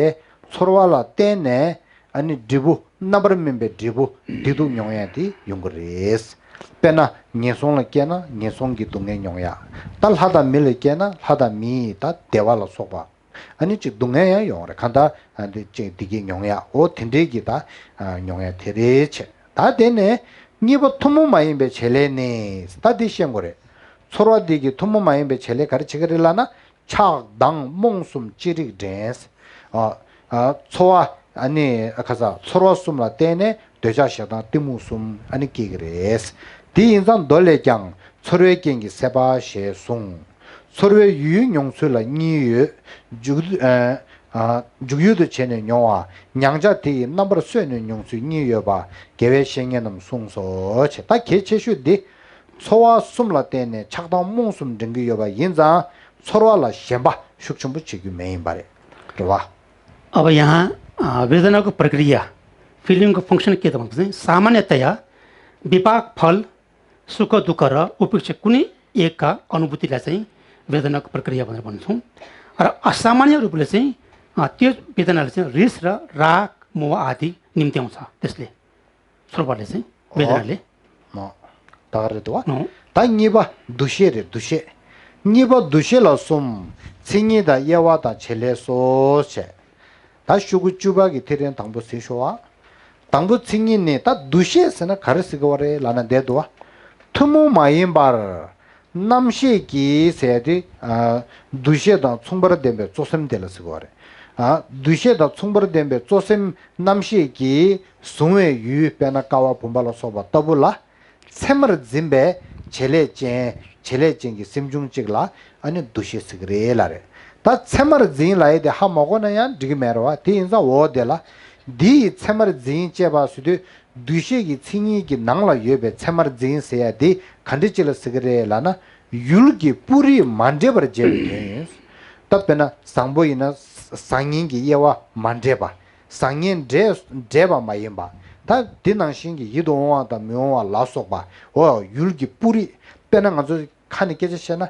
ཚོར་བ་ལ་བརྟེན་ནས། ཨ་ནི་འབྲས་བུ་རྣམ་པར་སྨིན་པའི་འབྲས་བུ་བདེ་སྡུག་མྱོང་ཡ་དེ་ཡོང་གི་རེད། དཔེར་ན་ངན་སོང་ལ་སྐྱེས་ན་ངན་སོང་གི་སྡུག་བསྔལ་མྱོང་ཡ། ད་ལྷ་དང་མི་ལ་སྐྱེས་ན་ལྷ་དང་མིའི་ད་བདེ་བ་ལ་སོགས་པ། ཨ་ནི་ཅིག་སྡུག་བསྔལ་ཡང་ཡོང་རེད། གང་ལྟར་ཨ་འདི་ཅིག་བདེ་སྐྱིད་མྱོང་ཡ། འོ་དེ་འདྲའི་གི་ད་ཨ་མྱོང་ཡ་དེ་རེད་བྱས། ད་དེ་ནས་གཉིས་པ་ཐུན་མོང་མ་ཡིན་པའི་བྱེད་ལས་ནི། ད་འདི་ཤེས་དགོས་རེད། ཚོར་བ་འདི་གི་ཐུན་མོང་མ་ཡིན་པའི་བྱེད་ལས་ག་རེ་བྱེད་ཀྱི་རེད་ལབ་ན། ཆགས་སྡང་རྨོངས་གསུམ་ཅི་རིགས་འདྲེན། ཨ་ཨ་ཚོར་བ་ཨ་ནི་ཁ་ས་ཚོར་བ་གསུམ་ལ་བརྟེན་ནས་འདོད་ཆགས་ཞེ་སྡང་གཏི་མུག་གསུམ་ཨ་ནི་སྐྱེ་གི་རེད། དེ་ཡིན་ཙང་མདོ་ལས་ཀྱང་ཚོར་བའི་རྐྱེན་གྱིས་སྲེད་པ་ཞེས་གསུངས། ཚོར་བའི་ཡུལ་མྱོང་ཚུལ་ལ་གཉིས་ཡོད། འཇུག་ཨ་ཨ་འཇུག་ཡུལ་དུ་བྱས་ནས་མྱོང་བ། མྱང་བྱ་དེ་ཡི་རྣམ་པར་གསོས་ནས་མྱོང་ཚུལ་གཉིས་ཡོད་པ་དགེ་བའི་བཤེས་གཉེན་རྣམས་གསུངས་སོ། ཅེས། ད་གལ་ཆེ་ཤོས་འདི། ཚོར་བ་གསུམ་ལ་བརྟེན་ནས་ཆགས་སྡང་རྨོངས་གསུམ་འདྲེན་གྱི་ཡོད་པ་ཡིན་ཙང་། ཚོར་བ་ལ་ཞེན་པ་ཤུགས་ཆེན་པོ་བྱེད་རྒྱུ་མེད་ཡིན་པ་རེད། རེད་བ། अब यहाँ अ, वेदना को प्रक्रिया, फिलिङ को फङ्सन के त भनेपछि सामान्यतया विपाक फल, सुख दुःख र उपेक्षा कुनै एकका अनुभूतिलाई चाहिँ वेदनाको प्रक्रिया भनेर भन्छौँ। र असामान्य रूपले चाहिँ अ, त्यो वेदनाले चाहिँ रिस र राग मोह आदि निम्त्याउँछ। त्यसले, ཚོར་བ་ལས་ཟིན། ཝེ་དེ་ན་ལས། མོ། ད་ག་རེད་འདུག་བ། ནོ། ད་གཉིས་པ་འདུ་ཤེས་རེད། འདུ་ཤེས། གཉིས་པ་འདུ་ཤེས་ལ་གསུམ། མཚན་ཉིད་དང་དབྱེ་བ་དང་བྱེད་ལས་སོ། བྱས། ད་ཤོག་གུ་བཅུ་པ་གི་ཐེ་རིང་དང་པོ་གཟིགས་ཤོག་ཨ། དང་པོ་མཚན་ཉིད་ནི། ད་འདུ་ཤེས་ཟེར་ན་ག་རེ་ཟེར་གི་བ་རེད་ལབ་ན་བསྡད་འདུག་བ། ཐུན་མོང་མ་ཡིན་པར། རྣམ་ཤེས་ཀྱིས་ཟེར་ཏེ། ཨ། འདུ་ཤེས་དང་མཚུངས་པར་ལྡན་པའི་གཙོ་སེམས་དེ་ལ་ཟེར་གྱི་ཡོད་རེད། ཨ། འདུ་ཤེས་དང་མཚུངས་པར་ལྡན་པའི་གཙོ་སེམས་རྣམ་ཤེས་ཀྱིས་གཟུང་བའི་ཡུལ། དཔེར་ན་ཀ་བ་བུམ་པ་ལ་སོགས་པ་ལྟ་བུ་ལ། མཚན་མར་འཛིན་པའི་བྱེད་ལས་ཅན། བྱེད་ལས་ཅན་གྱི་སེམས་བྱུང་གཅིག་ལ་ཨ་ནི་འདུ་ཤེས་ཟེར་གྱི་རེད་ལབ་རེད། ད་མཚན་མར་འཛིན་ལབ་ཡས་དེ་ཧ་མ་གོ་ན་ཡང་འགྲིག་གི་མེད་རེད་བ། དེ་ཡིན་ཙང་འོ་དེ་ལ། འདི་ཡི་མཚན་མར་འཛིན་ཅེས་པ་ཟེར་དུས། འདུ་ཤེས་ཀྱི་མཚན་ཉིད་ཀྱི་ནང་ལ་ཡོད་པའི་མཚན་མར་འཛིན་ཟེར་ཡ་དེ་ག་འདྲ་ཅིག་ལ་ཟེར་གྱི་རེད་ལབ་ན། ཡུལ་གྱི་སྤུ་རིས་མ་འདྲེས་པར་བྱས་པའི་དོན་ཡིན། ད་དཔེར་ན་བཟང་པོ་ཡིན་ན། བཟང་ངན་གྱི་དབྱེ་བ་མ་འདྲེས་པ། བཟང་ངན་འདྲེས་འདྲེས་པ་མ་ཡིན་པ། ད་དེ་ནང་བཞིན་གྱི་ཡིད་དུ་འོང་བ་དང་མི་འོང་བ་ལ་སོགས་པ། འོ་ཡུལ་གྱི་སྤུ་རིས། དཔེར་ན་ང་ཚོ་ཁ་ནས་སྐད་ཆ་བཤད་ན།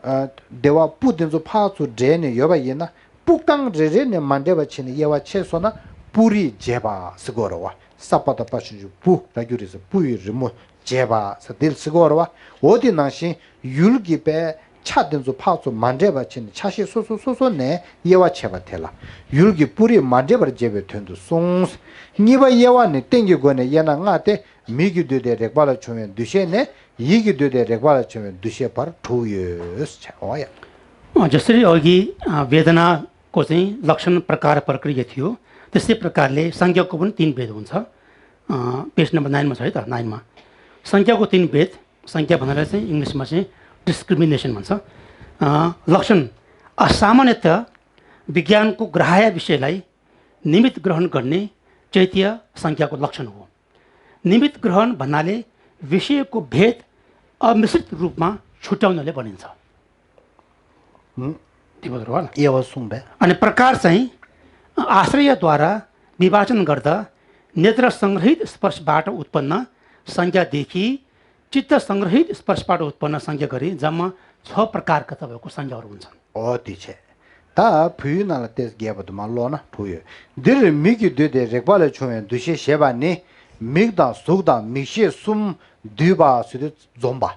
ཨ། སྡེ་བ་སྤུ་དེ་ཚོ་ཕར་ཚུར་འདྲེས་ནས་ཡོད་པ་ཡིན་ན། སྤུ་རྐང་རེ་རེ་ནས་མ་འདྲེས་པ་བྱས་ནས་དབྱེ་བ་ཕྱེ་སོང་ན། སྤུ་རིས་འབྱེད་པ་ཟེར་གྱི་ཡོད་རེད་བ། ས་པ་བཏགས་སྤ་ཆུང་ཆུང་སྤུ། ར་གི་གུ་རི་ས་སྤུ་ཡི་རི་མོ་འབྱེད་པ་ཟེར་དེ་ལ་ཟེར་གྱི་ཡོད་རེད་བ། འོ་དེ་ནང་བཞིན་ཡུལ་གྱི་པའི་ཆ་དེ་ཚོ་ཕར་ཚུར་མ་འདྲེས་པ་བྱས་ནས་ཆ་ཤས་སོ་སོ་སོ་སོ་ནས་དབྱེ་བ་ཕྱེ་བ་དེ་ལ་ཡུལ་གྱི་སྤུ་རིས་མ་འདྲེས་པར་འབྱེད་པའི་དོན་དུ་གསུངས། གཉིས་པ་དབྱེ་བ་ནི་རྟེན་གྱི་སྒོ་ནས་དབྱེ་ན་ལྔ་སྟེ། མིག་གི་འདུས་ཏེ་རེག་པ་ལས་བྱུང་བའི་འདུ་ཤེས་ནས། ཡིད་ཀྱི་འདུས་ཏེ་རེག་པ་ལས་བྱུང་བའི་འདུ་ཤེས་བར་དྲུག་ཡོད། འོ་ཡ། जसरी अघि अ, वेदनाको चाहिँ लक्षण प्रकार प्रक्रिया थियो, त्यस्तै प्रकारले संज्ञाको पनि तीन भेद हुन्छ। अ, पेज नम्बर नाइनमा छ है त, नाइनमा। संज्ञाको तीन भेद। संज्ञा भनेर चाहिँ इङ्ग्लिसमा चाहिँ डिस्क्रिमिनेसन भन्छ। अ, लक्षण असामान्यतया विज्ञानको ग्राह्य विषयलाई निमित्त ग्रहण गर्ने चैत्य संज्ञाको लक्षण हो। निमित्त ग्रहण भन्नाले विषयको भेद अमिश्रित रूपमा छुट्याउनले भनिन्छ। हुँ। तिमीहरू हो न? यो हो सुन्दा। अनि प्रकार चाहिँ आश्रयद्वारा विभाजन गर्दा नेत्र सङ्ग्रहित स्पर्शबाट उत्पन्न संज्ञादेखि चित्त सङ्ग्रहित स्पर्शबाट उत्पन्न संज्ञा गरी जम्मा छ प्रकारका तपाईँको संज्ञाहरू हुन्छन्। འོ་དེ་བྱས། ད་བོད་ཡིག་ནང་ལ་ཏོག་ཙམ་རྒྱས་པ་དུ་མ་ཀློག་ན་འགྲིག་ཡོད། འདིར་མིག་གི་འདུས་ཏེ་རེག་པ་ལས་བྱུང་བའི་འདུ་ཤེས་ཞེས་པ་ནི། མིག་དང་གཟུགས་དང་མིག་ཤེས་གསུམ་འདུས་པ་ཟེར་དུས་འཛོམས་པ།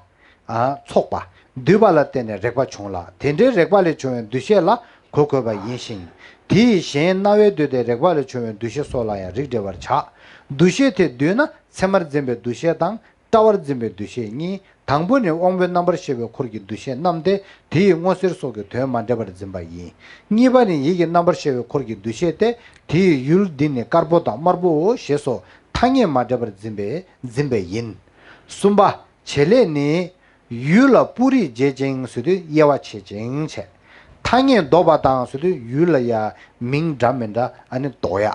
ཨ། ཚོགས་པ། འདུས་པ་ལ་བརྟེན་ནས་རེག་པ་བྱུང་ལ། དེ་འདྲའི་རེག་པ་ལས་བྱུང་བའི་འདུ་ཤེས་ལ་གོ་དགོས་པ་ཡིན་ཞིང་། དེ་ཡི་གཞན་རྣ་བའི་འདུས་ཏེ་རེག་པ་ལས་བྱུང་བའི་འདུ་ཤེས་སོགས་ལ་ཡང་རིགས་འགྲེ་བར་བྱ། འདུ་ཤེས་དེ་འདུས་ན་མཚན་མར་འཛིན་པའི་འདུ་ཤེས་དང་། སྐྲ་བར་འཛིན་པའི་འདུ་ཤེས་གཉིས། དང་པོ་ནི་དབང་པོའི་རྣམ་པར་ཤེས་པའི་འཁོར་གྱི་འདུ་ཤེས་རྣམས་ཏེ། དེ་ཡི་སྔོ་སེར་སོགས་ཀྱི་དོན་མ་འདྲེས་པར་འཛིན་པ་ཡིན། གཉིས་པ་ནི་ཡིད་ཀྱི་རྣམ་པར་ཤེས་པའི་འཁོར་གྱི་འདུ་ཤེས་ཏེ། དེ་ཡི་ཡུལ་འདི་ནི་དཀར་པོ་དང་དམར་པོའོ་ཞེས་སོགས་ཐ་སྙད་མ་འདྲེས་པར་འཛིན་པའི་འཛིན་པའི་ཡིན། གསུམ་པ། བྱེད་ལས་ནི། ཡུལ་ལ་སྤུ་རིས་འབྱེད་ཅིང་ཟེར་དུས་དབྱེ་བ་ཕྱེ་ཅིང་བྱས། ཐ་སྙད་འདོགས་པ་དང་ཟེར་དུས་ཡུལ་ལ་ཡ་མིང་འདྲ་མི་འདྲ་ཨ་ནི་འདོགས་ཡ།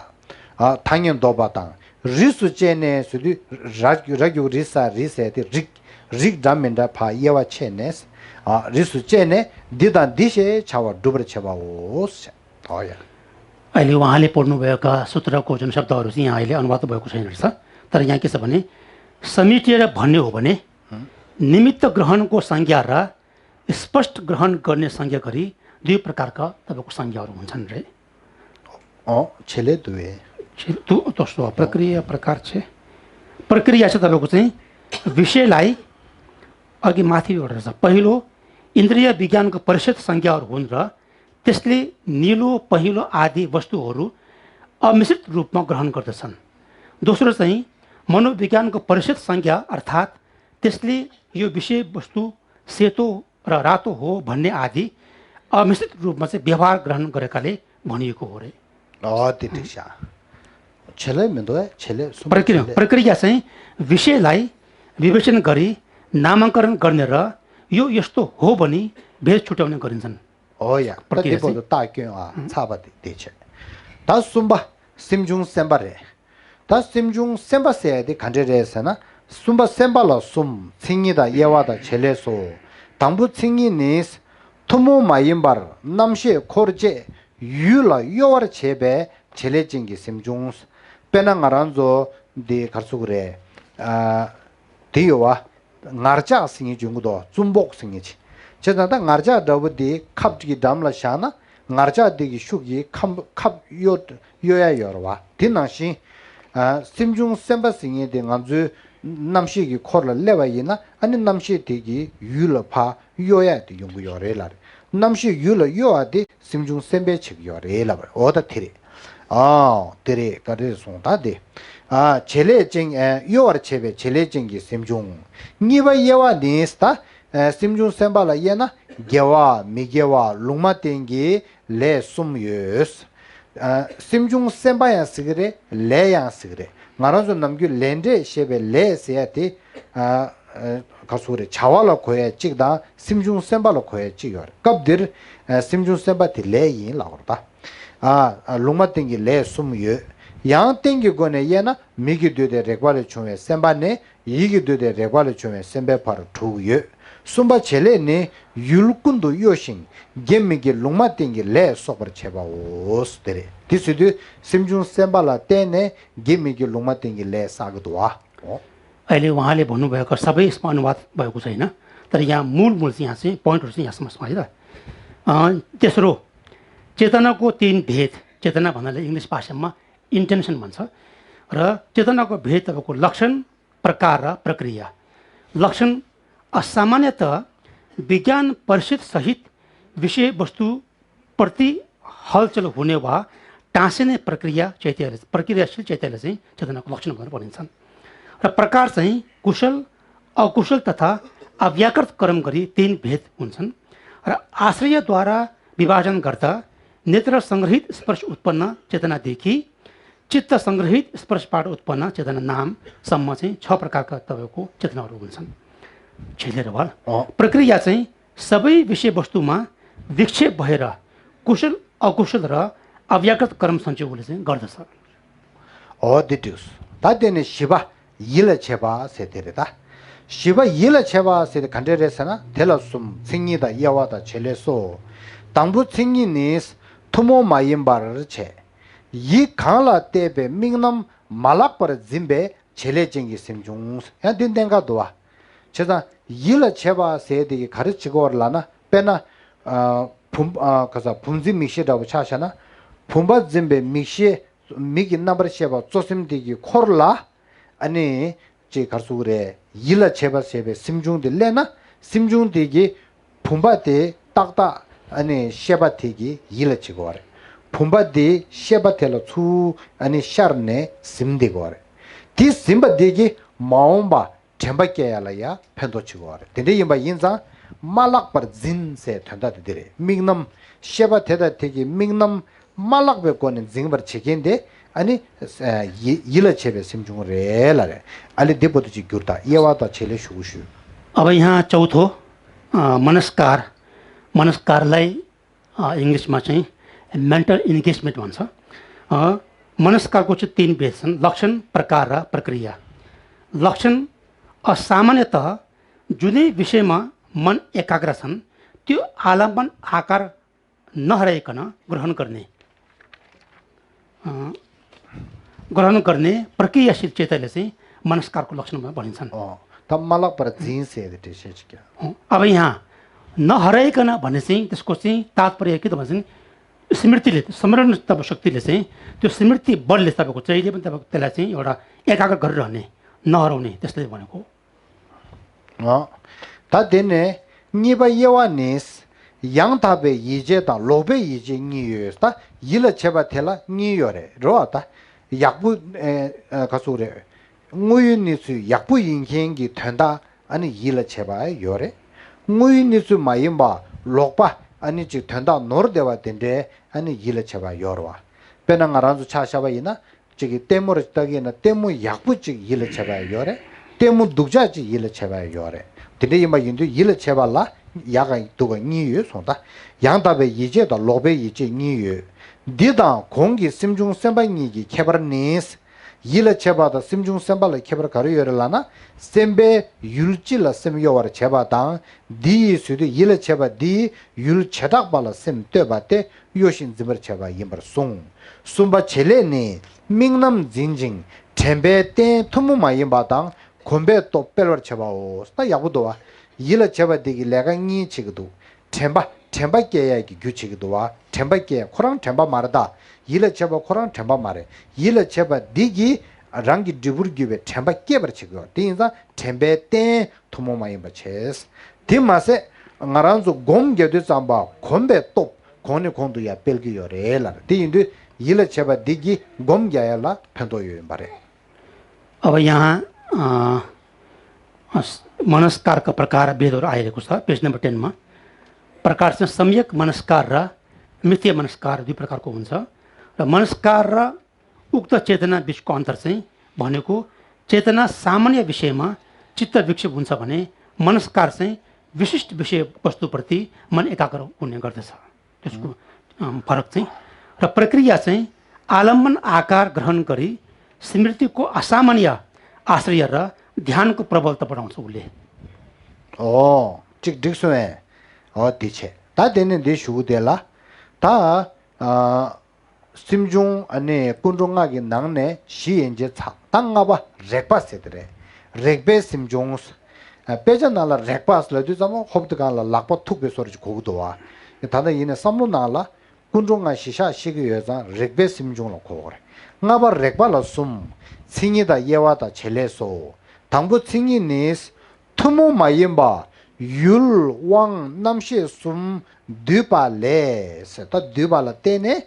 ཨ། ཐ་སྙད་འདོགས་པ་དང་། རིས་སུ་བཅད་ནས་ཟེར་དུས་ར་གི་གུ་རི་ས་རིས་ཟེར་ཏེ་རིགས། རིགས་འདྲ་མི་འདྲ་ཕར་དབྱེ་བ་ཕྱེ་ནས། ཨ། རིས་སུ་བཅད་ནས་འདི་དང་འདི་ཞེས་བྱ་བ་སྒྲུབ་པར་བྱེད་པའོ། ཨོ་ཡ། अहिले उहाँले पढ्नुभएका सूत्रको जुन शब्दहरू चाहिँ यहाँ अहिले अनुवाद भएको छैन रहेछ। तर यहाँ के छ भने, समेटेर भन्ने हो भने, हुँ। निमित्त ग्रहणको संज्ञा र स्पष्ट ग्रहण गर्ने संज्ञा गरी दुई प्रकारका तपाईँको संज्ञाहरू हुन्छन् रे। अँ, छेले दुए। छ- दु- दोस्रो प्रक्रिया प्रकार छ। प्रक्रिया चाहिँ तपाईँको चाहिँ विषयलाई अघि माथि एउटा रहेछ। पहिलो, इन्द्रिय विज्ञानको परिषद संज्ञाहरू हुन् र त्यसले निलो, पहेँलो आदि वस्तुहरू अमिश्रित रूपमा ग्रहण गर्दछन्। दोस्रो चाहिँ मनोविज्ञानको परिषद संज्ञा, अर्थात् त्यसले यो विषयवस्तु सेतो र रातो हो भन्ने आदि अमिश्रित रूपमा चाहिँ व्यवहार ग्रहण गरेकाले भनिएको हो रे। अ, त्यो ठिक छ। छेले मिन्दो है, छेले, सुम प्रक्रिया, छेले। प्रक्रिया चाहिँ विषयलाई विवेचन गरी नामाकरण गर्ने र यो यस्तो हो भनी भेद छुट्याउने गरिन्छन्। ཨོ་ཡ། ད་དེ་པོ་ཏོ་ཏ་སྐྱོན་ཨ་ཚ་བ་དེ་དེ་ཆེ། ད་གསུམ་པ་སེམས་བྱུང་སེམས་པ་རེད། ད་སེམས་བྱུང་སེམས་པ་ཟེར་ཡ་དེ་ག་འདྲ་རེད་ཟེར་ན། གསུམ་པ་སེམས་པ་ལ་གསུམ། མཚན་ཉིད་དང་དབྱེ་བ་དང་བྱེད་ལས་སོ། དང་པོ་མཚན་ཉིད་ནི། ཐུན་མོང་མ་ཡིན་པར་རྣམ་ཤེས་འཁོར་བཅས་ཡུལ་ལ་གཡོ་བར་བྱེད་པའི་བྱེད་ལས་ཅན་གྱི་སེམས་བྱུང་། དཔེར་ན་ང་རང་ཚོ་འདི་གར་ཚུགས་རེད། ཨ། དེ་ཡོད་བ། ངར་ལྕགས་ཟེར་མཁན་བྱུང་གི་འདུག་རྩུབ་པོ་ཟེར་མཁན་ཅིག་བྱས་ཙང་ད་ངར་ལྕགས་འདྲ་བོ་དེ་ཁབ་ཀྱི་འགྲམ་ལ་བཞག་ན་ངར་ལྕགས་དེ་གི་ཤུགས་ཀྱིས་ཁམ- ཁབ་གཡོ- གཡོ་ཡ་ཡོད་རེད་བ། དེ་ནང་བཞིན། ཨ། སེམས་བྱུང་སེམས་པ་ཟེར་མཁན་དེ་ང་ཚོའི་རྣམ་ཤེས་ཀྱི་འཁོར་ལ་སླེབས་པ་ཡིན་ན་ཨ་ནི་རྣམ་ཤེས་དེ་གི་ཡུལ་ལ་ཕར་གཡོ་ཡ་དེ་ཡོང་གི་ཡོད་རེད་ལབ་རེད། རྣམ་ཤེས་ཡུལ་ལ་གཡོ་བ་དེ་སེམས་བྱུང་སེམས་པས་བྱེད་ཀྱི་ཡོད་རེད་ལབ་རེད། འོ་ད་དེ་རེད། ཨའོ་དེ་རེད། ག་རེ་རེད་སོང་ད་དེ། ཨ། བྱེད་ལས་ཅན། ཨ། གཡོ་བར་བྱེད་པའི་བྱེད་ལས་ཅན་གྱི་སེམས་བྱུང་། གཉིས་པ་དབྱེ་བ་ནི་ད། ཨ། སེམས་བྱུང་སེམས་པ་ལ་དབྱེ་ན་དགེ་བ་མི་དགེ་བ་ལུང་མ་བསྟན་གྱི་ལས་གསུམ་ཡོད། ཨ། སེམས་བྱུང་སེམས་པ་ཡང་ཟེར་གི་རེད། ལས་ཡང་ཟེར་གི་རེད། ང་རང་ཚོ་ནམ་རྒྱུན་ལས་འབྲས་ཞེས་པའི་ལས་ཟེར་ཡ་དེ། ཨ། ག་ཟེར་རེད། བྱ་བ་ལ་གོ་ཡ་གཅིག་དང་སེམས་བྱུང་སེམས་པ་ལ་གོ་ཡ་གཅིག་ཡོད་རེད། སྐབས་འདིར་ཨ། སེམས་བྱུང་སེམས་པ་དེ་ལས་ཡིན་ལབ་དགོས་རེད་ད། ཨ། ལུང་མ་བསྟན་གྱི་ལས་གསུམ་ཡོད། ཡང་བསྟན་གྱི་སྒོ་ནས་དབྱེ་ན་མིག་གི་འདུས་ཏེ་རེག་པ་ལས་བྱུང་བའི་སེམས་པ་ནས་ཡིད་ཀྱི་འདུས་ཏེ་རེག་པ་ལས་བྱུང་བའི་སེམས་པའི་བར་དྲུག་ཡོད། གསུམ་པ་བྱེད་ལས་ནི་ཡུལ་ཀུན་ཏུ་གཡོ་ཞིང་དགེ་མི་དགེ་ལུང་མ་བསྟན་གྱི་ལས་གསོག་པར་བྱེད་པའོ། དེ་རེད། དེ་ཟེར་དུས་སེམས་བྱུང་སེམས་པ་ལ་བརྟེན་ནས་དགེ་མི་དགེ་ལུང་མ་བསྟན་གྱི་ལས་བསགས་ཀྱི་འདུག་བ། सबैमा अनुवाद भएको छैन, तर यहाँ मूल मूल चाहिँ यहाँ चाहिँ पोइन्टहरू चाहिँ यहाँसम्म छ है त। अँ, तेस्रो, चेतनाको तीन भेद। चेतना भन्नाले इङ्ग्लिस भाषामा इन्टेन्सन भन्छ। र चेतनाको भेद तपाईँको लक्षण, प्रकार र प्रक्रिया। लक्षण, अ, सामान्यतः विज्ञान परिषद सहित विषयवस्तु प्रति हलचल हुने वा टाँसिने प्रक्रिया चैत्य प्रक्रियाशील चैत्यलाई चाहिँ चेतनाको लक्षण भनेर भनिन्छन्। र प्रकार चाहिँ कुशल, अकुशल तथा अव्याकृत क्रम गरी तीन भेद हुन्छन्। र आश्रयद्वारा विभाजन गर्दा नेत्र सङ्ग्रहित स्पर्श उत्पन्न चेतनादेखि चित्त सङ्ग्रहित स्पर्शबाट उत्पन्न चेतना नामसम्म चाहिँ छ प्रकारका तपाईँको चेतनाहरू हुन्छन्। झेलेर भल। अँ। प्रक्रिया चाहिँ सबै विषयवस्तुमा विक्षेप भएर कुशल अकुशल र अव्याकृत क्रम सञ्चय उसले चाहिँ गर्दछ। ཨོ་དེ་དུས། ད་དེ་ནས་བཞི་པ་ཡིད་ལ་བྱེད་པ་ཟེར་དེ་རེད་ད། བཞི་པ་ཡིད་ལ་བྱེད་པ་ཟེར་དེ་ག་འདྲ་རེད་ཟེར་ན། དེ་ལ་གསུམ། མཚན་ཉིད་དང་དབྱེ་བ་དང་བྱེད་ལས་སོ། དང་པོ་མཚན་ཉིད་ནི་ཐུན་མོང་མ་ཡིན་པར་བྱེད། ཡིད་གང་ལ་གཏད་པའི་དམིགས་རྣམ་མ་བརླག་པར་འཛིན་པའི་བྱེད་ལས་ཅན་གྱི་སེམས་བྱུང་། ཡང་འདི་གནད་འགག་འདུག་བ། བྱས་ཙང་ཡིད་ལ་བྱེད་པ་ཟེར་དེ་གི་ག་རེ་བྱེད་དགོས་རེད་ལབ་ན། དཔེར་ན། ཨ། བུམ། ཨ། ག་ས། བུམ་འཛིན་མིག་ཤེས་འདྲ་བོ་ཆ་བཞག་ན། བུམ་པ་འཛིན་པའི་མིག་ཤེས། མིག་གི་རྣམ་པར་ཤེས་པ་གཙོ་སེམས་དེ་གི་འཁོར་ལ། ཨ་ནི། ཅེས་གར་སུ་རེད། ཡིད་ལ་བྱེད་པ་ཟེར་བའི་སེམས་བྱུང་དེ་སླེབས་ན། སེམས་བྱུང་དེ་གི་བུམ་པ་དེ་ཏག་ཏག་ཨ་ནི་ཤེས་པ་དེ་གི་ཡིད་ལ་བྱེད་དགོས་པ་རེད། བུམ་པ་དེ་ཤེས་པ་དེ་ལ་ཚུར་ཨ་ནི་ཤར་ནས་ཟིན་བསྡད་དགོས་པ་རེད། དེ་ཟིན་པ་དེ་གི་མ་འོངས་པ་དྲན་པ་སྐྱེ་ཡ་ལ་ཡ་ཕན་ཐོགས་བྱེད་དགོས་པ་རེད། དེ་འདྲ་ཡིན་པ་ཡིན་ཙང་མ་བརླག་པར་འཛིན་ཟེར་དོན་དག་དེ་འདི་རེད། དམིགས་རྣམ། ཤེས་པ་དེ་དང་དེ་གི་དམིགས་རྣམ། མ་བརླག་པའི་སྒོ་ནས་འཛིན་པར་བྱེད་མཁན་དེ་ཨ་ནི། ཡིད་ཡིད་ལ་བྱེད་པའི་སེམས་བྱུང་རེད་ལ་རེད། ཨ་ལེ་འདི་པོ་ཏི་ཅིག་བསྒྱུར་དང་དབྱེ་བ་དང་བྱེད་ལས་ཞུ་གི་ཞུ། अब यहाँ चौथो, अ, मनस्कार। मनस्कारलाई, अ, इङ्ग्लिसमा चाहिँ मेन्टल इन्गेजमेन्ट भन्छ। अ, मनस्कारको चाहिँ तीन भेद छन्, लक्षण, प्रकार र प्रक्रिया। लक्षण, अ, सामान्यतः जुनै विषयमा मन एकाग्र छन्, त्यो आलम्बन आकार नहराइकन ग्रहण गर्ने, अ, ग्रहण गर्ने प्रक्रियाशील चेतनले चाहिँ मनस्कारको लक्षणमा भनिन्छन्। अँ, त मलक पर झिन से दे टेसे क्या? अँ, अब यहाँ नहराइकन भने चाहिँ त्यसको चाहिँ तात्पर्य के त भन्छ नि, स्मृतिले, स्मरण तब शक्तिले चाहिँ त्यो स्मृति बलले तपाईँको चाहिँले पनि तपाईँको त्यसलाई चाहिँ एउटा एकाग्र गरिरहने, नहराउने, त्यस्तै भनेको। अँ। ད་དེ་ནས་གཉིས་པ་དབྱེ་བ་ནི། ཡང་དག་པའི་ཡིད་བྱེད་དང་ལོག་པའི་ཡིད་བྱེད་གཉིས་ཡོད། ད་ཡིད་ལ་བྱེད་པ་དེ་ལ་གཉིས་ཡོད་རེད། རེད་བ། ད་ཡག་པོ་ཨེ་ཨ་ག་ཟེར་རེད། དངོས་ཡོད་གནས་ཚུལ་ཡག་པོ་ཡིན་མཁན་གྱི་དོན་དག་ཨ་ནི་ཡིད་ལ་བྱེད་པ་ཡོད་རེད། དངོས་ཡོད་གནས་ཚུལ་མ་ཡིན་པ་ལོག་པ་ཨ་ནི་ཅིག་དོན་དག་ནོར་བསྡད་པ་དེ་འདྲའི་ཨ་ནི་ཡིད་ལ་བྱེད་པ་ཡོད་རེད་བ། དཔེར་ན་ང་རང་ཚོ་ཆ་བཞག་པ་ཡིན་ན། གཅིག་གིས་ལྟད་མོར་ལྟ་གི་ཡིན་ན་ལྟད་མོ་ཡག་པོ་གཅིག་ཡིད་ལ་བྱེད་པ་ཡོད་རེད། ལྟད་མོ་སྡུག་ཅག་གཅིག་ཡིད་ལ་བྱེད་པ་ཡོད་རེད། དེ་འདྲ་ཡིན་པ་ཡིན་དུས་ཡིད་ལ་བྱེད་པ་ལ་ཡག་ག་སྡུག་ག་གཉིས་ཡོད་གསུངས། ད་ཡང་དག་པའི་ཡིད་བྱེད་དང་ལོག་པའི་ཡིད་བྱེད་གཉིས་ཡོད། འདི་དང་གོང་གི་སེམས་བྱུང་སེམས་པ་གཉིས་ཀྱི་ཁྱད་པར་ནི། ཡིད་ལ་བྱེད་པ་དང་སེམས་བྱུང་སེམས་པ་ལ་ཁྱད་པར་ག་རེ་ཡོད་རེད་ལབ་ན། སེམས་པས་ཡུལ་སྤྱི་ལ་སེམས་གཡོ་བར་བྱེད་པ་དང་། འདི་ཡིས་ཟེར་དུས་ཡིད་ལ་བྱེད་པ་འདིས་ཡུལ་བྱེ་བྲག་པ་ལ་སེམས་གཏོད་པ་སྟེ། གཡོ་ཞིང་འཛིན་པར་བྱེད་པ་ཡིན་པར་གསུངས། གསུམ་པ་བྱེད་ལས་ནི། དམིགས་རྣམ་འཛིན་ཅིང་དྲན་པའི་རྟེན་ཐུན་མོང་མ་ཡིན་པ་དང་གོམས་པའི་སྟོབས་སྤེལ་བར་བྱེད་པའོ། ད་ཡག་པོ་འདུག་བ། ཡིད་ལ་བྱེད་པ་འདི་གིས་ལས་ཀ་གཉིས་བྱེད་ཀྱི་འདུག་དྲན་པ། དྲན་པ་སྐྱེ་ཡས་ཀྱི་རྒྱུ་བྱེད་ཀྱི་འདུག་བ། དྲན་པ་སྐྱེ་ཡས་ཁོ་རང་དྲན་པ་མ་རེད་ད། ཡིད་ལ་བྱེད་པ་ཁོ་རང་དྲན་པ་མ་རེད། ཡིད་ལ་བྱེད་པ་འདི་གིས་རང་གི་འབྲས་བུར་གྱུར་པའི་དྲན་པ་སྐྱེད་པར་བྱེད་ཀྱི་ཡོད། དེ་ཡིན་ཙང་དྲན་པའི་རྟེན་ཐུན་མོང་མ་ཡིན་པ་བྱས། དེ་མ་ཟད་ང་རང་ཚོ་སྒོམ་རྒྱག་དུས་ཙམ་པ་གོམས་པའི་སྟོབས་གོང་ནས་གོང་དུ་ཡར་སྤེལ་གྱི་ཡོད་རེད་ལབ་རེད། དེ་ཡིན་དུས་ཡིད་ལ་བྱེད་པ་འདི་གིས་སྒོམ་རྒྱག་ཡ་ལ་ཕན་ཐོགས་ཡོད་ཡིན་པ་རེད། अब यहाँ अ, अ, मनस्कार का प्रकार भेदहरू आइरहेको छ पेज नम्बर टेनमा। प्रकार चाहिँ सम्यक मनस्कार र मिथ्या मनस्कार दुई प्रकारको हुन्छ। र मनस्कार र उक्त चेतना बिचको अन्तर चाहिँ भनेको चेतना सामान्य विषयमा चित्त विक्षेप हुन्छ भने मनस्कार चाहिँ विशिष्ट विषयवस्तुप्रति मन एकाग्र हुने गर्दछ। त्यसको अम, फरक चाहिँ र प्रक्रिया चाहिँ आलम्बन आकार ग्रहण गरी स्मृतिको असामान्य आश्रय र ध्यानको प्रबलता बढाउँछ उसले। ཨོ། གཅིག་འགྲིག་སོང་ཨེ། ཨོ་དེ་བྱས། ད་དེ་ནས་འདི་ཞུ་དེ་ལ། ད་ཨ། སེམས་བྱུང་ཨ་ནི་ཀུན་འགྲོ་ལྔ་གི་ནང་ནས་བཞི་ཡན་ཆད་ཚར། ད་ལྔ་པ་རེག་པ་ཟེར་དེ་རེད། རེག་པའི་སེམས་བྱུང་། ཨ། དཔེ་ཆ་ནང་ལ་རེག་པ་ལབ་དུས་ཙམ་པ་ཧོབ་དེ་གང་ལ་ལག་པ་ཐུག་པའི་བཟོ་འདྲ་ཅིག་གོ་གི་འདུག་བ། ད་ལྟ་ཡིན་ནའི་བསམ་བློ་ནང་ལ་ཀུན་འགྲོ་ལྔ་གཞི་བཞག་ཤེས་ཀྱི་ཡོད་ཙང་རེག་པའི་སེམས་བྱུང་ལ་གོ་གི་རེད། ལྔ་པ་རེག་པ་ལ་གསུམ། མཚན་ཉིད་དང་དབྱེ་བ་དང་བྱེད་ལས་སོ། དང་པོ་མཚན་ཉིད་ནི། ཐུན་མོང་མ་ཡིན་པ། ཡུལ་དབང་རྣམ་ཤེས་གསུམ་འདུས་པ་ལས་ཟེར། ད་འདུས་པ་ལ་བརྟེན་ནས་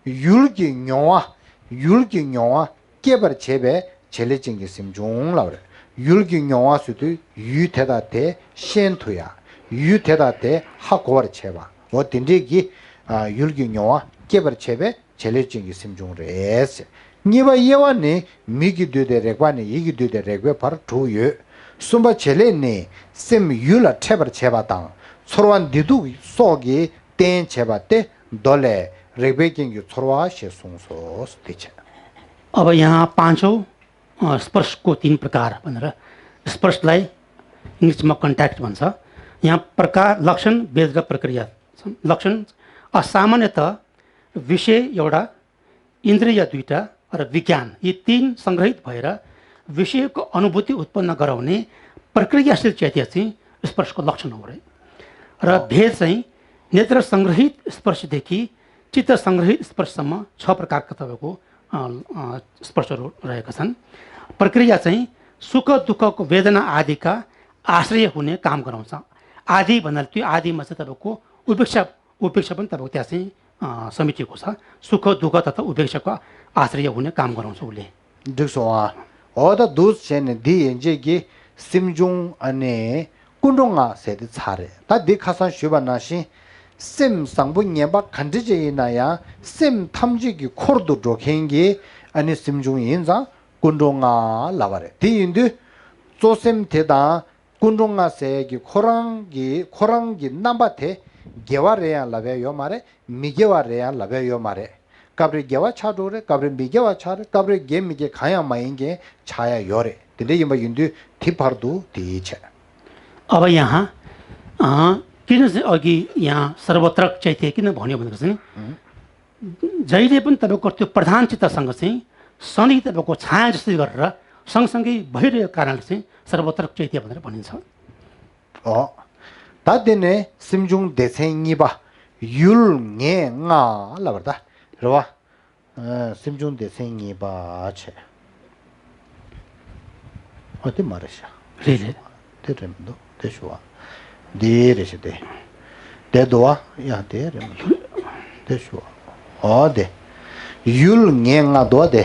ཡུལ་གྱི་མྱོང་བ། ཡུལ་གྱི་མྱོང་བ་སྐྱེད་པར་བྱེད་པའི་བྱེད་ལས་ཅན་གྱི་སེམས་བྱུང་ལབ་རེད། ཡུལ་གྱི་མྱོང་བ་ཟེར་དུས་ཡུལ་དེ་དང་དེ་ཤེས་ཐུབ་ཡ། ཡུལ་དེ་དང་དེ་ཧ་གོ་བར་བྱེད་པ། འོ་དེ་འདྲས་ཀྱི་ཨ་ཡུལ་གྱི་མྱོང་བ་སྐྱེད་པར་བྱེད་པའི་བྱེད་ལས་ཅན་གྱི་སེམས་བྱུང་རེད། གཉིས་པ་དབྱེ་བ་ནི་མིག་གིས་བསྡུས་ཏེ་རེག་པ་ནས་ཡིད་ཀྱིས་བསྡུས་ཏེ་རེག་པའི་བར་དྲུག་ཡོད། གསུམ་པ་བྱེད་ལས་ནི་སེམས་ཡུལ་ལ་འཕྲད་པར་བྱེད་པ་དང་ཚོར་བ་བདེ་སྡུག་སོགས་ཀྱིས་རྟེན་བྱེད་པ་སྟེ་མདོ་ལས་རེག་པའི་རྐྱེན་གྱིས་ཚོར་བ་ཞེས་གསུངས་སོ། དེ་བྱས། अब यहाँ पाँचौँ अ, स्पर्शको तीन प्रकार भनेर स्पर्शलाई इङ्ग्लिसमा कन्ट्याक्ट भन्छ। यहाँ प्रकार, लक्षण, भेद र प्रक्रिया छन्। लक्षण, अ, सामान्यत विषय एउटा, इन्द्रिय दुईटा र विज्ञान, यी तीन सङ्ग्रहित भएर विषयको अनुभूति उत्पन्न गराउने प्रक्रियाशील चैत्य चाहिँ स्पर्शको लक्षण हो रे। र भेद चाहिँ नेत्र सङ्ग्रहित स्पर्शदेखि चित्त सङ्ग्रहित स्पर्शसम्म छ प्रकारका तपाईँको अ, अ, स्पर्शहरू रहेका छन्। प्रक्रिया चाहिँ सुख दुःखको वेदना आदिका आश्रय हुने काम गराउँछ। आदि भन्नाले त्यो आदिमा चाहिँ तपाईँको उपेक्षा, उपेक्षा पनि तपाईँको त्यहाँ चाहिँ अ, समेटिएको छ। सुख दुःख तथा उपेक्षाको आश्रय हुने काम गराउँछ उसले। འགྲིག་སོང་ཨ། འོ་ད་འདུག་བྱས་ནས་འདི་ཡན་ཆད་ཀྱི་སེམས་བྱུང་ཨ་ནི་ཀུན་འགྲོ་ལྔ་ཟེར་དེ་ཚར་རེད། ད་འདི་ཁ་སང་ཞུས་པ་ནང་བཞིན་སེམས་བཟང་པོ་ངན་པ་ག་འདྲ་ཅིག་ཡིན་ན་ཡང་སེམས་ཐམས་ཅད་ཀྱི་འཁོར་དུ་འགྲོ་མཁན་གྱི་ཨ་ནི་སེམས་བྱུང་ཡིན་ཙང་ཀུན་འགྲོ་ལྔ་ལབ་པ་རེད། དེ་ཡིན་དུས་གཙོ་སེམས་དེ་དང་ཀུན་འགྲོ་ལྔ་ཟེར་ཡས་ཀྱི་ཁོ་རང་གི་ཁོ་རང་གི་རྣམ་པ་དེ་དགེ་བ་རེད་ཡང་ལབ་ཡ་ཡོད་མ་རེད། མི་དགེ་བ་རེད་ཡང་ལབ་ཡ་ཡོད་མ་རེད། སྐབས་རེ་དགེ་བ་ཆགས་འགྲོ་རེད། སྐབས་རེ་མི་དགེ་བ་ཆགས་རེད། སྐབས་རེ་དགེ་མི་དགེ་གང་ཡང་མ་ཡིན་མཁན་ཆགས་ཡ་ཡོད་རེད། དེ་འདྲ་ཡིན་པ་ཡིན་དུས་དེ་བར་དུ་དེའི་ཆེད། अब यहाँ अ, किन चाहिँ अघि यहाँ सर्वत्रक चैत्य किन भन्यो भनेको चाहिँ जहिले पनि तपाईँको त्यो प्रधान चित्तसँग चाहिँ सधैँ तपाईँको छाया जस्तै गरेर सँगसँगै भइरहेको कारणले चाहिँ सर्वत्रक चैत्य भनेर भनिन्छ। ཨོ། ད་དེ་ནས་སེམས་བྱུང་སྡེ་ཚན་གཉིས་པ། ཡུལ་ངེས་ལྔ་ལབ་པ་རེད་ད། རེད་བ། ཨ། སེམས་བྱུང་སྡེ་ཚན་གཉིས་པ་བྱས། ཨ། དེ་མ་རེད་ཤག་རེད་རེད། དེ་རེད་མི་འདུག་དེ་ཞུ་བ། འདི་རེད་ཤག་དེ། དེ་འདུག་བ། ཡང་དེ་རེད་མི་འདུག་དེ་ཞུ་བ། ཨོ་དེ། ཡུལ་ངེས་ལྔ་འདུག་བ་དེ།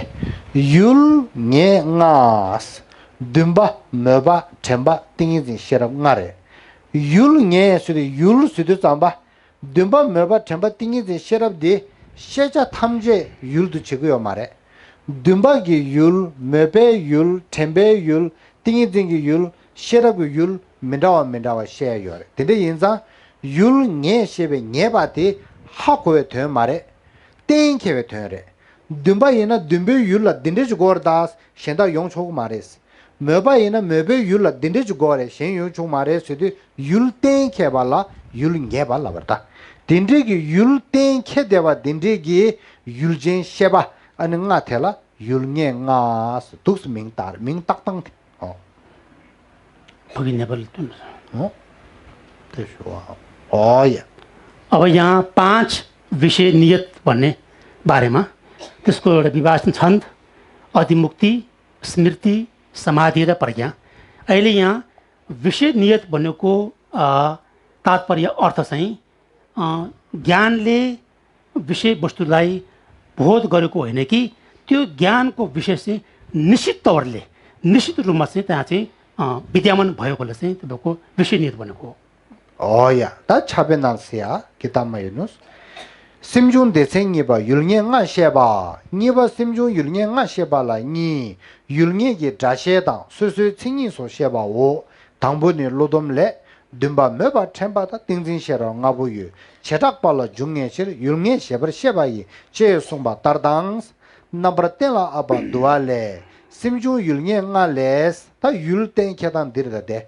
ཡུལ་ངེས་ལྔ། འདུན་པ། མོས་པ། དྲན་པ། ཏིང་ངེ་འཛིན། ཤེས་རབ་ལྔ་རེད། ཡུལ་ངེས་ཟེར་དུས། ཡུལ་ཟེར་དུས་ཙམ་པ། འདུན་པ། མོས་པ། དྲན་པ། ཏིང་ངེ་འཛིན། ཤེས་རབ་འདི་ཤེས་བྱ་ཐམས་ཅད་ཡུལ་དུ་བྱེད་ཀྱི་ཡོད་མ་རེད། འདུན་པ་གི་ཡུལ། མོས་པའི་ཡུལ། དྲན་པའི་ཡུལ། ཏིང་ངེ་འཛིན་གྱི་ཡུལ། ཤེས་རབ་ཀྱི་ཡུལ། མི་འདྲ་བ་མི་འདྲ་བ་བཤད་ཡོད་རེད། དེ་འདྲ་ཡིན་ཙང་། ཡུལ་ངེས་ཞེས་པའི་ངེས་པ་དེ་ཧ་གོ་བའི་དོན་མ་རེད། གཏན་འཁེལ་བའི་དོན་རེད། འདུན་པ་ཡིན་ན་འདུན་པའི་ཡུལ་ལ་འདི་འདྲ་ཞིག་དགོས་རེད་ད། གཞན་དག་ཡོང་ཆོག་གི་མ་རེད། མོས་པ་ཡིན་ན་མོས་པའི་ཡུལ་ལ་འདི་འདྲ་ཞིག་དགོས་རེད། གཞན་ཡོང་ཆོག་མ་རེད་ཟེར་དུས། ཡུལ་གཏན་འཁེལ་བ་ལ་ཡུལ་ངེས་པ་ལབ་པ་རེད་ད། དེ་འདྲའི་གི་ཡུལ་གཏན་འཁེལ་བསྡད་པ་དེ་འདྲའི་གི་ཡུལ་ཅན་ཤེས་པ་ཨ་ནི་ལྔ་དེ་ལ་ཡུལ་ངེས་ལྔ་ཟེར། འདུག་སེ་མིང་བཏགས། མིང་བཏགས་སྟངས་དེ། ཨོ། ཕ་གི་ནེ་པ་ལ་སྟོན་པ། ཨོ། དེ་ཞུ་བ། ཨོ་ཡ། अब यहाँ पांच विषय नियत भन्ने बारेमा, त्यसको एउटा विभाजन छन्द, अधिमुक्ति, स्मृति, समाधि र प्रज्ञा। अहिले यहाँ विषय नियत भनेको, अ, तात्पर्य, अर्थ चाहिँ, अ, ज्ञानले विषयवस्तुलाई बोध गरेको होइन कि त्यो ज्ञानको विषय चाहिँ निश्चित तौरले, निश्चित रूपमा चाहिँ त्यहाँ चाहिँ, अ, विद्यमान भएकोलाई चाहिँ तपाईँको विषय नियत भनेको हो। ཨོ་ཡ། ད་ཕྱག་དཔེ་གནང་ཟེར་ཡ། ཀི་ཏ་མ་ཡོ་ནུས། སེམས་བྱུང་སྡེ་ཚན་གཉིས་པ། ཡུལ་ངེས་ལྔ་བཤད་པ། གཉིས་པ། སེམས་བྱུང་ཡུལ་ངེས་ལྔ་བཤད་པ་ལ་གཉིས། ཡུལ་ངེས་ཀྱི་སྒྲ་བཤད་དང་སོ་སོའི་མཚན་ཉིད་སོགས་བཤད་པའོ། དང་པོ་ནི་བློ་སྡོམ་ལས། འདུན་པ། མོས་པ། དྲན་པ་དང་ཏིང་འཛིན་ཤེས་རབ་ལྔ་པོ་ཡོད། བྱེ་བྲག་པ་ལ་འབྱུང་ངེས་ཕྱིར། ཡུལ་ངེས་བྱེད་པར་བཤད་པ་ཡིན། ཅེས་གསུངས་པ་ལྟར་དང་། རྣམ་པར་གཏན་ལ་དབབ་པ་བསྡུ་བ་ལས། སེམས་བྱུང་ཡུལ་ངེས་ལྔ་ལས། ད་ཡུལ་གཏན་འཁེལ་སྟངས་འདི་རེད་ད་དེ།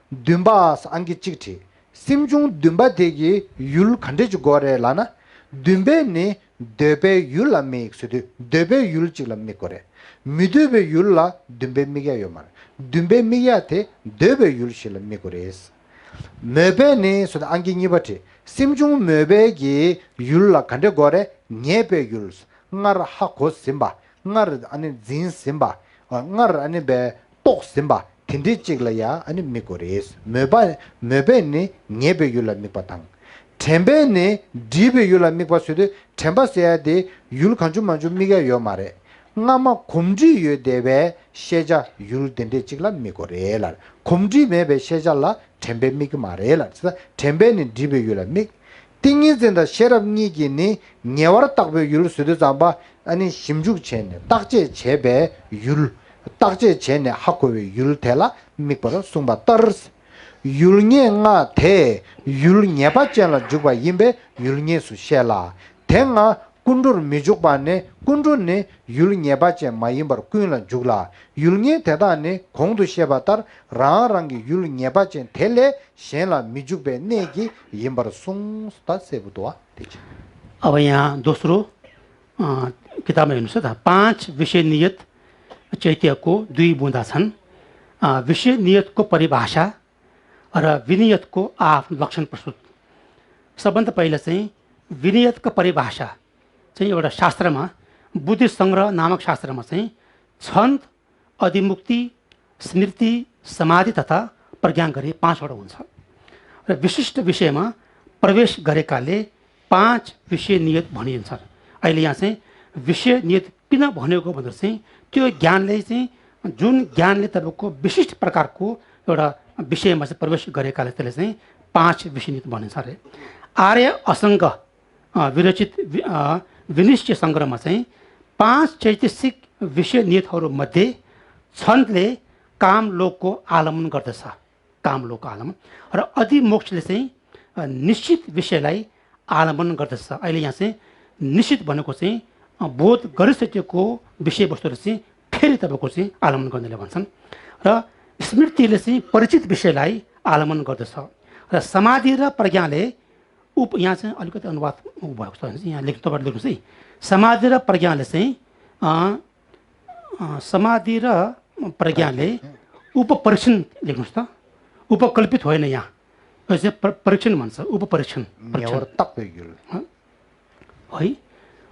འདུན་པ་ཨང་ཀི་གཅིག་བྲིས། སེམས་བྱུང་འདུན་པ་དེ་གི་ཡུལ་ག་འདྲས་ཅིག་དགོས་རེད་ལབ་ན། འདུན་པས་ནི་འདོད་པའི་ཡུལ་ལ་དམིགས་ཟེར་དུས། འདོད་པའི་ཡུལ་གཅིག་ལ་དམིགས་དགོས་རེད། མི་འདོད་པའི་ཡུལ་ལ་འདུན་པས་དམིགས་ཡ་ཡོད་མ་རེད། འདུན་པས་དམིགས་ཡ་དེ་འདོད་པའི་ཡུལ་ཞིག་ལ་དམིགས་དགོས་རེད། མོས་པས་ནི་ཟེར་དུས་ཨང་ཀི་གཉིས་པ་བྲིས། སེམས་བྱུང་མོས་པའི་གི་ཡུལ་ལ་ག་འདྲས་དགོས་རེད། ངེས་པའི་ཡུལ། སྔར་ཧ་གོ་ཟིན་པ། སྔར་ཨ་ནི་འཛིན་ཟིན་པ། སྔར་ཨ་ནི་བས་རྟོགས་ཟིན་པ། དེ་འདྲའི་གཅིག་ལ་ཡ་ཨ་ནི་དམིགས་དགོས་རེད། མོས་པ། མོས་པས་ནི་ངེས་པའི་ཡུལ་ལ་དམིགས་པ་དང་། དྲན་པས་ནི་འདྲིས་པའི་ཡུལ་ལ་དམིགས་པ་ཟེར་དུས། དྲན་པ་ཟེར་ཡ་དེ་ཡུལ་གང་བྱུང་མང་བྱུང་དམིགས་ཡ་ཡོད་མ་རེད། སྔ་མ་གོམས་འདྲིས་ཡོད་བསྡད་པའི་ཤེས་བྱ་ཡུལ་དེ་འདྲའི་གཅིག་ལ་དམིགས་དགོས་རེད་ལ། གོམས་འདྲིས་མེད་པའི་ཤེས་བྱ་ལ་དྲན་པས་དམིགས་ཀྱི་མ་རེད་ལ། དྲན་པས་ནི་འདྲིས་པའི་ཡུལ་ལ་དམིགས། ཏིང་ངེ་འཛིན་དང་ཤེས་རབ་གཉིས་ཀྱིས་ནི་ཉེ་བར་བརྟགས་པའི་ཡུལ་ཟེར་དུས་ཙམ་པ། ཨ་ནི་ཞིབ་འཇུག་བྱས་ནས་བརྟག་དཔྱད་བྱས་པའི་ཡུལ། བརྟག་དཔྱད་བྱས་ནས་ཧ་གོ་བའི་ཡུལ་དེ་ལ་དམིགས་པར་གསུངས་པ་ལྟར། ཡུལ་ངེས་ལྔ་དེ་ཡུལ་ངེས་པ་ཅན་ལ་འཇུག་པ་ཡིན་པས་ཡུལ་ངེས་སུ་བཤད་ལ། དེ་ལྔ་ཀུན་འགྲོར་མི་འཇུག་པ་ནི། ཀུན་འགྲོ་ནི་ཡུལ་ངེས་པ་ཅན་མ་ཡིན་པར་ཀུན་ལ་འཇུག་ལ། ཡུལ་ངེས་དེ་དག་ནི་གོང་དུ་བཤད་པ་ལྟར་རང་རང་གི་ཡུལ་ངེས་པ་ཅན་དེ་ལས་གཞན་ལ་མི་འཇུག་པའི་གནད་ཀྱིས་ཡིན་པར་གསུངས། ད་གསལ་པོ་འདུག་བ། དེ་ཕྱིར། अब यहाँ दोस्रो, अ, किताबमा हेर्नुहोस् त, पाँच विषय नियत चैत्यको दुई बुँदा छन्। अ, विषय नियतको परिभाषा र विनियतको आफ्नो लक्षण प्रस्तुत। सबभन्दा पहिला चाहिँ विनियतको परिभाषा चाहिँ एउटा शास्त्रमा, बुद्धि संग्रह नामक शास्त्रमा चाहिँ छन्द, अधिमुक्ति, स्मृति, समाधि तथा प्रज्ञा गरी पाँचवटा हुन्छ। र विशिष्ट विषयमा प्रवेश गरेकाले पाँच विषय नियत भनिन्छ। अहिले यहाँ चाहिँ विषय नियत किन भनेको भन्दा चाहिँ त्यो ज्ञानले चाहिँ, जुन ज्ञानले तपाईँको विशिष्ट प्रकारको एउटा विषयमा चाहिँ प्रवेश गरेकाले त्यसले चाहिँ पाँच विषय नियत भनिन्छ अरे। आर्य अष्टाङ्ग, अ, विरचित वि-, अ, विनिश्चय सङ्ग्रहमा चाहिँ पाँच चैतसिक विषय नियतहरू मध्ये छन्दले काम लोकको आलम्बन गर्दछ, काम लोकको आलम्बन, र अधिमोक्षले चाहिँ, अ, निश्चित विषयलाई आलम्बन गर्दछ। अहिले यहाँ चाहिँ निश्चित भनेको चाहिँ, अ, बोध गरिसकेको विषयवस्तुले चाहिँ फेरि तपाईँको चाहिँ आलम्बन गर्नेले भन्छन्, र स्मृतिले चाहिँ परिचित विषयलाई आलम्बन गर्दछ, र समाधि र प्रज्ञाले उप-, यहाँ चाहिँ अलिकति अनुवाद उ भएको छ, यहाँ लेख्नु, तपाईँले लेख्नुहोस् है। समाधि र प्रज्ञाले चाहिँ, अँ, अँ, समाधि र प्रज्ञाले उपपरीक्षण लेख्नुहोस् त, उपकल्पित होइन यहाँ। अझै पर- परीक्षण भन्छ, उपपरीक्षण। ངེས परीक्षण। པར་བརྟག་པའི་ཡུལ། है,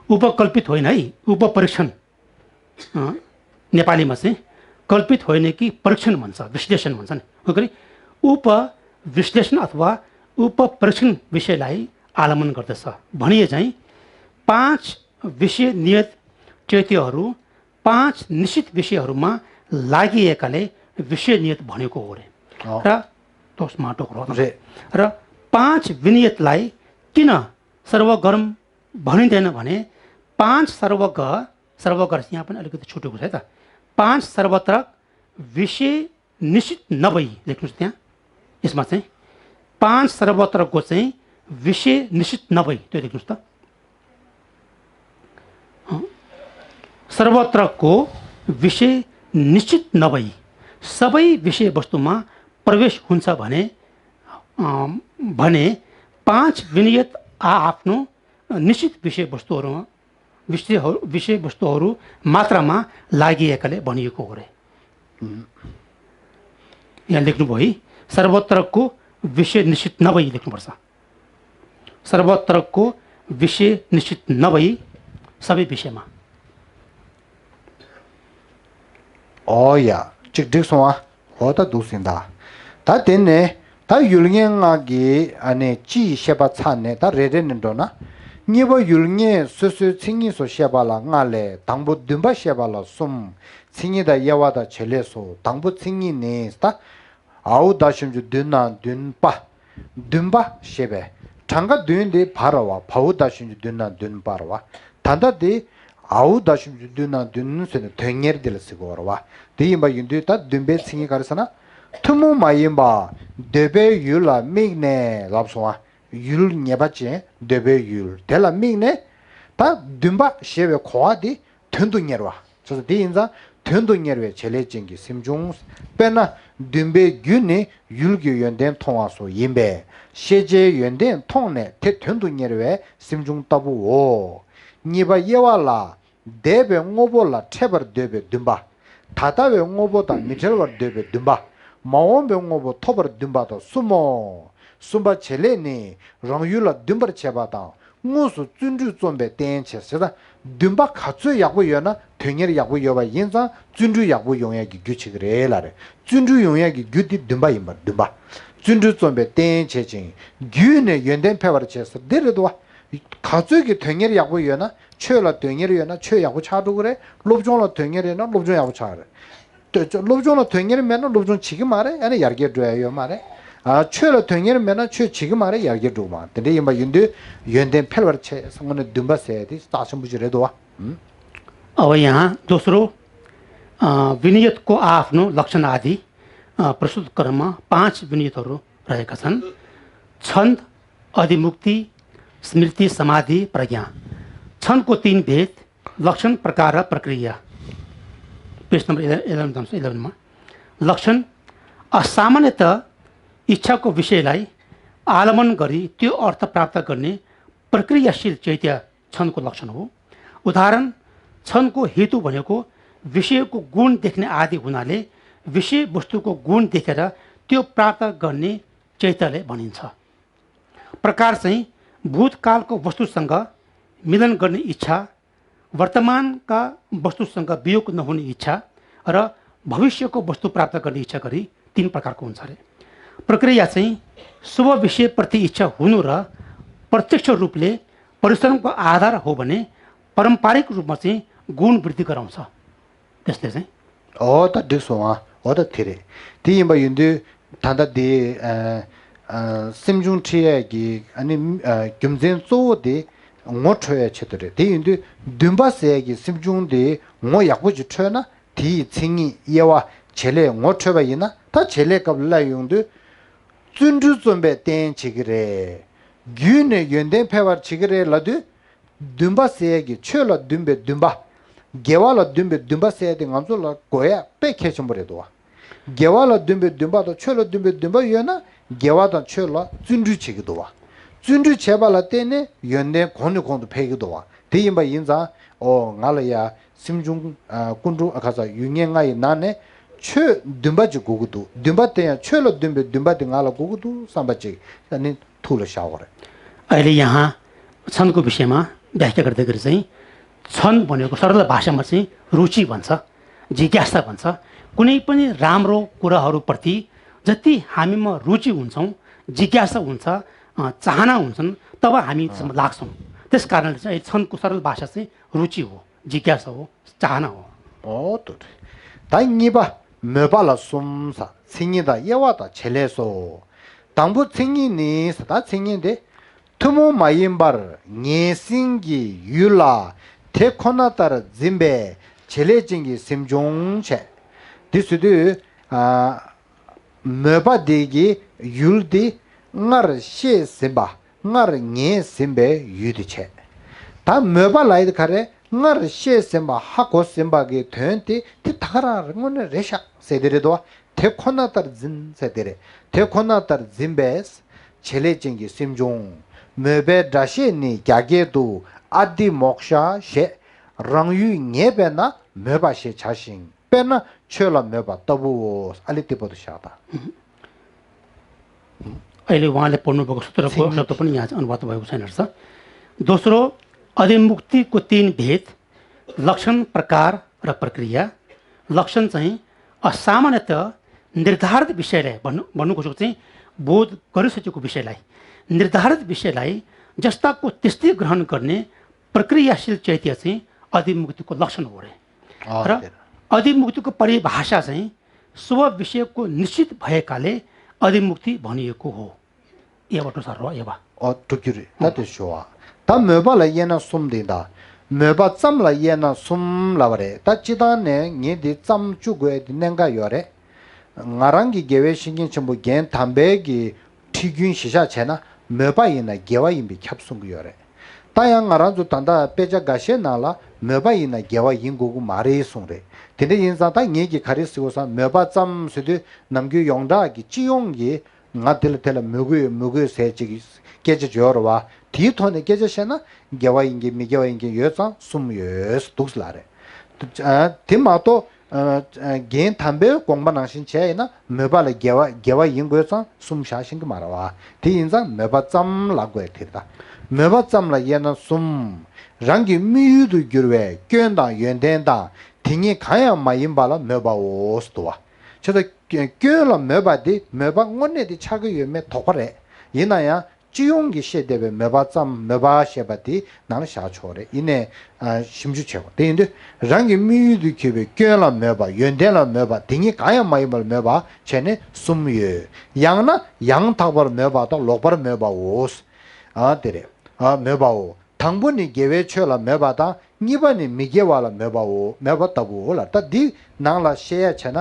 उपकल्पित होइन है, उपपरीक्षण। अँ, नेपालीमा चाहिँ कल्पित होइन कि परीक्षण भन्छ, विश्लेषण भन्छ नि। हो कि उपविश्लेषण अथवा उपपरीक्षण विषयलाई आलम्बन गर्दछ। भनिए चाहिँ पाँच विषय नियत चैत्यहरू पाँच निश्चित विषयहरूमा लागिएकाले विषय नियत भनेको हो रे। अँ। र दोष माटो हो रे। र पाँच विनियतलाई किन सर्वगर्म भनिँदैन भने पाँच सर्वग, सर्वग यहाँ पनि अलिकति छुटेको छ है त। पाँच सर्वत्र विषय निश्चित नभई लेख्नुहोस् त्यहाँ। यसमा चाहिँ पाँच सर्वत्रको चाहिँ विषय निश्चित नभई त्यो लेख्नुहोस् त। अँ, सर्वत्रको विषय निश्चित नभई सबै विषयवस्तुमा प्रवेश हुन्छ भने, अँ, भने पाँच विनियत आ आफ्नो निश्चित विषयवस्तुहरूमा विषयहरू विषयवस्तुहरू मात्रामा लागिएकाले भनिएको हो रे। यहाँ लेख्नुभयो है, सर्वत्रको विषय निश्चित नभई लेख्नुपर्छ। सर्वत्रको विषय निश्चित नभई सबै विषयमा। ཨོ་ཡ། གཅིག་འགྲིག་སོང་ཨ། ཨོ་ད་འདུག་ཟིན་ད། ད་དེ་ནས་ད་ཡུལ་ངེས་ལྔ་གི་ཨ་ནི་སྤྱི་ཡི་བཤད་པ་ཚར་ནས་ད་རེ་རེ་ནས་འགྲོ་ན། གཉིས་པ་ཡུལ་ངེས་སོ་སོའི་མཚན་ཉིད་སོགས་བཤད་པ་ལ་ལྔ་ལས་དང་པོ་འདུན་པ་བཤད་པ་ལ་གསུམ། མཚན་ཉིད་དང་དབྱེ་བ་དང་བྱེད་ལས་སོ། དང་པོ་མཚན་ཉིད་ནི་ད། འའུ་ད་ཞབས་ཀྱུ་འདུ་ན་འདུན་པ། འདུན་པ་ཞེས་པས་གྲངས་ཀ་བདུན་དེ་བ་ར་བ། བའུ་ད་ཞབས་ཀྱུ་འདུ་ན་འདུན་པ་ར་བ། ད་ལྟ་དེ་འའུ་ད་ཞབས་ཀྱུ་འདུ་ན་འདུན་ཟེར་ནས་དོན་གཉེར་དེ་ལ་ཟེར་གོ་ར་བ། དེ་ཡིན་པ་ཡིན་དུས་ད་འདུན་པའི་མཚན་ཉིད་ག་རེ་ཟེར་ན། ཐུན་མོང་མ་ཡིན་པ་འདོད་པའི་ཡུལ་ལ་དམིགས་ནས་ལབ་སོང་བ། ཡུལ་ངེས་པ་ཅན་འདོད་པའི་ཡུལ་དེ་ལ་དམིགས་ནས། ད་འདུན་པ་ཞེས་པའི་གོ་བ་དེ་དོན་དུ་གཉེར་བ། བྱས་ཙང་དེ་ཡིན་ཙང་དོན་དུ་གཉེར་བའི་བྱེད་ལས་ཅན་གྱི་སེམས་བྱུང་། དཔེར་ན་འདུན་པའི་རྒྱུ་ནི་ཡུལ་གྱི་ཡོན་ཏན་མཐོང་བ་སོགས་ཡིན་པས་ཤེས་བྱའི་ཡོན་ཏན་མཐོང་ནས་དེ་དོན་དུ་གཉེར་བའི་སེམས་བྱུང་ལྟ་བུའོ། གཉིས་པ་དབྱེ་བ་ལ། འདས་པའི་དངོས་པོ་ལ་འཕྲད་པར་འདོད་པའི་འདུན་པ། ད་ལྟ་བའི་དངོས་པོ་དང་མི་འཕྲད་པར་འདོད་པའི་འདུན་པ། མ་འོངས་པའི་དངོས་པོ་ཐོབ་པར་འདུན་པ་དང་གསུམ་མོ། གསུམ་པ་བྱེད་ལས་ནི་རང་ཡུལ་ལ་འདུན་པར་བྱེད་པ་དང་དངོས་སུ་བརྩོན་འགྲུས་རྩོམ་པའི་རྟེན་བྱེད་ཟེར་ད། འདུན་པ་ག་ཚོད་ཡག་པོ་ཡོད་ན་དོན་གཉེར་ཡག་པོ་ཡོད་པ་ཡིན་ཙང་བརྩོན་འགྲུས་ཡག་པོ་ཡོང་ཡག་གི་རྒྱུ་བྱེད་ཀྱི་རེད་ལ་རེད། བརྩོན་འགྲུས་ཡོང་ཡག་གི་རྒྱུ་དེ་འདུན་པ་ཡིན་པར་འདུན་པ། བརྩོན་འགྲུས་རྩོམ་པའི་རྟེན་བྱེད་ཅིང་རྒྱུད་ནས་ཡོན་ཏན་འཕེལ་བར་བྱེད་ཟེར་འདི་རེད་དོ། ག་ཚོད་ཀྱི་དོན་གཉེར་ཡག་པོ་ཡོད་ན། ཆོས་ལ་དོན་གཉེར་ཡོད་ན་ཆོས་ཡག་པོ་ཆགས་འགྲོ་གི་རེད། སློབ་སྦྱོང་ལ་དོན་གཉེར་ཡོད་ན་སློབ་སྦྱོང་ཡག་པོ་ཆགས་རེད། དོ་སློབ་སྦྱོང་ལ་དོན་གཉེར་མེད་ན་སློབ་སྦྱོང་བྱེད་ཀྱི་མ་རེད། ཨ་ནི་ཡར་རྒྱས་འགྲོ་ཡ་ཡོད་མ་རེད། ཨ་ཆོས་ལ་དོན་གཉེར་མེད་ན་ཆོས་བྱེད་ཀྱི་མ་རེད། ཡར་རྒྱས་འགྲོ་གི་མ་རེད། དེ་འདྲ་ཡིན་པ་ཡིན་དུས་ཡོན་ཏན་འཕེལ་བར་བྱེད་ཟེར་དངོས་གནས་འདུན་པ་ཟེར་ཡ་དེ་རྩ་ཆེན་པོ་ཞིག་རེད་དོ། अब यहाँ दोस्रो, अ, विनियतको आआफ्नो लक्षण आदि, अ, प्रस्तुत क्रममा पाँच विनियतहरू रहेका छन्। छन्द, अधिमुक्ति, स्मृति, समाधि, प्रज्ञा। छन्दको तीन भेद, लक्षण, प्रकार र प्रक्रिया। पेज नम्बर इलेभेन, इलेभेन जान्छ, इलेभेनमा। लक्षण, अ, सामान्यतः इच्छाको विषयलाई आलम्बन गरी त्यो अर्थ प्राप्त गर्ने प्रक्रियाशील चैत्य छन्दको लक्षण हो। उदाहरण, छन्दको हेतु भनेको विषयको गुण देख्ने आदि हुनाले विषयवस्तुको गुण देखेर त्यो प्राप्त गर्ने चैत्यलाई भनिन्छ। प्रकार चाहिँ भूतकालको वस्तुसँग मिलन गर्ने इच्छा, वर्तमानका वस्तुसँग वियोग नहुने इच्छा र भविष्यको वस्तु प्राप्त गर्ने इच्छा गरी तीन प्रकारको हुन्छ अरे। प्रक्रिया चाहिँ शुभ विषयप्रति इच्छा हुनु र प्रत्यक्ष रूपले परिश्रमको आधार हो भने पारम्परिक रूपमा चाहिँ गुण वृद्धि गराउँछ। त्यसले चाहिँ ཨོ་ད་འགྲིག་སོང་ཨ། ཨོ་ད་དེ་རེད། དེ་ཡིན་པ་ཡིན་དུས་ད་ལྟ་དེ་ཨ་ཨ་སེམས་བྱུང་ཁྲིད་ཡས་ཀྱི་ཨ་ནི་ཨ་རྒྱུ་མཚན་གཙོ་བོ་དེ་ངོ་འཕྲོད་ཡས་ཆེད་དུ་རེད། དེ་ཡིན་དུས་འདུན་པ་ཟེར་ཡས་ཀྱི་སེམས་བྱུང་དེ་ངོ་ཡག་པོ་ཅིག་འཕྲོད་ན་དེ་ཡི་མཚན་ཉིད་དབྱེ་བ་བྱེད་ལས་ངོ་འཕྲོད་པ་ཡིན་ན། ད་བྱེད་ལས་སྐབས་ལ་ཡོང་དུས་བརྩོན་འགྲུས་རྩོམ་པའི་རྟེན་བྱེད་ཀྱི་རེད། རྒྱུད་ནས་ཡོན་ཏན་འཕེལ་བར་བྱེད་ཀྱི་རེད་ལབ་དུས། འདུན་པ་ཟེར་ཡས་ཀྱི་ཆོས་ལ་འདུན་པའི་འདུན་པ། དགེ་བ་ལ་འདུན་པའི་འདུན་པ་ཟེར་ཡས་དེ་ང་ཚོ་ལ་དགོས་ཡ་དཔེ་གལ་ཆེན་པོ་རེད་འདུག་བ། དགེ་བ་ལ་འདུན་པའི་འདུན་པ་དང་ཆོས་ལ་འདུན་པའི་འདུན་པ་ཡོད་ན་དགེ་བ་དང་ཆོས་ལ་བརྩོན་འགྲུས་བྱེད་ཀྱི་འདུག་བ། བརྩོན་འགྲུས་བྱས་པ་ལ་བརྟེན་ནས་ཡོན་ཏན་གོང་ནས་གོང་དུ་འཕེལ་གྱི་འདུག་བ། དེ་ཡིན་པ་ཡིན་ཙང་ཨོ་ང་ལ་ཡ་སེམས་བྱུང་ཨ་ཀུན་འགྲོ་ཨ་ཁ་ས་ཡུལ་ངེས་ལྔ་ཡི་ནང་ནས་ ཆོས་འདུན་པ་ཅིག་དགོས་ཀྱི་འདུག་འདུན་པ་དེ་ཡང་ཆོས་ལ་འདུན་པའི་འདུན་པ་དེ་ང་ལ་དགོས་ཀྱི་འདུག་བསམ་པ་ཅིག་ཨ་ནི་ཐུགས་ལ་བཞག་དགོས་རེད། अहिलेको विषयमा व्याख्या गर्दै गरी चाहिँ छन्द भनेको सरल भाषामा चाहिँ रुचि भन्छ, जिज्ञासा भन्छ। कुनै पनि राम्रो कुराहरूप्रति जति हामीमा रुचि हुन्छौँ, जिज्ञासा हुन्छ, अ, चाहना हुन्छन्, तब हामी अँ। लाग्छौँ। त्यस कारणले चाहिँ छन्दको सरल भाषा चाहिँ रुचि हो, जिज्ञासा हो, चाहना हो। ཨོ་ཏོ། ད་གཉིས་པ། མོས་པ་ལ་གསུམ་ཟེར། མཚན་ཉིད་དང་དབྱེ་བ་དང་བྱེད་ལས་སོ། དང་པོ་མཚན་ཉིད་ནི་ཟེར། ད་མཚན་ཉིད་དེ། ཐུན་མོང་མ་ཡིན་པར་ངན་སེམས་ཀྱི་ཡུལ་ལ་དེ་ཁོ་ན་ལྟར་འཛིན་པའི་བྱེད་ལས་ཅན་གྱི་སེམས་བྱུང་བྱས། འདི་ཟེར་དུས། ཨ། མོས་པ་དེ་གི་ཡུལ་དེ་སྔར་ཤེས་ཟིན་པ། སྔར་ངེས་ཟིན་པའི་ཡུལ་དེ་བྱས། ད་མོས་པ་ལབ་ཡ་དེ་ག་རེ། སྔར་ཤེས་ཟིན་པ་ཧ་གོ་ཟིན་པ་གི་དོན་དེ་དེ་ད་ག་རང་རེད། དངོས་གནས་རེད་ཤག་ཟེར་དེ་རེད་དོ། དེ་ཁོ་ན་ལྟར་འཛིན་ཟེར་དེ་རེད། དེ་ཁོ་ན་ལྟར་འཛིན་པས་བྱེད་ལས་ཅན་གྱི་སེམས་བྱུང་། མོས་པའི་སྒྲ་བཤད་ནི་རྒྱ་སྐད་དུ་ཨ་ཏི་མོག་ཤ་ཞེས། རང་ཡུལ་ངེས་པས་ན་མོས་པ་ཞེས་བྱ་ཞིང་། དཔེར་ན་ཆོས་ལ་མོས་པ་ལྟ་བུའོ། ཨ་ལི་ཏི་པོ་ཏུ་བཞག་དང་། अहिले उहाँले पढ्नुभएको सूत्रको शब्द पनि यहाँ चाहिँ अनुवाद भएको छैन रहेछ। दोस्रो, अभिमुक्तिको तीन भेद, लक्षण, प्रकार र प्रक्रिया। लक्षण चाहिँ अ, सामान्यतः निर्धारित विषयलाई भन्नु भन्नु खोजेको चाहिँ बोध गरिसकेको विषयलाई, निर्धारित विषयलाई जस्ताको त्यस्तै ग्रहण गर्ने प्रक्रियाशील चैत्य चाहिँ अभिमुक्तिको लक्षण हो अरे। अँ, र त्यही त। अभिमुक्तिको परिभाषा चाहिँ सबै विषयको निश्चित भएकाले अभिमुक्ति भनिएको हो। एवटो सर्व एव। ཨོ་དྲུག་ཅུ་རེད། ད་དེ་ཞུ་བ། ད་མོས་པ་ལ་དབྱེ་ན་གསུམ་དེ་ད། མོས་པ་ཙམ་ལ་དབྱེ་ན་གསུམ་ལབ་པ་རེད། ད་སྤྱི་བཏང་ནས་ངས་འདི་ཙམ་བཅུ་དགོས་དེ་གནད་འགག་ཡོད་རེད། ང་རང་གི་དགེ་བའི་བཤེས་གཉེན་ཆེན་པོ་རྒན་དམ་པའི་གི་ཁྲིད་རྒྱུན་གཞི་བཞག་བྱས་ན་མོས་པ་ཡིན་ན་དགེ་བ་ཡིན་པའི་ཁྱབ་གསུང་གི་ཡོད་རེད། ད་ཡང་ང་རང་ཚོ་ད་ལྟ་དཔེ་ཆ་འགའ་ཤས་ནང་ལ་མོས་པ་ཡིན་ན་དགེ་བ་ཡིན་དགོས་ཀྱི་མ་རེད་གསུངས་རེད། དེ་འདྲ་ཡིན་ཙང་ད་ངེད་ཀྱིས་ག་རེ་ཟེར་དགོས་སམ། མོས་པ་ཙམ་ཟེར་དུས་ནམ་རྒྱུན་ཡོངས་གྲགས་ཀྱི་སྤྱི་ཡོངས་ཀྱི་ང་དེ་ལ་དེ་ལ་མོས་གུས་ཡོད་མོས་གུས་ཟེར་ཅིག་སྐད་ཆ་བརྗོད་རེད་བ། དེའི་ཐོག་ནས་སྐད་ཆ་བཤད་ན་དགེ་བ་ཡིན་གྱི་མི་དགེ་བ་ཡིན་གྱི་ཡོད་ཙང་གསུམ་ཡོད་འདུག་ལ་རེད། དེ་མ་གཏོགས། ཨ། རྒན་དམ་པའི་དགོངས་པ་ནང་བཞིན་བྱས་ཡིན་ན་མོས་པ་ལ་དགེ་བ་དགེ་བ་ཡིན་དགོས་ཙང་གསུམ་བཞག་ཤེས་ཀྱི་མ་རེད་བ། དེ་ཡིན་ཙང་མོས་པ་ཙམ་ལབ་དགོས་དེ་རེད་ད། མོས་པ་ཙམ་ལ་དབྱེ་ན་གསུམ། རང་གི་དམིགས་ཡུལ་དུ་གྱུར་བའི་སྐྱོན་དང་ཡོན་ཏན་དང་དེ་ཉིད་གང་ཡང་མ་ཡིན་པ་ལ་མོས་པའོ་ཟེར་འདུག་བ། བྱས་ཙང་སྐྱོན་ལ་མོས་པ་དེ་མོས་པ་དངོས་གནས་དེ་ཆགས་ཀྱི་ཡོད་མེད་དོགས་པ་རེད། ཡིན་ན་ཡང་། སྤྱི་ཡོངས་ཀྱིས་བཤད་བསྡད་པའི་མོས་པ་ཙམ་མོས་པ་ཞེས་པ་དེ་ནང་ལ་བཞག་ཆོག་རེད། ཡིན་ནའི། ཨ། ཞིབ་འཇུག་བྱེད་དགོས། དེ་ཡིན་དུས་རང་གི་དམིགས་ཡུལ་དུ་གྱུར་པའི་སྐྱོན་ལ་མོས་པ་ཡོན་ཏན་ལ་མོས་པ་དེ་ཉིད་གང་ཡང་མ་ཡིན་པར་མོས་པ་བྱས་ནས་གསུམ་ཡོད། ཡང་ན་ཡང་དག་པར་མོས་པ་དང་ལོག་པར་མོས་པའོ། ཨ། དེ་རེད། ཨ། མོས་པའོ། དང་པོ་ནི་དགེ་བའི་ཆོས་ལ་མོས་པ་དང་། གཉིས་པ་ནི་མི་དགེ་བ་ལ་མོས་པའོ། མོས་པ་ལྟ་བུའོ་ལ། ད་འདི་ནང་ལ་བཤད་ཡ་བྱས་ན་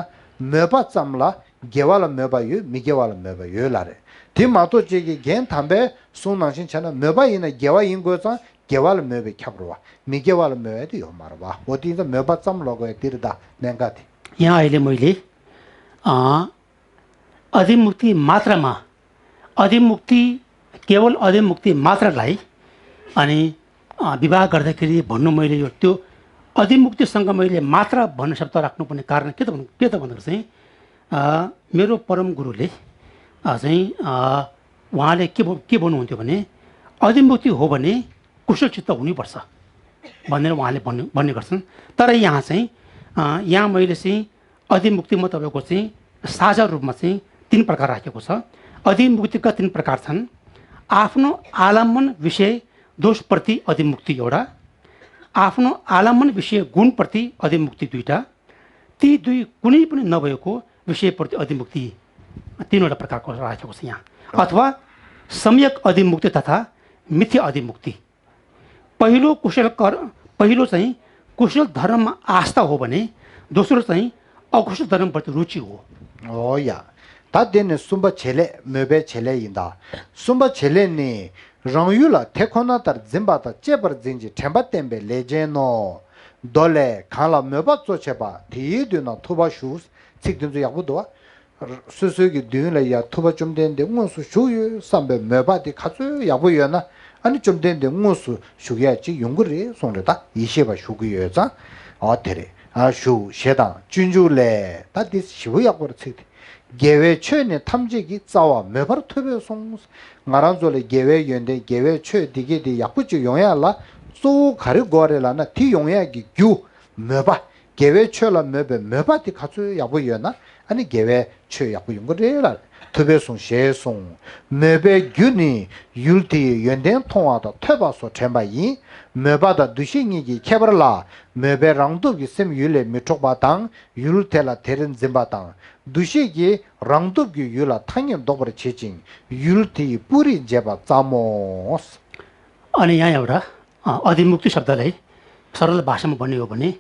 མོས་པ་ཙམ་ལ་དགེ་བ་ལ་མོས་པ་ཡོད། མི་དགེ་བ་ལ་མོས་པ་ཡོད་ལ་རེད། དེ་མ་གཏོགས་ཅིག་གིས་རྒན་དམ་པའི་གསུང་ནང་བཞིན་བྱས་ན་མོས་པ་ཡིན་ན་དགེ་བ་ཡིན་དགོས་ཙང་དགེ་བ་ལ་མོས་པའི་ཁྱབ་རེད་བ། མི་དགེ་བ་ལ་མོས་པ་དེ་ཡོད་མ་རེད་བ། འོ་དེ་ཡིན་ཙང་མོས་པ་ཙམ་ལབ་དགོས་དེ་རེད་ད། གནད་འགག་དེ། यहाँ अहिले मैले अ, अभिमुक्ति मात्रमा, अभिमुक्ति, केवल अभिमुक्ति मात्रलाई अनि, अ, विवाह गर्दाखेरि भन्नु, मैले यो, त्यो अभिमुक्तिसँग मैले मात्र भन्ने शब्द राख्नुपर्ने कारण के त भन्नु, के त भन्दाखेरि चाहिँ, अ, मेरो परम गुरुले, अ, चाहिँ, अ, उहाँले के भ-, के भन्नुहुन्थ्यो भने, अभिमुक्ति हो भने कुशल चित्त हुनुपर्छ भनेर उहाँले भन्ने, भन्ने गर्छन्। तर यहाँ चाहिँ, अ, यहाँ मैले चाहिँ अभिमुक्तिमा तपाईँको चाहिँ साझा रूपमा चाहिँ तीन प्रकार राखेको छ। अभिमुक्तिका तीन प्रकार छन्। आफ्नो आलम्बन विषय दोषप्रति अभिमुक्ति एउटा, आफ्नो आलम्बन विषय गुणप्रति अभिमुक्ति दुईटा, ती दुई कुनै पनि नभएको विषयप्रति अभिमुक्ति, तीनवटा प्रकारको राखेको छ यहाँ। अथवा सम्यक अभिमुक्ति तथा मिथ्या अभिमुक्ति। पहिलो कुशल कर, पहिलो चाहिँ कुशल धर्ममा आस्था हो भने दोस्रो चाहिँ अकुशल धर्मप्रति रुचि हो। ཨོ་ཡ། ད་དེ་ནི་གསུམ་པ་བྱེད་ལས། མོས་པའི་བྱེད་ལས་ཡིན་ད། གསུམ་པ་བྱེད་ལས་ནི། རང་ཡུལ་ལ་དེ་ཁོ་ན་ལྟར་འཛིན་པ་དང་བཅས་པར་འཛིན་ཅིང་དྲན་པ་བསྟེན་པའི་ལས་ཅན་ནོ། མདོ་ལས། གང་ལ་མོས་པ་གཙོ་བྱས་པ་དེའི་མདུན་ན་ཐུབ་པ་བཞུགས། ཚིག་དེ་ཚོ་ཡག་པོ་འདུག་བ། སོ་སོའི་གི་མདུན་ལ་ཡ་ཐུབ་པ་བཅོམ་ལྡན་འདས་དངོས་སུ་བཞུགས་ཡོད་བསམ་པའི་མོས་པ་དེ་ག་ཚོད་ཡག་པོ་ཡོད་ན། ཨ་ནི་བཅོམ་ལྡན་འདས་དངོས་སུ་བཞུགས་ཡ་ཅིག་ཡོང་གི་རེད་གསུངས་རེད། ད་ཡེ་ཤེས་པ་བཞུགས་ཀྱི་ཡོད་ཙང་། ཨོ་དེ་རེད། ཞུ་ཞེས་དང་སྤྱོད་འཇུག་ལས། ད་འདི་ཞེ་པོ་ཡག་པོ་རེད་ཚིག་དེ། དགེ་བའི་ཆོས་ནི་ཐམས་ཅད་ཀྱི། རྩ་བ་མོས་པར་ཐུབ་པས་གསུངས། ང་རང་ཚོ་ལ་དགེ་བའི་ཡོན་ཏན་དགེ་བའི་ཆོས་འདི་གས་འདི་ཡག་པོ་ཅིག་ཡོང་ཡ་ལ་གཙོ་བོ་ག་རེ་དགོས་རེད་ལབ་ན། དེ་ཡོང་ཡ་གི་རྒྱུ་མོས་པ། དགེ་བའི་ཆོས་ལ་མོས་པའི་མོས་པ་དེ་ག་ཚོད་ཡག་པོ་ཡོད་ན། ཨ་ནི་དགེ་བའི་ཆོས་ཡག་པོ་ཡོང་གི་རེད་ལ། ཐུབ་པས་གསུངས་ཞེས་གསུངས། མོས་པའི་རྒྱུ་ནི་ཡུལ་དེའི་ཡོན་ཏན་མཐོང་བ་དང་ཐོས་པ་སོགས་དྲན་པ་ཡིན། མོས་པ་དང་འདུ་ཤེས་གཉིས་ཀྱི་ཁྱད་པར་ལ། མོས་པའི་རང་སྟོབས་ཀྱིས་སེམས་ཡུལ་ལས་མི་འཕྲོག་པ་དང་། ཡུལ་དེ་ལ་དེར་འཛིན་པ་དང་། འདུ་ཤེས་ཀྱིས་རང་སྟོབས་ཀྱིས་ཡུལ་ལ་ཐ་སྙད་འདོགས་པར་བྱེད་ཅིང་། ཡུལ་དེའི་སྤུ་རིས་འབྱེད་པ་ཙམ་མོ། ཨ་ནི་ཡང་ཡང་ར། अ, अधिमुक्ति शब्दलाई सरल भाषामा भन्ने हो भने,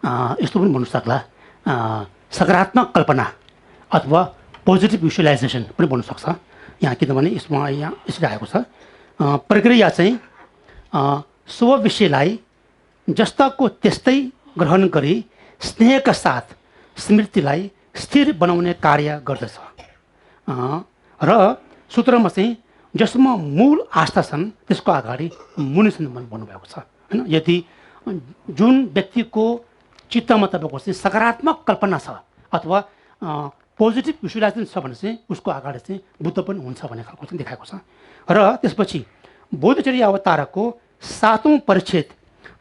अ, यस्तो पनि भन्नु सक्ला, अ, सकारात्मक कल्पना अथवा पोजिटिभ भिजुअलाइजेसन पनि भन्नु सक्छ। यहाँ किनभने यसमा यहाँ यसरी आएको छ। अ, प्रक्रिया चाहिँ, अ, स्व विषयलाई जस्ताको त्यस्तै ग्रहण गरी स्नेहका साथ स्मृतिलाई स्थिर बनाउने कार्य गर्दछ। अ, र सूत्रमा चाहिँ जसमा मूल आस्था छन्, त्यसको अगाडि मुनि छन् भन्-, भन्नुभएको छ, होइन? यदि जुन व्यक्तिको चित्तमा तपाईँको चाहिँ सकारात्मक कल्पना छ अथवा, अ, पोजिटिभ भिजुअलाइजेसन छ भने चाहिँ उसको अगाडि चाहिँ बुद्ध पनि हुन्छ भन्ने खालको चाहिँ देखाएको छ। र त्यसपछि बोधिचर्य अवतारको सातौँ परिच्छेद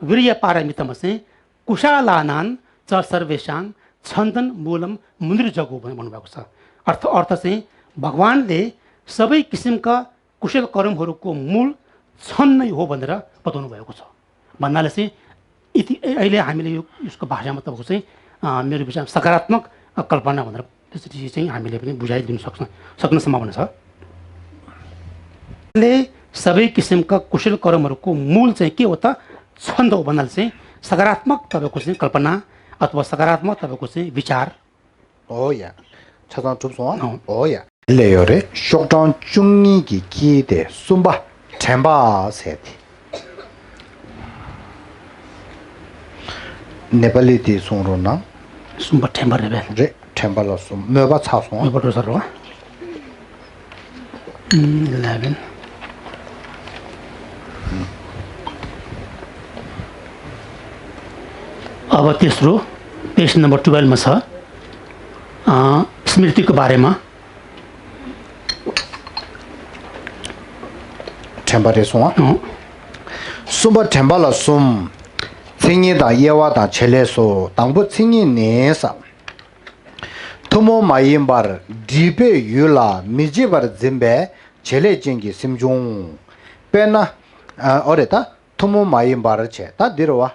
वीर्य पारमितामा चाहिँ कुशालानां च सर्वेषां छन्दन् मूलं मुनिर्जगु भनेर भन्नुभएको छ। अर्थ, अर्थ चाहिँ भगवानले सबै किसिमका कुशल कर्महरूको मूल छन्द नै हो भनेर बताउनु भएको छ। भन्नाले चाहिँ यति, ए-, अहिले हामीले यो, यसको भाषामा तपाईँको चाहिँ, अ, मेरो विचार सकारात्मक, अ, कल्पना भनेर त्यसरी चाहिँ हामीले पनि बुझाइदिन सक्छ, सक्ने सम्भावना छ। ले सबै किसिमका कुशल कर्महरूको मूल चाहिँ के हो त? छन्द हो भन्नाले चाहिँ सकारात्मक तपाईँको चाहिँ कल्पना अथवा सकारात्मक तपाईँको चाहिँ विचार। ཨོ་ཡ། ཆ་ཚང་གྲུབ་སོང་ཨ། ཨོ། ཨོ་ཡ། ལས་ཡོད་རེད། ཤོག་གྲངས་བཅུ་གཉིས་ཀྱི་དཀྱིལ་དེ་གསུམ་པ་དྲན་པ་ཟེར་དེ། ནེ་པ་ལི་དེ་གསུང་རོགས་གནང་། གསུམ་པ་དྲན་པ་རེད་པས། རེད། དྲན་པ་ལ་གསུམ། མོས་པ་ཚར་སོང་། མོས་པ་འགྲོ་ཚར་རོ། ཨམ། eleven। अब तेस्रो, पेज नम्बर टुवेल्भमा छ, अ, स्मृतिको बारेमा। དྲན་པ་རེད་སོང་ཨ། ཨོ། གསུམ་པ་དྲན་པ་ལ་གསུམ། མཚན་ཉིད་དང་དབྱེ་བ་དང་བྱེད་ལས་སོ། དང་པོ་མཚན་ཉིད་ནི་ས། ཐུན་མོང་མ་ཡིན་པར་སྒྲིབ་པའི་ཡུལ་ལ་མི་བརྗེད་པར་འཛིན་པའི་བྱེད་ལས་ཅན་གྱི་སེམས་བྱུང་། དཔེར་ན། ཨ། ཨོ་རེད་ད། ཐུན་མོང་མ་ཡིན་པར་བྱས་ད་འདིར་བ།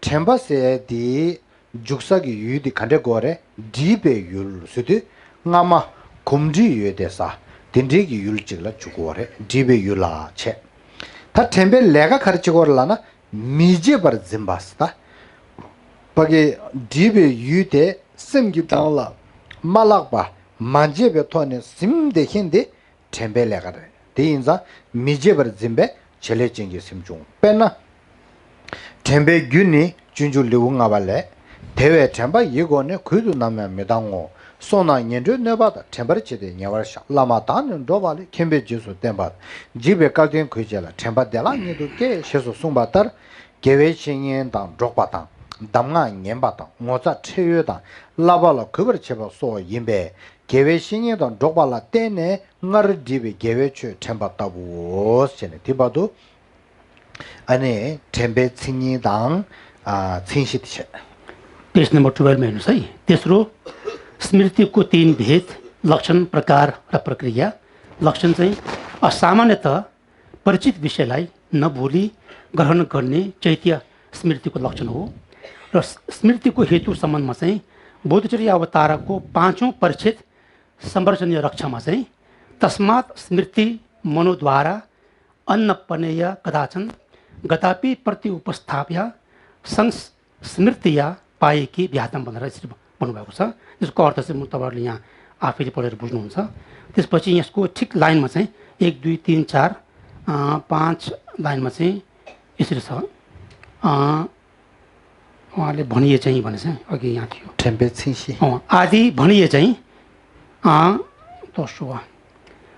དྲན་པ་ཟེར་དེའི་འཇུག་ས་གི་ཡུལ་དེ་ག་འདྲས་དགོས་རེད། སྒྲིབ་པའི་ཡུལ་ཟེར་དུས་སྔ་མ་གོམས་འདྲིས་ཡོད་དེ་ས་དེ་འདྲས་ཀྱི་ཡུལ་གཅིག་ལ་འཇུག་དགོས་རེད། སྒྲིབ་པའི་ཡུལ་ལ་བྱས། ད་དྲན་པའི་ལས་ཀ་ག་རེ་བྱེད་དགོས་རེད་ལབ་ན། མི་བརྗེད་པར་འཛིན་པ་ཟེར་ད། ཕ་གི་སྒྲིབ་པའི་ཡུལ་དེ་སེམས་ཀྱི་གདངས་ལ་མ་བརླག་པ་མ་བརྗེད་པའི་ཐོག་ནས་ཟིན་བསྡད་མཁན་དེ་དྲན་པའི་ལས་ཀ་རེད། དེ་ཡིན་ཙང་མི་བརྗེད་པར་འཛིན་པའི་བྱེད་ལས་ཅན་གྱི་སེམས་བྱུང་། དཔེར་ན། དྲན་པའི་རྒྱུ་ནི་སྤྱོད་འཇུག་ལེའུ་ལྔ་པ་ལས། དེ་བས་དྲན་པ་ཡི་སྒོ་ནས། གུད་དུ་ནམ་ཡང་མི་ལྡང་ངོ་། སོང་ན་ངན་འགྲོའི་གནོད་པ་དང་། དྲན་པར་བྱས་ཏེ་ཉེ་བར་བཞག་བླ་མ་དག་ནི་འགྲོ་བ་ལས། མཁྱེན་པས་རྗེས་སུ་བསྟན་པ་དང་། འཇིགས་པའི་བསྐལ་དོན་གུད་བྱེད་ལ། དྲན་པ་བདེ་བླག་ཉིད་དུ་སྐྱེ། ཞེས་སུ་གསུངས་པ་ལྟར། དགེ་བའི་བཤེས་གཉེན་དང་འགྲོགས་པ་དང་། གདམས་ངག་ཉན་པ་དང་། ངོ་ཚ་ཁྲེལ་ཡོད་དང་། བསླབ་པ་ལ་གུས་པར་བྱེད་པ་སོགས་ཡིན་པས། དགེ་བའི་བཤེས་གཉེན་དང་འགྲོགས་པ་ལ་བརྟེན་ནས་སྔར་བསྒྲིབས་པའི་དགེ་བའི་ཆོས་དྲན་པ་ལྟ་བུའོ། ཞེས་ནས་དེ་བར་དུ། ཨ་ནི་དྲན་པའི་མཚན་ཉིད་དང་། ཨ། མཚན་གཞི་དེ་བཤད། पेज नम्बर टुवेल्भमा हेर्नुहोस् है। तेस्रो, स्मृतिको तीन भेद, लक्षण, प्रकार र प्रक्रिया। लक्षण चाहिँ, अ, सामान्यतः परिचित विषयलाई नभुली ग्रहण गर्ने चैत्य स्मृतिको लक्षण हो। र स-, स्मृतिको हेतु सम्बन्धमा चाहिँ बोधिचर्य अवतारको पाँचौँ परिच्छेद संवर्जनीय रक्षामा चाहिँ, तस्मात् स्मृति मनोद्वारा अन्नपनेय कदाचन गतापि प्रत्युपस्थाप्य संस्मृतिया पायेकी व्याहतम भनेर यसरी भन्नुभएको छ। यसको अर्थ चाहिँ म, तपाईँहरूले यहाँ आफैले पढेर बुझ्नुहुन्छ। त्यसपछि यसको ठिक लाइनमा चाहिँ एक, दुई, तिन, चार, अँ, पाँच लाइनमा चाहिँ यसरी छ। अँ, उहाँले भनिए चाहिँ भने चाहिँ अघि यहाँ थियो। ठ्याम्पे छिसी। अँ, आदि भनिए चाहिँ, अँ, दोस्रो।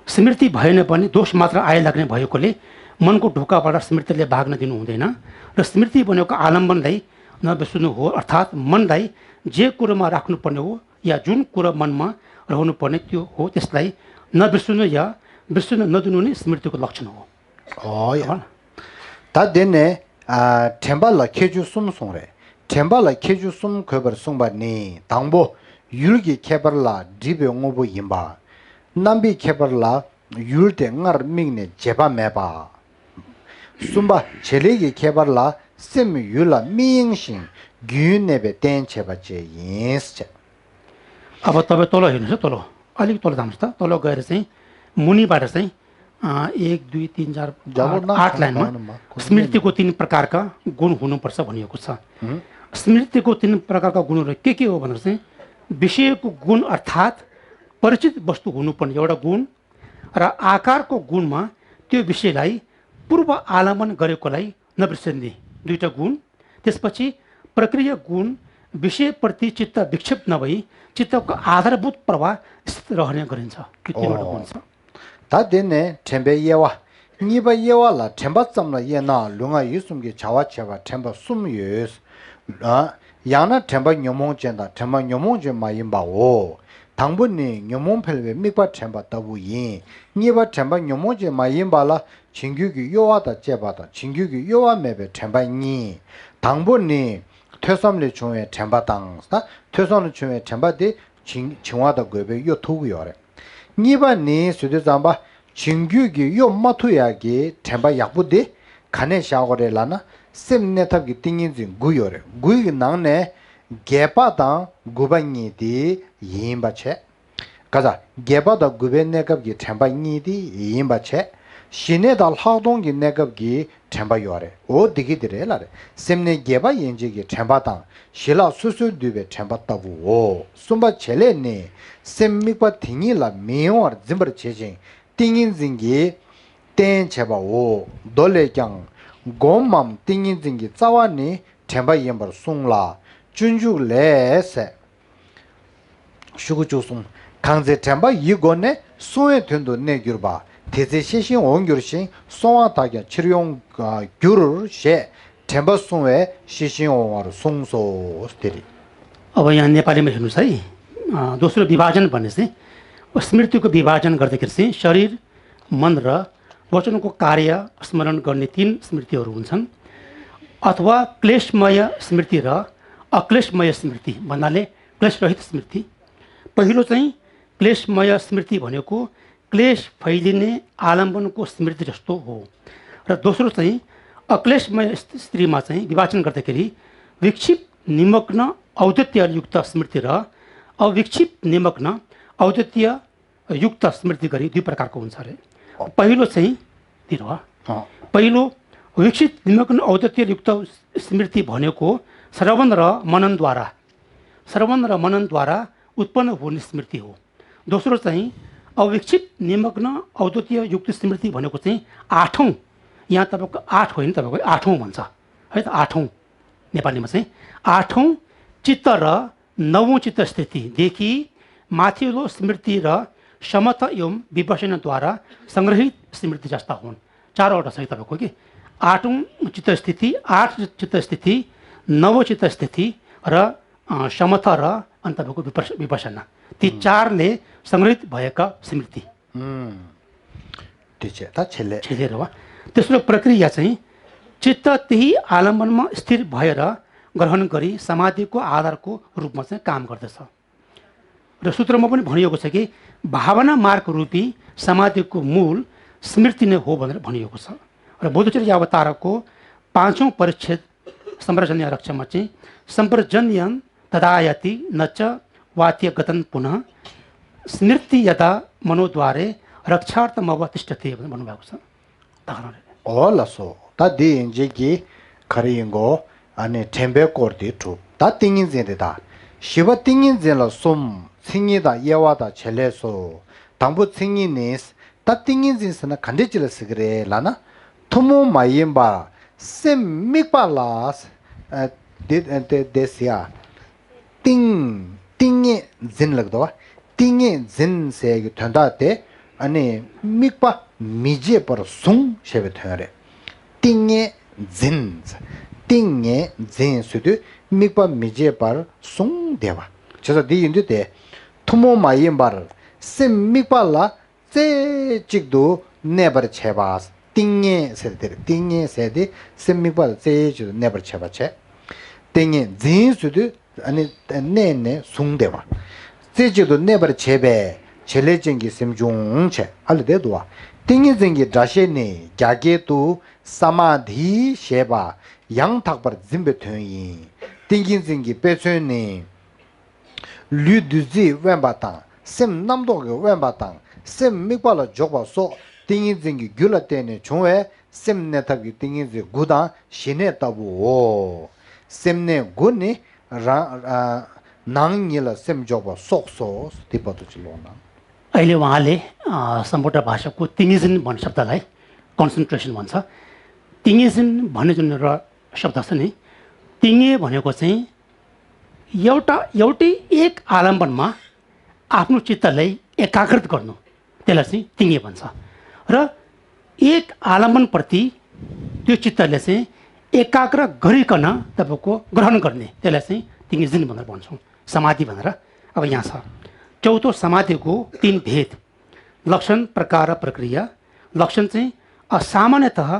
स्मृति भएन भने दोष मात्र आइलाग्ने भएकोले मनको ढोकाबाट स्मृतिले भाग्न दिनु हुँदैन र स्मृति भनेको आलम्बनलाई न बिर्सनु हो, अर्थात् मनलाई जे कुरोमा राख्नुपर्ने हो या जुन कुरा मनमा रहनुपर्ने त्यो हो, त्यसलाई नबिर्सनु या बिर्सनु नदिनु नै स्मृतिको लक्षण हो। ཨོ་ཡ། ད་དེ་ནས་ཨ། དྲན་པ་ལ་ཁྱད་ཆོས་གསུམ་གསུངས་རེད། དྲན་པ་ལ་ཁྱད་ཆོས་གསུམ་དགོས་པར་གསུངས་པ་ནི། དང་པོ། ཡུལ་གྱི་ཁྱད་པར་ལ་སྒྲིབ་པའི་དངོས་པོ་ཡིན་པ། རྣམ་པའི་ཁྱད་པར་ལ་ཡུལ་དེ་སྔར་དམིགས་ནས་བྱས་པ་མེད་པ། གསུམ་པ། བྱེད་ལས་ཀྱི་ཁྱད་པར་ལ་སེམས་ཡུལ་ལ་མི་གཡེང་ཞིང་རྒྱུན་གནས་པའི་རྟེན་བྱེད་པ་བཅས་ཡིན། ཨ་བ་ཏོ་བའི་ཏོ་ལོ་ཡོད་ནི་ཏོ་ལོ། ཨ་ལིག་ཏོ་ལོ་དམ་སྟ་ཏོ་ལོ་ག་རེ་སེང་། མུ་ནི་པ་རེ་སེང་། एक दुई तीन चार आठ लाइनमा स्मृतिको तीन प्रकारका गुण हुनुपर्छ भनिएको छ। स्मृतिको तीन प्रकारका गुणहरू के के हो भनेर चाहिँ विषयको गुण अर्थात् परिचित वस्तु हुनुपर्ने एउटा गुण र आकारको गुणमा त्यो विषयलाई पूर्व आलम्बन गरेकोलाई नबिर्सने दुईटा गुण। त्यसपछि प्रक्रिया गुण विषयप्रति चित्त विक्षेप नभई चित्तको आधारभूत प्रवाह स्थित रहने गरिन्छ। यो तिनवटा गुण छ। ད་དེ་ནས་དྲན་པའི་དབྱེ་བ། གཉིས་པ་དབྱེ་བ་ལ་དྲན་པ་ཙམ་ལ་དབྱེ་ན་ལུས་ངག་ཡིད་གསུམ་གྱི་བྱ་བ་བྱེད་པ་དྲན་པ་གསུམ་ཡོད། ཡང་ན་དྲན་པ་ཉོན་མོངས་ཅན་དང་དྲན་པ་ཉོན་མོངས་ཅན་མ་ཡིན་པའོ། དང་པོ་ནི་ཉོན་མོངས་འཕེལ་བའི་དམིགས་པ་དྲན་པ་ལྟ་བུ་ཡིན། གཉིས་པ་དྲན་པ་ཉོན་མོངས་ཅན་མ་ཡིན་པ་ལ་བྱིང་རྒོད་ཀྱི་གཡོ་བ་དང་བཅས་པ་དང་བྱིང་རྒོད་ཀྱི་གཡོ་བ་མེད་པའི་དྲན་པ་གཉིས། དང་པོ་ནི་ཐོས་བསམ་ལས་བྱུང་བའི་དྲན་པ་དང་། ད་ཐོས་བསམ་ལས་བྱུང་བའི་དྲན་པ་དེ་བྱིང་བྱིང་བ་དང་རྒོད་པའི་གཡོ་ཐུབ་ཀྱི་ཡོད་རེད། གཉིས་པ་ནི་ཟེར་དུས་ཙམ་པ། བྱིང་རྒོད་ཀྱི་གཡོ་མ་ཐུབ་ཡག་གི་དྲན་པ་ཡག་པོ་དེ་ག་ནས་བཞག་དགོས་རེད་ལབ་ན། སེམས་གནས་ཐབས་ཀྱི་ཏིང་ངེ་འཛིན་དགུ་ཡོད་རེད། དགུ་ཡི་ནང་ནས་བརྒྱད་པ་དང་དགུ་པ་གཉིས་དེ་ཡིན་པ་བྱས། ག་ས་བརྒྱད་པ་དང་དགུ་པའི་གནས་སྐབས་ཀྱི་དྲན་པ་གཉིས་དེ་ཡིན་པ་བྱས། ཞི་གནས་དང་ལྷག་མཐོང་གི་གནས་སྐབས་ཀྱི་དྲན་པ་ཡོད་རེད། འོ་འདི་གི་འདི་རེད་ལ་རེད། སེམས་གནས་བརྒྱད་པ་ཡན་ཆད་ཀྱི་དྲན་པ་དང་ཞི་ལྷག་སོ་སོར་འདུས་པའི་དྲན་པ་ལྟ་བུའོ། གསུམ་པ་བྱེད་ལས་ནི། སེམས་དམིགས་པ་དེ་ཉིད་ལ་མི་གཡེང་བར་འཛིན་པར་བྱེད་ཅིང་ཏིང་ངེ་འཛིན་གྱི་རྟེན་བྱེད་པའོ། མདོ་ལས་ཀྱང་། སྒོམ་མམ་ཏིང་ངེ་འཛིན་གྱི་རྩ་བ་ནི་དྲན་པ་ཡིན་པར་གསུངས་ལ། སྤྱོད་འཇུག་ལས། ཤོག་གུ་བཅུ་གསུམ། གང་ཚེ་དྲན་པ་ཡི་སྒོ་ནས། བསྲུང་བའི་དོན་དུ་གནས་གྱུར་པ། དེ་ཚེ་ཤེས་བཞིན་འོང་འགྱུར་ཞིང་། སོང་བ་དག་ཀྱང་ཕྱིར་འོང་འགྱུར། ཞེས་དྲན་པ་བསྲུང་བས་ཤེས་བཞིན་འོང་བར་གསུངས་སོ། དེ་རེད། अब यहाँ नेपालीमा हेर्नुहोस् है। अ, दोस्रो विभाजन भनेपछि स्मृतिको विभाजन गर्दाखेरि चाहिँ शरीर, मन र वचनको कार्य स्मरण गर्ने तीन स्मृतिहरू हुन्छन्। अथवा क्लेशमय स्मृति र अक्लेशमय स्मृति भन्नाले क्लेशरहित स्मृति। पहिलो चाहिँ क्लेशमय स्मृति भनेको क्लेश फैलिने आलम्बनको स्मृति जस्तो हो। र दोस्रो चाहिँ अक्लेशमय स्थितिमा चाहिँ विभाजन गर्दाखेरि विक्षिप्त निमग्न औदत्ययुक्त स्मृति र अविक्षिप्त निमग्न औदत्य युक्त स्मृति गरी दुई प्रकारको हुन्छ अरे। पहिलो चाहिँ तिर हो। पहिलो विक्षिप्त निमग्न औदत्य युक्त स्मृति भनेको श्रवण र मननद्वारा श्रवण र मननद्वारा उत्पन्न हुने स्मृति हो। दोस्रो चाहिँ अविक्षिप्त निमग्न औदत्य युक्त स्मृति भनेको चाहिँ आठौँ, यहाँ तपाईँको आठ होइन, तपाईँको आठौँ भन्छ है त। आठौँ नेपालीमा चाहिँ आठौँ चित्त र नवौँ चित्त स्थितिदेखि माथिल्लो स्मृति र समथ एवं विपसनाद्वारा संग्रहित स्मृति जस्ता हुन्। चारवटा छ है तपाईँको कि आठौँ चित्त स्थिति, आठ चित्त स्थिति, नव चित्त स्थिति र समथ र अनि तपाईँको विपसना, ती चारले संग्रहित भएका स्मृति। त्यही चाहिँ त छेले छेले र वा। तेस्रो प्रक्रिया चाहिँ चित्त त्यही आलम्बनमा स्थिर भएर ग्रहण गरी समाधिको आधारको रूपमा चाहिँ काम गर्दछ। र सूत्रमा पनि भनिएको छ कि भावना मार्ग रूपी समाधिको मूल स्मृति नै हो भनेर भनिएको छ। र बोधिचर्यावतारको पाँचौँ परिच्छेद सम्प्रजन्य रक्षामा चाहिँ सम्प्रजन्यं तदायाति न च वात्यगतं पुनः स्मृति यदा मनोद्वारे रक्षार्थमवतिष्ठते भनेर भन्नुभएको छ। ད་ག་རང་རེད། འོ་ལགས་སོ། ད་འདི་ཡིན་རྗེས་ཀྱི་ག་རེ་ཡིན་གོ། ཨ་ནི་དྲན་པའི་སྐོར་དེ་གྲུབ། ད་ཏིང་ངེ་འཛིན་རེད་ད། བཞི་པ་ཏིང་ངེ་འཛིན་ལ་གསུམ། མཚན་ཉིད་དང་དབྱེ་བ་དང་བྱེད་ལས་སོ། དང་པོ་མཚན་ཉིད་ནི། ད་ཏིང་ངེ་འཛིན་ཟེར་ན་ག་འདྲས་ཅིག་ལ་ཟེར་གི་རེད་ལབ་ན། ཐུན་མོང་མ་ཡིན་པ། སེམས་དམིགས་པ་ལ། ཨ། དེ་དེ་དེ་ཟེར་ཡ། ཏིང་། ཏིང་ངེ་འཛིན་ལབ་འདུག་བ། ཏིང་ངེ་འཛིན་ཟེར་གྱི་དོན་དག་དེ་ཨ་ནི་དམིགས་པ་མི་བརྗེད་པར་བཟུང་ཞེས་པའི་དོན་རེད། ཏིང་ངེ་འཛིན། ཏིང་ངེ་འཛིན་ཟེར་དུས་དམིགས་པ་མི་བརྗེད་པར་བཟུང་བསྡད་པ། བྱས་ཙང་འདི་ཡིན་དུས་ཏེ། ཐུན་མོང་མ་ཡིན་པར་སེམས་དམིགས་པ་ལ་རྩེ་གཅིག་ཏུ་གནས་པར་བྱེད་པ། ཏིང་ངེ་ཟེར་དེར་ཏིང་ངེ་ཟེར་ཏེ་སེམས་དམིགས་པ་ལ་རྩེ་གཅིག་ཏུ་གནས་པར་བྱེད་པ་བྱས། ཏིང་ངེ་འཛིན་ཟེར་དུས་ཨ་ནི་གནས་ནས་བཟུང་བསྡད་པ། རྩེ་གཅིག་ཏུ་གནས་པར་བྱེད་པའི་བྱེད་ལས་ཅན་གྱི་སེམས་བྱུང་བྱས། ཨ་ལས་དེ་འདུག་བ། ཏིང་ངེ་འཛིན་གྱི་སྒྲ་བཤད་ནི་རྒྱ་སྐད་དུ་ས་མཱ་དྷི་ཞེས་པ་ཡང་དག་པར་འཛིན་པའི་དོན་ཡིན། ཏིང་ངེ་འཛིན་གྱི་དཔེ་མཚོན་ནི། ལུས་བདུད་རྩིས་དབེན་པ་དང་སེམས་རྣམ་རྟོག་གིས་དབེན་པ་དང་སེམས་དམིགས་པ་ལ་འཇོག་པ་སོགས་ཏིང་ངེ་འཛིན་གྱི་རྒྱུ་ལ་བརྟེན་ནས་བྱུང་བའི་སེམས་གནས་ཐབས་ཀྱི་ཏིང་ངེ་འཛིན་དགུ་དང་ཞི་གནས་ལྟ་བུའོ། སེམས་གནས་དགུ་ནི་རང་ཨ་ནང་ཉིད་ལ་སེམས་འཇོག་པ་སོགས་སོ། དེ་བར་དུ་ཅིག་ཀློག་གནང་། अहिले उहाँले अ, सम्बुद्ध भाषाको तिङेजिन भन्ने शब्दलाई कन्सन्ट्रेसन भन्छ। तिङेजिन भन्ने जुन र शब्द छ नि, तिङे भनेको चाहिँ एउटा, एउटै एक आलम्बनमा आफ्नो चित्तलाई एकाग्रित गर्नु, त्यसलाई चाहिँ तिङे भन्छ। र एक आलम्बनप्रति त्यो चित्तले चाहिँ एकाग्र गरिकन तपाईँको ग्रहण गर्ने, त्यसलाई चाहिँ तिङेजिन भनेर भन्छौँ, समाधि भनेर। अब यहाँ छ चौथो समाधिको तीन भेद, लक्षण, प्रकार र प्रक्रिया। लक्षण चाहिँ अ, सामान्यतः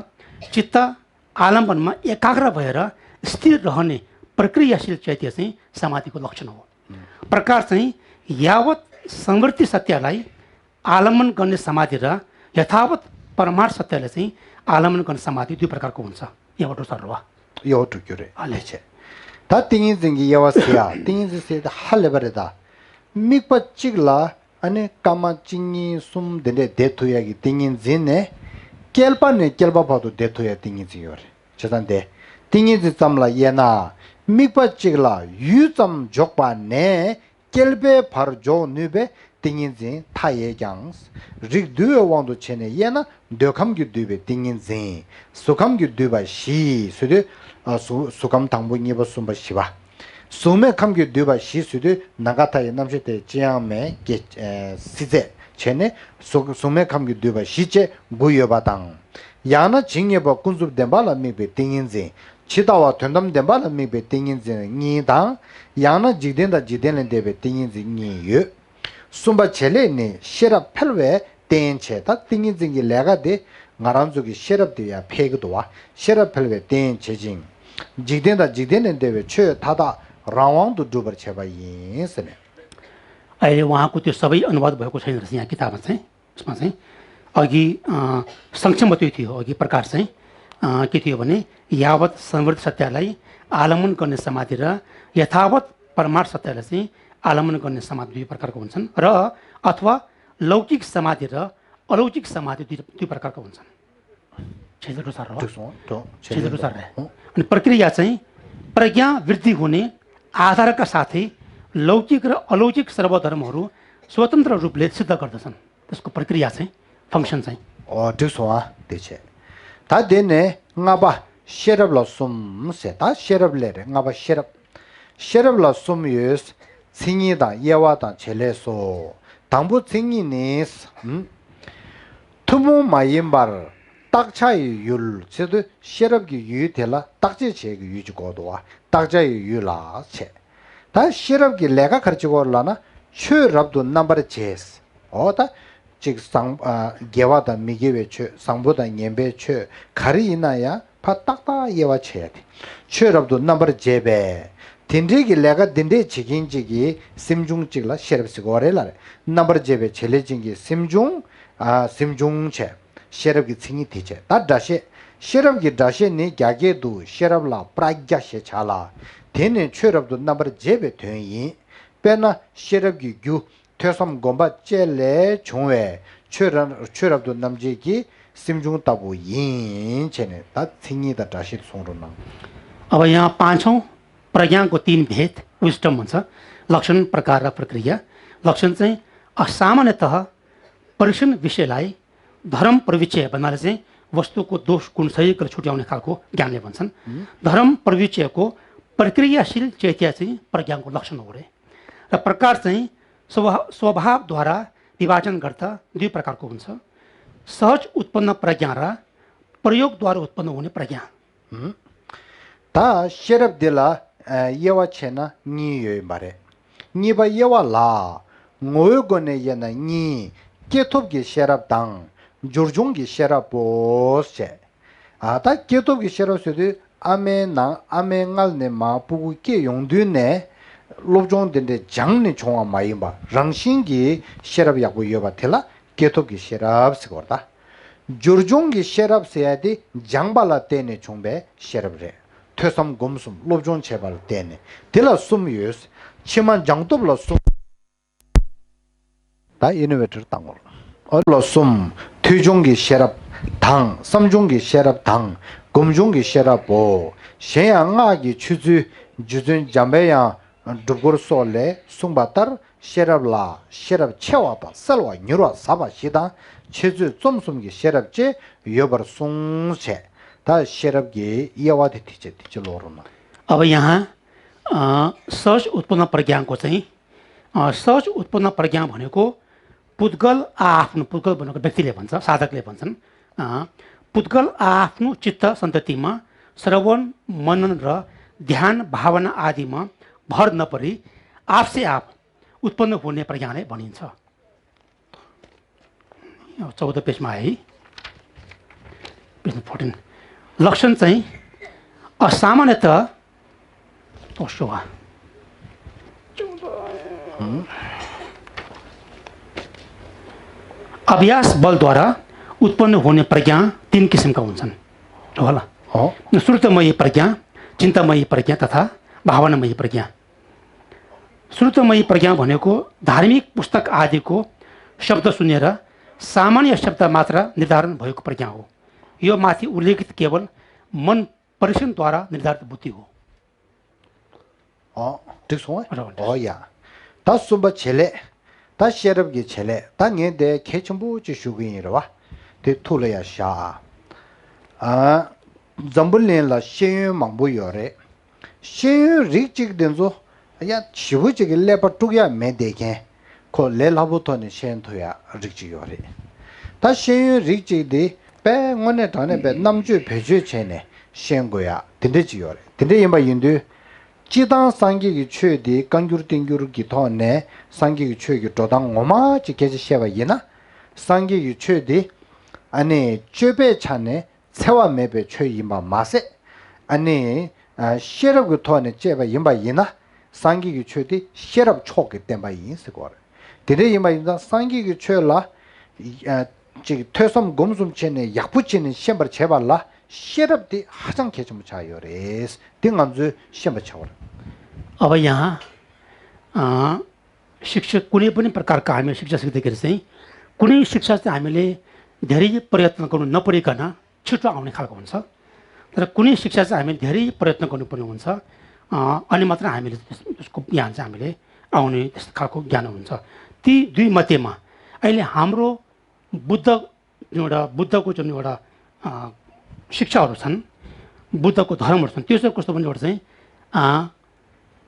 चित्त आलम्बनमा एकाग्र भएर स्थिर रहने प्रक्रियाशील चैत्य चाहिँ समाधिको लक्षण हो। प्रकार चाहिँ यावत संवृत्ति सत्यलाई आलम्बन गर्ने समाधि र यथावत परमार्थ सत्यलाई चाहिँ आलम्बन गर्ने समाधि दुई प्रकारको हुन्छ। यहाँबाट सर्व यो टुक्यो रे। अले छे। ད་ཏིང་ངེ་འཛིན་གྱི་དབྱེ་བ་ཟེར་ཡ། ཏིང་ངེ་འཛིན་ཟེར་ཏེ་ཧ་ལས་པ་རེད་ད། དམིགས་པ་གཅིག་ལ་ཨ་ནི་སྐར་མ་གཅིག་གཉིས་གསུམ་དེ་འདྲས་བསྡད་ཐུབ་ཡ་གི་ཏིང་ངེ་འཛིན་ནས། བསྐལ་པ་ནས་བསྐལ་པ་བར་དུ་བསྡད་ཐུབ་ཡ་ཏིང་ངེ་འཛིན་ཡོད་རེད། བྱས་ཙང་དེ་ཏིང་ངེ་འཛིན་ཙམ་ལ་དབྱེ་ན། དམིགས་པ་གཅིག་ལ་ཡུད་ཙམ་འཇོག་པ་ནས་བསྐལ་པའི་བར་འཇོག་ནུས་པའི་ཏིང་ངེ་འཛིན་མཐའ་ཡས་ཀྱང་། རིགས་འདུལ་བའི་དབང་དུ་བྱས་ནས་དབྱེ་ན། འདོད་ཁམས་ཀྱིས་བསྡུས་པའི་ཏིང་ངེ་འཛིན། གཟུགས་ཁམས་ཀྱིས་བསྡུས་པ་བཞི་ཟེར་དུས། ཨ་གཟུགས་གཟུགས་ཁམས་དང་པོ་གཉིས་པ་གསུམ་པ་བཞི་པ། གཟུགས་མེད་ཁམས་ཀྱིས་བསྡུས་པ་བཞི་ཟེར་དུས་ནམ་མཁའ་མཐའ་ཡས་རྣམ་ཤེས་དེ་ཅི་ཡང་མེད་ཀྱི་ཨེ་སྲིད་རྩེ་བྱས་ནས་གཟུགས་གཟུགས་མེད་ཁམས་ཀྱིས་བསྡུས་པ་བཞི་བཅས་དགུ་ཡོད་པ་དང་། ཡང་ན་ཇི་སྙེད་པ་ཀུན་རྫོབ་བདེན་པ་ལ་དམིགས་པའི་ཏིང་ངེ་འཛིན། ཇི་ལྟ་བ་དོན་དམ་བདེན་པ་ལ་དམིགས་པའི་ཏིང་ངེ་འཛིན་གཉིས་དང་། ཡང་ན་འཇིག་རྟེན་དང་འཇིག་རྟེན་ལས་འདས་པའི་ཏིང་ངེ་འཛིན་གཉིས་ཡོད། གསུམ་པ་བྱེད་ལས་ནི་ཤེས་རབ་འཕེལ་བའི་རྟེན་བྱེད། ད་ཏིང་ངེ་འཛིན་གྱི་ལས་ཀ་དེ་ང་རང་ཚོ་གི་ཤེས་རབ་དེ་ཡང་འཕེལ་གྱི་འདུག་བ། ཤེས་རབ་འཕེལ་བའི་རྟེན་བྱེད་ཅིང་། འཇིག་རྟེན་དང་འཇིག་རྟེན་ལས་འདས་པའི་ཆོས་མཐའ་དག་རང་དབང་དུ་སྒྲུབ་པར་བྱེད་པ་ཡིན་ཟེར་ནས། अहिले उहाँको त्यो सबै अनुवाद भएको छैन रहेछ यहाँ किताबमा चाहिँ। यसमा चाहिँ अघि अ, संक्षेपमा त्यो थियो, अघि प्रकार चाहिँ अ, के थियो भने, यावत संवृत्ति सत्यलाई आलम्बन गर्ने समाधि र यथावत परमार्थ सत्यलाई चाहिँ आलम्बन गर्ने समाधि दुई प्रकारको हुन्छन् र अथवा लौकिक समाधि र अलौकिक समाधि दुई दुई प्रकारको हुन्छन्। क्षेत्रको सर हो। ठिक छ, त्यो क्षेत्रको सर हो। अनि प्रक्रिया चाहिँ प्रज्ञा वृद्धि हुने आधारका साथै लौकिक र अलौकिक सर्वधर्महरू स्वतन्त्र रूपले सिद्ध गर्दछन्। त्यसको प्रक्रिया चाहिँ, फङ्सन चाहिँ। ཨོ་འགྲིག་སོང་ཨ། དེ་བྱས། ད་དེ་ནས་ལྔ་པ་ཤེས་རབ་ལ་གསུམ་ཟེར། ད་ཤེས་རབ་ལས་རེད། ལྔ་པ་ཤེས་རབ། ཤེས་རབ་ལ་གསུམ་ཡོད། མཚན་ཉིད་དང་དབྱེ་བ་དང་བྱེད་ལས་སོ། དང་པོ་མཚན་ཉིད་ནི། ཨུམ། ཐུན་མོང་མ་ཡིན་པར་བརྟག་བྱ་ཡི་ཡུལ། ཟེར་དུས་ཤེས་རབ་ཀྱི་ཡུལ་དེ་ལ་བརྟག་དཔྱད་བྱེད་ཀྱི་ཡུལ་གྱི་སྐོར་དུ་བ། བརྟག་བྱ་ཡི་ཡུལ་ལ་བྱེད། ད་ཤེས་རབ་ཀྱི་ལས་ཀ་ག་རེ་བྱེད་དགོས་ལབ་ན། ཆོས་རབ་ཏུ་རྣམ་པར་འབྱེད། འོ་ད། ཅིག་བཟང་ཨ་དགེ་བ་དང་མི་དགེ་བའི་ཆོས། བཟང་པོ་དང་ངན་པའི་ཆོས་ག་རེ་ཡིན་ན་ཡང་ཕར་ཏག་ཏག་དབྱེ་བ་ཕྱེ་ཡ་དེ། ཆོས་རབ་ཏུ་རྣམ་པར་འབྱེད་པས། དེ་འདྲའི་གི་ལས་ཀ་འདི་འདྲས་བྱེད་མཁན་ཅིག་གི་སེམས་བྱུང་ཅིག་ལ་ཤེས་རབ་ཟེར་གོ་རེད་ལ། རྣམ་པར་འབྱེད་པའི་བྱེད་ལས་ཅན་གྱི་སེམས་བྱུང་། ཨ་སེམས་བྱུང་བྱས། ཤེས་རབ་ཀྱི་མཚན་ཉིད་དེ་བྱས། ད་སྒྲ་བཤད། ཤེས་རབ་ཀྱི་སྒྲ་བཤད་ནི་རྒྱ་སྐད་དུ་ཤེས་རབ་ལ་པྲ་ཛྙཱ་ཞེས་བྱ་ལ། དེ་ནི་ཆོས་རབ་ཏུ་རྣམ་པར་འབྱེད་པའི་དོན་ཡིན། དཔེར་ན་ཤེས་རབ་ཀྱི་རྒྱུ་ཐོས་བསམ་སྒོམ་པ་བཅས་ལས་བྱུང་བའི་ཆོས་ར་ཆོས་རབ་ཏུ་རྣམ་འབྱེད་ཀྱི་སེམས་བྱུང་ལྟ་བུ་ཡིན། བྱས་ནས་ད་མཚན་ཉིད་དང་སྒྲ་བཤད་གསུང་རོགས་གནང་། अब यहाँ पाँचौँ प्रज्ञाको तीन भेद, विस्टम भन्छ। लक्षण, प्रकार र प्रक्रिया। लक्षण चाहिँ अ, सामान्यतः परीक्षण विषयलाई धर्म प्रविच्य भन्नाले चाहिँ वस्तुको दोष गुण सही गरेर छुट्याउने खालको ज्ञानले भन्छन्। धर्म प्रविच्यको प्रक्रियाशील चैत्य चाहिँ प्रज्ञाको लक्षण हो रे। र प्रकार चाहिँ स्वभा स्वभावद्वारा विभाजन गर्दा दुई प्रकारको हुन्छ। सहज उत्पन्न प्रज्ञा र प्रयोगद्वारा उत्पन्न हुने प्रज्ञा। ད་ཤེས་རབ་འདི་ལ་དབྱེ་བ་ཕྱེ་ན་གཉིས་ཡོད་པ་རེད། གཉིས་པ་དབྱེ་བ་ལ། ངོ་བོའི་སྒོ་ནས་དབྱེ་ན་གཉིས། སྐྱེས་ཐོབ་ཀྱི་ཤེས་རབ་དང་། འབྱོར་བྱུང་གི་ཤེས་རབ་བོ་ཞེས། ཨ་ད་སྐྱེས་ཐོབ་ཀྱི་ཤེས་རབ་ཟེར་དུས་ཨ་མའི་ནང་ཨ་མའི་མངལ་ནས་མར་སྤུ་གུ་སྐྱེས་ཡོང་དུས་ནས་སློབ་སྦྱོང་དེ་འདྲས་སྦྱངས་ནས་བྱུང་བ་མ་ཡིན་པ་རང་བཞིན་གྱིས་ཤེས་རབ་ཡག་པོ་ཡོད་པ་དེ་ལ་སྐྱེས་ཐོབ་ཀྱི་ཤེས་རབ་ཟེར་གྱི་ཡོད་རེད་ད། འབྱོར་བྱུང་གི་ཤེས་རབ་ཟེར་ཡ་དེ་སྦྱངས་པ་ལ་བརྟེན་ནས་བྱུང་བའི་ཤེས་རབ་རེད། ཐོས་བསམ་སྒོམ་གསུམ་སློབ་སྦྱོང་བྱས་པ་ལ་བརྟེན་ནས། དེ་ལ་གསུམ་ཡོད། ཕྱི་མ་སྦྱང་སྟོབས་ལ་གསུམ། ད་ཨིན་ནོ་ཝེ་ཊར་བཏང་གོ། ཨོ་ལ་གསུམ། ཐོས་བྱུང་གི་ཤེས་རབ་དང་། བསམ་བྱུང་གི་ཤེས་རབ་དང་། སྒོམ་བྱུང་གི་ཤེས་རབ་བོ། གཞན་ཡང་སྔགས་ཀྱི་ཆོས་ཚུལ་རྗེ་བཙུན་འཇམ་པའི་དབྱངས་སྒྲུབ་སྐོར་སོགས་ལས་གསུངས་པ་ལྟར། ཤེས་རབ་ལ་ཤེས་རབ་ཆེ་བ་དང་གསལ་བ་མྱུར་བ་ཟབ་པ་བཞི་དང་འཆད་རྩོད་རྩོམ་གསུམ་གྱི་ཤེས་རབ་བཅས་ཡོད་པར་གསུངས་བྱས། ད་ཤེས་རབ་ཀྱི་དབྱེ་བ་དེ་དེ་ཅི་དེ་ཅི་ལོག་རུང་ན། अब यहाँ अ, सहज उत्पन्न प्रज्ञाको चाहिँ अ, सहज उत्पन्न प्रज्ञा भनेको पुद्गल आ आफ्नो पुद्गल भनेको व्यक्तिले भन्छ, साधकले भन्छन्। अ, पुद्गल आ आफ्नो चित्त सन्ततिमा श्रवण, मनन र ध्यान भावना आदिमा भर नपरी आफसे आफ उत्पन्न हुने प्रज्ञालाई भनिन्छ। चौध पेजमा है, पेज फोर्टिन। लक्षण चाहिँ असामान्यत तोसो वा। अभ्यास बलद्वारा उत्पन्न हुने प्रज्ञा तीन किसिमका हुन्छन्। होला। हो। श्रुतमयी प्रज्ञा, चिन्तमयी प्रज्ञा तथा भावनामयी प्रज्ञा। श्रुतमयी प्रज्ञा भनेको धार्मिक पुस्तक आदिको शब्द सुनेर सामान्य शब्द मात्र निर्धारण भएको प्रज्ञा हो। यो माथि उल्लेखित केवल मन परीक्षणद्वारा निर्धारित बुद्धि हो। ཨོ། འགྲིག་སོང་ཨེ། རོ། འགྲིག་ཨོ་ཡ། ད་གསུམ་པ་བྱེད་ལས། ད་ཤེས་རབ་ཀྱི་བྱེད་ལས། ད་ངས་འདི་གལ་ཆེན་པོ་ཅིག་ཞུ་གི་ཡིན་རེད་བ། དེ་ཐུགས་ལ་ཡ་བཞག་ཨ། ཨ། འཛམ་བུ་གླིང་ལ་ཤེས་ཡོན་མང་པོ་ཡོད་རེད། ཤེས་ཡོན་རིགས་གཅིག་དེ་ཚོ་ཡ་ཞེ་པོ་ཅིག་གི་ཀླད་པ་དཀྲུག་ཡ་མེད་བསྡད་མཁན། ཁོ་ལས་སླ་པོ་ཐོག་ནས་ཤེས་ཐུབ་ཡ་རིགས་གཅིག་ཡོད་རེད། ད་ཤེས་ཡོན་རིགས་གཅིག་དེ་དཔེ་དངོས་གནས་དྲང་གནས་དཔེ་རྣམ་དཔྱོད་བེད་སྤྱོད་བྱས་ནས་ཤེས་དགོས་ཡ་དེ་འདྲ་ཅིག་ཡོད་རེད། དེ་འདྲ་ཡིན་པ་ཡིན་དུས། སྤྱིར་བཏང་སངས་རྒྱས་ཀྱི་ཆོས་དེ་བཀའ་འགྱུར་བསྟན་འགྱུར་གྱི་ཐོག་ནས་སངས་རྒྱས་ཀྱི་ཆོས་ཀྱི་འགྲོ་སྟངས་ངོ་མ་ཅིག་སྐད་ཆ་བཤད་པ་ཡིན་ན། སངས་རྒྱས་ཀྱི་ཆོས་དེ་ཨ་ནི་སྤྱོད་པའི་ཆ་ནས་འཚེ་བ་མེད་པའི་ཆོས་ཡིན་པ་མ་ཟད། ཨ་ནི་ཨ་ཤེས་རབ་ཀྱི་ཐོག་ནས་དཔྱད་པ་ཡིན་པ་ཡིན་ན། སངས་རྒྱས་ཀྱི་ཆོས་དེ་ཤེས་རབ་མཆོག་གི་བསྟན་པ་ཡིན་ཟེར་གོ་རེད། དེ་འདྲ་ཡིན་པ་ཡིན་ཙང་སངས་རྒྱས་ཀྱི་ཆོས་ལ་ཨ་ཅིག་ཐོས་བསམ་སྒོམ་གསུམ་བྱས་ནས་ཡག་པོ་བྱས་ནས་ཤེས་པར་བྱེད་པ་ལ་ཤེས་རབ་དེ་ཧ་ཅང་གལ་ཆེན་པོ་ཆགས་ཡོད་རེད། དེ་ང་ཚོས་ཤེས་པ་བྱ་བར། अब यहाँ अ, शिक्षा कुनै पनि प्रकारका हामी शिक्षा सिक्दाखेरि चाहिँ कुनै शिक्षा चाहिँ हामीले धेरै प्रयत्न गर्नु नपरिकन छिटो आउने खालको हुन्छ। तर कुनै शिक्षा चाहिँ हामीले धेरै प्रयत्न गर्नुपर्ने हुन्छ। अ, अनि मात्र हामीले त्यस-, त्यसको ज्ञान चाहिँ हामीले आउने त्यस्तो खालको ज्ञान हुन्छ। ती दुई मध्येमा अहिले हाम्रो बुद्ध, जुन एउटा बुद्धको जुन एउटा अ, शिक्षाहरू छन्, बुद्धको धर्महरू छन्, त्यो चाहिँ कस्तो भन्ने एउटा चाहिँ अ,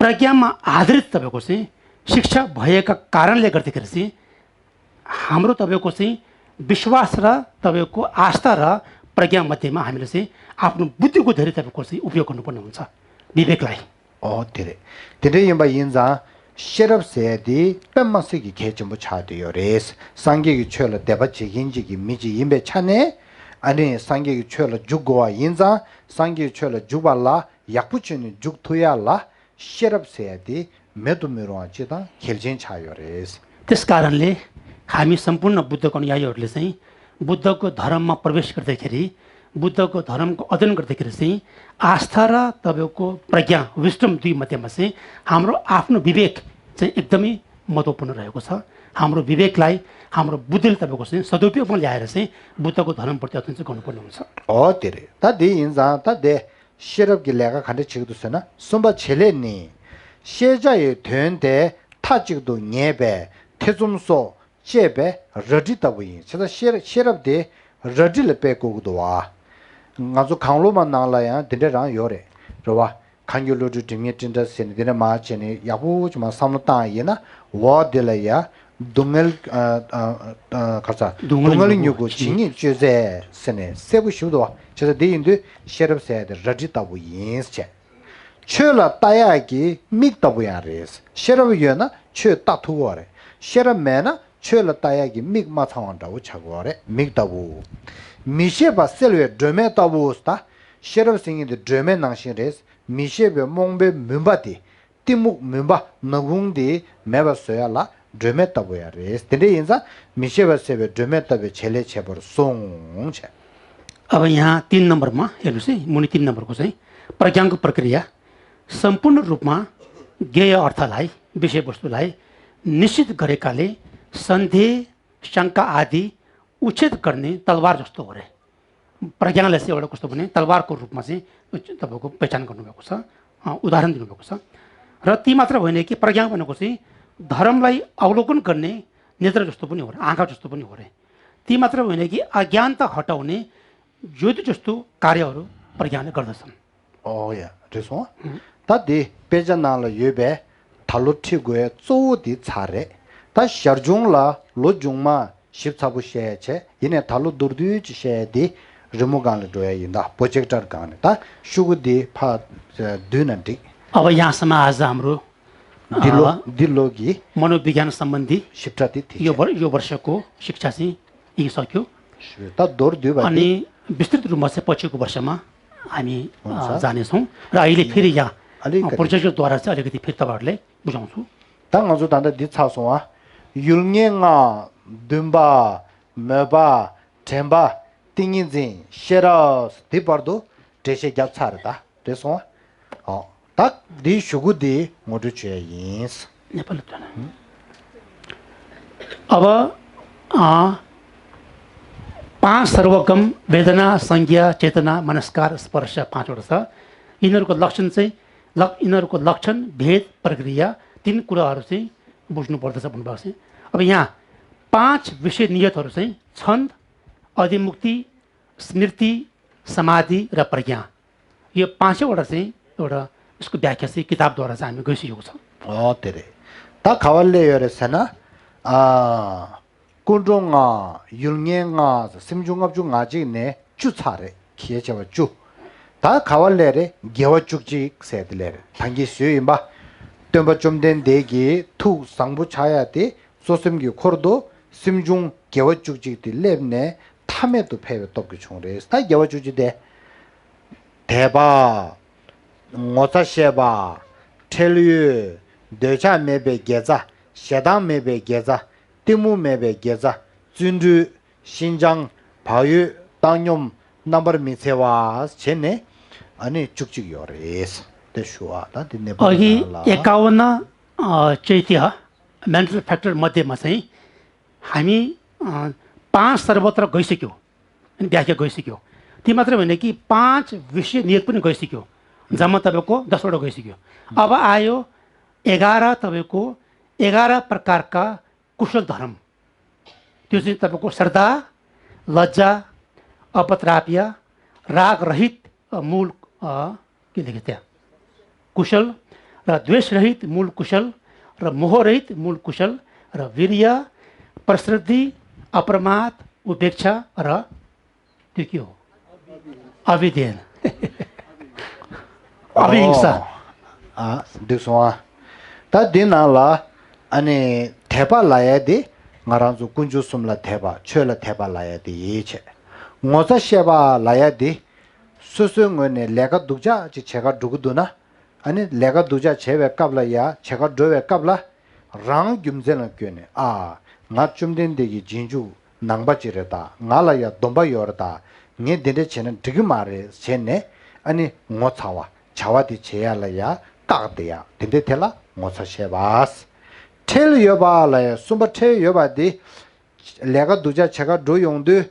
प्रज्ञामा आधारित तपाईँको चाहिँ शिक्षा भएका कारणले गर्दाखेरि चाहिँ हाम्रो तपाईँको चाहिँ विश्वास र तपाईँको आस्था र प्रज्ञा मध्येमा हामीले चाहिँ आफ्नो बुद्धिको धेरै तपाईँको चाहिँ उपयोग गर्नुपर्ने हुन्छ, विवेकलाई। ཨོ་དེ་རེད། དེ་འདྲ་ཡིན་པ་ཡིན་ཙང་ཤེས་རབ་ཟེར་དེ་དཔེ་མ་སྲིད་ཀྱི་གལ་ཆེན་པོ་ཆགས་བསྡད་ཡོད་རེད། སངས་རྒྱས་ཀྱི་ཆོས་ལ་དད་པ་བྱེད་མཁན་ཅིག་གི་མི་ཅིག་ཡིན་པའི་ཆ་ནས། ཨ་ནི་སངས་རྒྱས་ཀྱི་ཆོས་ལ་འཇུག་དགོས་པ་ཡིན་ཙང་སངས་རྒྱས་ཀྱི་ཆོས་ལ་འཇུག་པ་ལ་ཡག་པོ་བྱས་ནས་འཇུག་ཐུབ་ཡ་ལ་ཤེས་རབ་ཟེར་ཡ་དེ་མེད་དུ་མི་རུང་བ་ཅིག་དང་གལ་ཆེན་ཆགས་ཡོད་རེད། त्यस कारणले हामी सम्पूर्ण बुद्धको अनुयायीहरूले चाहिँ बुद्धको धर्ममा प्रवेश गर्दाखेरि, बुद्धको धर्मको अध्ययन गर्दाखेरि चाहिँ आस्था र तपाईँको प्रज्ञा, विजडम दुई मध्येमा चाहिँ हाम्रो आफ्नो विवेक चाहिँ एकदमै महत्त्वपूर्ण रहेको छ। हाम्रो विवेकलाई, हाम्रो बुद्धिले तपाईँको चाहिँ सदुपयोगमा ल्याएर चाहिँ बुद्धको धर्मप्रति अध्ययन चाहिँ गर्नुपर्ने हुन्छ। ཨོ་དེ་རེད། ད་དེ་ཡིན་ཙང་ད་དེ་ཤེས་རབ་ཀྱི་ལས་ཀ་ག་འདྲ་བྱེད་ཀྱི་འདུག་ཟེར་ན། གསུམ་པ་བྱེད་ལས་ནི། ཤེས་བྱ་ཡི་དོན་དེ་མཐའ་གཅིག་ཏུ་ངེས་པའི་ཐེ་ཚོམ་སོགས་བཅད་པའི་རལ་གྲི་ལྟ་བུ་ཡིན། བྱས་ཙང་ཤེས་ཤེས་རབ་དེ་རལ་གྲི་ལ་དཔེ་བཀོད་ཀྱི་འདུག་བ། ང་ཚོ་གང་བློ་མ་ནང་ལ་ཡང་དེ་འདྲ་རང་ཡོད་རེད། རེད་བ། གང་གི་བློ་གྲོས་སྒྲིབ་ངེས་སྤྲིན་བྲལ་ཟེར་ནས་དེ་འདྲ་མ་བྱས་ནས་ཡག་པོ་ཅིག་མ་བསམ་བློ་བཏང་ཡིན་ན། འོ་དེ་ལ་ཡ་ སྡུག་བསྔལ་ཨ་ཨ་ཨ་ག་རེ་ཟ། སྡུག་བསྔལ་མྱུ་གུ་ཇི་སྙེད་སྤྱོད་ཚད་ཟེར་ནས་གསལ་པོ་ཞིག་འདུག་བ། བྱས་ཙང་དེ་ཡིན་དུས་ཤེས་རབ་ཟེར་ཡ་དེ་རལ་གྲི་ལྟ་བུ་ཡིན་ཟེར། ཆོས་ལ་ལྟ་ཡག་གི་མིག་ལྟ་བུ་ཡང་རེད། ཤེས་རབ་ཡོད་ན་ཆོས་ལྟ་ཐུབ་ཀྱི་ཡོད་རེད། ཤེས་རབ་མེད་ན་ཆོས་ལ་ལྟ་ཡག་གི་མིག་མ་ཚང་བ་འདྲ་བོ་ཆགས་ཀྱི་ཡོད་རེད། མིག་ལྟ་བུ། མི་ཤེས་པ་སེལ་བའི་སྒྲོན་མེ་ལྟ་བུ་ཟེར། ད་ཤེས་རབ་ཟེར་མཁན་དེ་སྒྲོན་མེ་ནང་བཞིན་རེད། མི་ཤེས་པའི་རྨོངས་པའི་མུན་པ་དེ། གཏི་མུག་མུན་པ་ནག་ཁུང་དེ་མེད་པ་བཟོ་ཡ་ལ་སྒྲོན་མེ་ལྟ་བུ་ཡང་རེད། དེ་འདྲ་ཡིན་ཙང་མི་ཤེས་པ་སེལ་བའི་སྒྲོན་མེ་ལྟ་བུའི་བྱེད་ལས་བྱེད་པར་གསུངས་བྱས། अब यहाँ तीन नम्बरमा हेर्नुहोस् है, मुनि तीन नम्बरको चाहिँ प्रज्ञाको प्रक्रिया। सम्पूर्ण रूपमा ज्ञेय अर्थलाई, विषयवस्तुलाई निश्चित गरेकाले सन्देह, शङ्का आदि उच्छेद गर्ने तलवार जस्तो हो रे। प्रज्ञालाई चाहिँ एउटा कस्तो भने तलवारको रूपमा चाहिँ तपाईँको पहिचान गर्नुभएको छ, अ, उदाहरण दिनुभएको छ। र ती मात्र होइन कि प्रज्ञा भनेको चाहिँ धर्मलाई अवलोकन गर्ने नेत्र जस्तो पनि हो र, आँखा जस्तो पनि हो रे। ती मात्र होइन कि अज्ञानता हटाउने ज्योति जस्तो कार्यहरू प्रज्ञाले गर्दछन्। ཨོ་ཡ། རེད་སོང་། ད་དེ་དཔེ་ཆ་ནང་ལ་ཡོད་པའི་ད་ལོ་ཁྲིད་དགོས་གཙོ་བོ་དེ་ཚར་རེད། ད་ཞར་བྱུང་ལ་ལོ་རྒྱུས་མ་ཞིབ་ཚགས་པོ་བཤད་ཡ་བྱས། ཡིན་ནའི་ད་ལོ་མདོར་བསྡུས་ཅིག་བཤད་ཡ་དེ་རི་མོ་སྒང་ལ་འགྲོ་ཡ་ཡིན། ད་པོ་ཅེག་ཊར་སྒང་ནས་ད་ཤོག་གུ་དེ་ཕར་བསྡུས་ན་འགྲིག། अब यहाँसम्म आज हाम्रो འདི་ལོ། अ, འདི་ལོ་གི་मनोविज्ञान सम्बन्धी ཞིབ་ཕྲ་དེ་དེ यो བྱས། वर यो वर्षको शिक्षा चाहिँ यहीँ सक्यो। ད་མདོར་བསྡུས་པ་དེ། अनि विस्तृत रूपमा चाहिँ पछिको वर्षमा हामी, अ, हुन्छ। जानेछौँ। र अहिले फेरि यहाँ, अलिकति। अ, प्रोजेक्टरद्वारा चाहिँ अलिकति फेरि तपाईँहरूलाई बुझाउँछु। ད་ང་ཚོ་ད་ལྟ་འདི་ཚར་སོང་ཨ། ཡུལ་ངེས་ལྔ། འདུན་པ། མོས་པ། དྲན་པ། ཏིང་ངེ་འཛིན། ཤེས་རབ། འདི་བར་དུ་འགྲེལ་བཤད་བརྒྱབ་ཚར་རེད། ད་རེད་སོང་ཨ། ཨོ། ད་འདིའི་གཞུག་གུ་འདི་ངོ་སྤྲོད་བྱེད་ཡ་ཡིན། नेपाली ཐོན། अब, अ, पाँच सर्वगम वेदना, संज्ञा, चेतना, मनस्कार, स्पर्श, पाँचवटा छ। यिनीहरूको लक्षण चाहिँ, लक-, यिनीहरूको लक्षण, भेद, प्रक्रिया, तिन कुराहरू चाहिँ बुझ्नुपर्दछ भन्नुभएको छ। अब यहाँ पाँच विषय नियतहरू चाहिँ छन्द, अधिमुक्ति, स्मृति, समाधि र प्रज्ञा। यो पाँचैवटा चाहिँ एउटा यसको व्याख्या चाहिँ किताबद्वारा चाहिँ हामी गइसकेको छ। अँ, धेरै। ད་ག་པར་སླེབས་ཡོད་རེད་ཟེར་ན། ཨ། ཀུན་འགྲོ་ལྔ། ཡུལ་ངེས་ལྔ། སེམས་བྱུང་ལྔ་བཅུ་ང་གཅིག་ནས་བཅུ་ཚར་རེད། གལ་ཆེ་བ་བཅུ། ད་ག་པར་སླེབས་རེད། དགེ་བ་བཅུ་གཅིག་ཟེར་དེ་སླེབས་རེད། ད་གིན་ཞུས་ཡིན་པ། སྟོན་པ་བཅོམ་ལྡན་འདས་ཀྱི་ཐུགས་བཟང་པོ་ཆགས་ཡ་དེ། གཙོ་སེམས་ཀྱི་འཁོར་དུ་སེམས་བྱུང་དགེ་བ་བཅུ་གཅིག་དེ་སླེབས་ནས་མཐའ་མེད་དུ་འཕེལ་བའི་སྟོབས་ཀྱིས་བྱུང་རེད། ད་དགེ་བ་བཅུ་གཅིག་དེ། དད་པ། ངོ་ཚ་ཤེས་པ། ཁྲེལ་ཡོད། འདོད་ཆགས་མེད་པའི་དགེ་རྩ། ཞེ་སྡང་མེད་པའི་དགེ་རྩ། གཏི་མུག་མེད་པའི་དགེ་རྩ། བརྩོན་འགྲུས། ཤིན་སྦྱངས། བག་ཡོད། བཏང་སྙོམས། རྣམ་པར་མི་འཚེ་བ། བྱས་ནས་ཨ་ནི་བཅུ་གཅིག་ཡོད་རེད། དེ་ཞུ་བ་ད་དེ་ནས་अघि एकाउन्न, अ, चैत्य मेन्टल फ्याक्टर मध्येमा चाहिँ हामी, अ, पाँच सर्वत्र गइसक्यो, अनि व्याख्या गइसक्यो। त्यो मात्रै होइन कि पाँच विषय नियत पनि गइसक्यो। जम्मा तपाईँको दसवटा गइसक्यो। अब आयो एघार, तपाईँको एघार प्रकारका कुशल धर्म। त्यो चाहिँ तपाईँको श्रद्धा, लज्जा, अपत्राप्य, रागरहित, अ, मूल, अ, के लेखे त्यहाँ? कुशल र द्वेषरहित मूल कुशल र मोहरहित मूल कुशल र वीर्य, प्रसृद्धि, अप्रमाद, उपेक्षा र त्यो के हो? अभिधेन। अभिहिंसा। ཨ། འགྲིག་སོང་ཨ། ད་འདི་ནང་ལ་ཨ་ནི་དད་པ་ལབ་ཡ་དེ། ང་རང་ཚོ་དཀོན་མཆོག་གསུམ་ལ་དད་པ། ཆོས་ལ་དད་པ་ལབ་ཡ་དེ་ཡིད་ཆེས། ངོ་ཚ་ཤེས་པ་ལབ་ཡ་དེ། སོ་སོའི་ངོས་ནས་ལས་ཀ་སྡུག་ཅག་ཅིག་བྱེད་ག་འགྲོ་གི་འདུག་ན། ཨ་ནི་ལས་ཀ་སྡུག་ཅག་བྱེད་པའི་སྐབས་ལ་ཡ། བྱེད་ག་འགྲོ་བའི་སྐབས་ལ། རང་རྒྱུ་མཚན་ལ་བསྐྱོད་ནས། ཨ། ང་བཅོམ་ལྡན་འདས་ཀྱི་རྗེས་འཇུག་ནང་པ་ཅིག་རེད་ད། ང་ལ་ཡ་སྡོམ་པ་ཡོད་རེད་ད། ངས་འདི་འདྲ་བྱས་ན་འགྲིག་གི་མ་རེད་བྱས་ནས། ཨ་ནི་ངོ་ཚ་བ། བྱ་བ་དེ་བྱེད་ཡ་ལ་ཡ་བཀག་བསྡད་ཡ། དེ་འདྲ་དེ་ལ་ངོ་ཚ་ཤེས་པ། ཁྲེལ་ཡོད་པ་ལབ་ཡ། གསུམ་པ་ཁྲེལ་ཡོད་པ་དེ། ལས་ཀ་སྡུག་ཅག་བྱེད་ག་འགྲོ་ཡོང་དུས།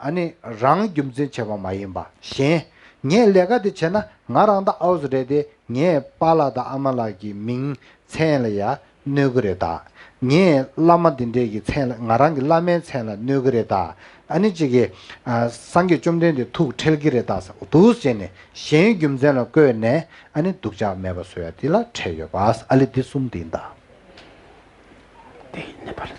ཨ་ནི་རང་རྒྱུ་མཚན་བྱས་པ་མ་ཡིན་པ་གཞན། ངས་ལས་ཀ་དེ་བྱས་ན་ང་རང་ད་ཨའུ་ཙི་རེད་དེ། ངས་པཱ་ལགས་དང་ཨ་མ་ལགས་ཀྱི་མིང་མཚན་ལ་ཡ་གནོད་གི་རེད་ད། ངས་བླ་མ་འདི་འདྲས་ཀྱི་མཚན་ལ། ང་རང་གི་བླ་མའི་མཚན་ལ་གནོད་གི་རེད་ད། ཨ་ནི་གཅིག་གིས་ཨ་སངས་རྒྱས་བཅོམ་ལྡན་འདས་ཐུགས་ཁྲེལ་གི་རེད་ད་ཟེར་འདུག་བྱས་ནས་གཞན་རྒྱུ་མཚན་ལ་བཀོད་ནས་ཨ་ནི་སྡུག་ཅག་མེད་པ་བཟོ་ཡ་དེ་ལ་ཁྲེལ་ཡོད་པ། ཨ་ལེ་འདི་གསུམ་དེ་ཡིན་ད། त्यही नेपाली।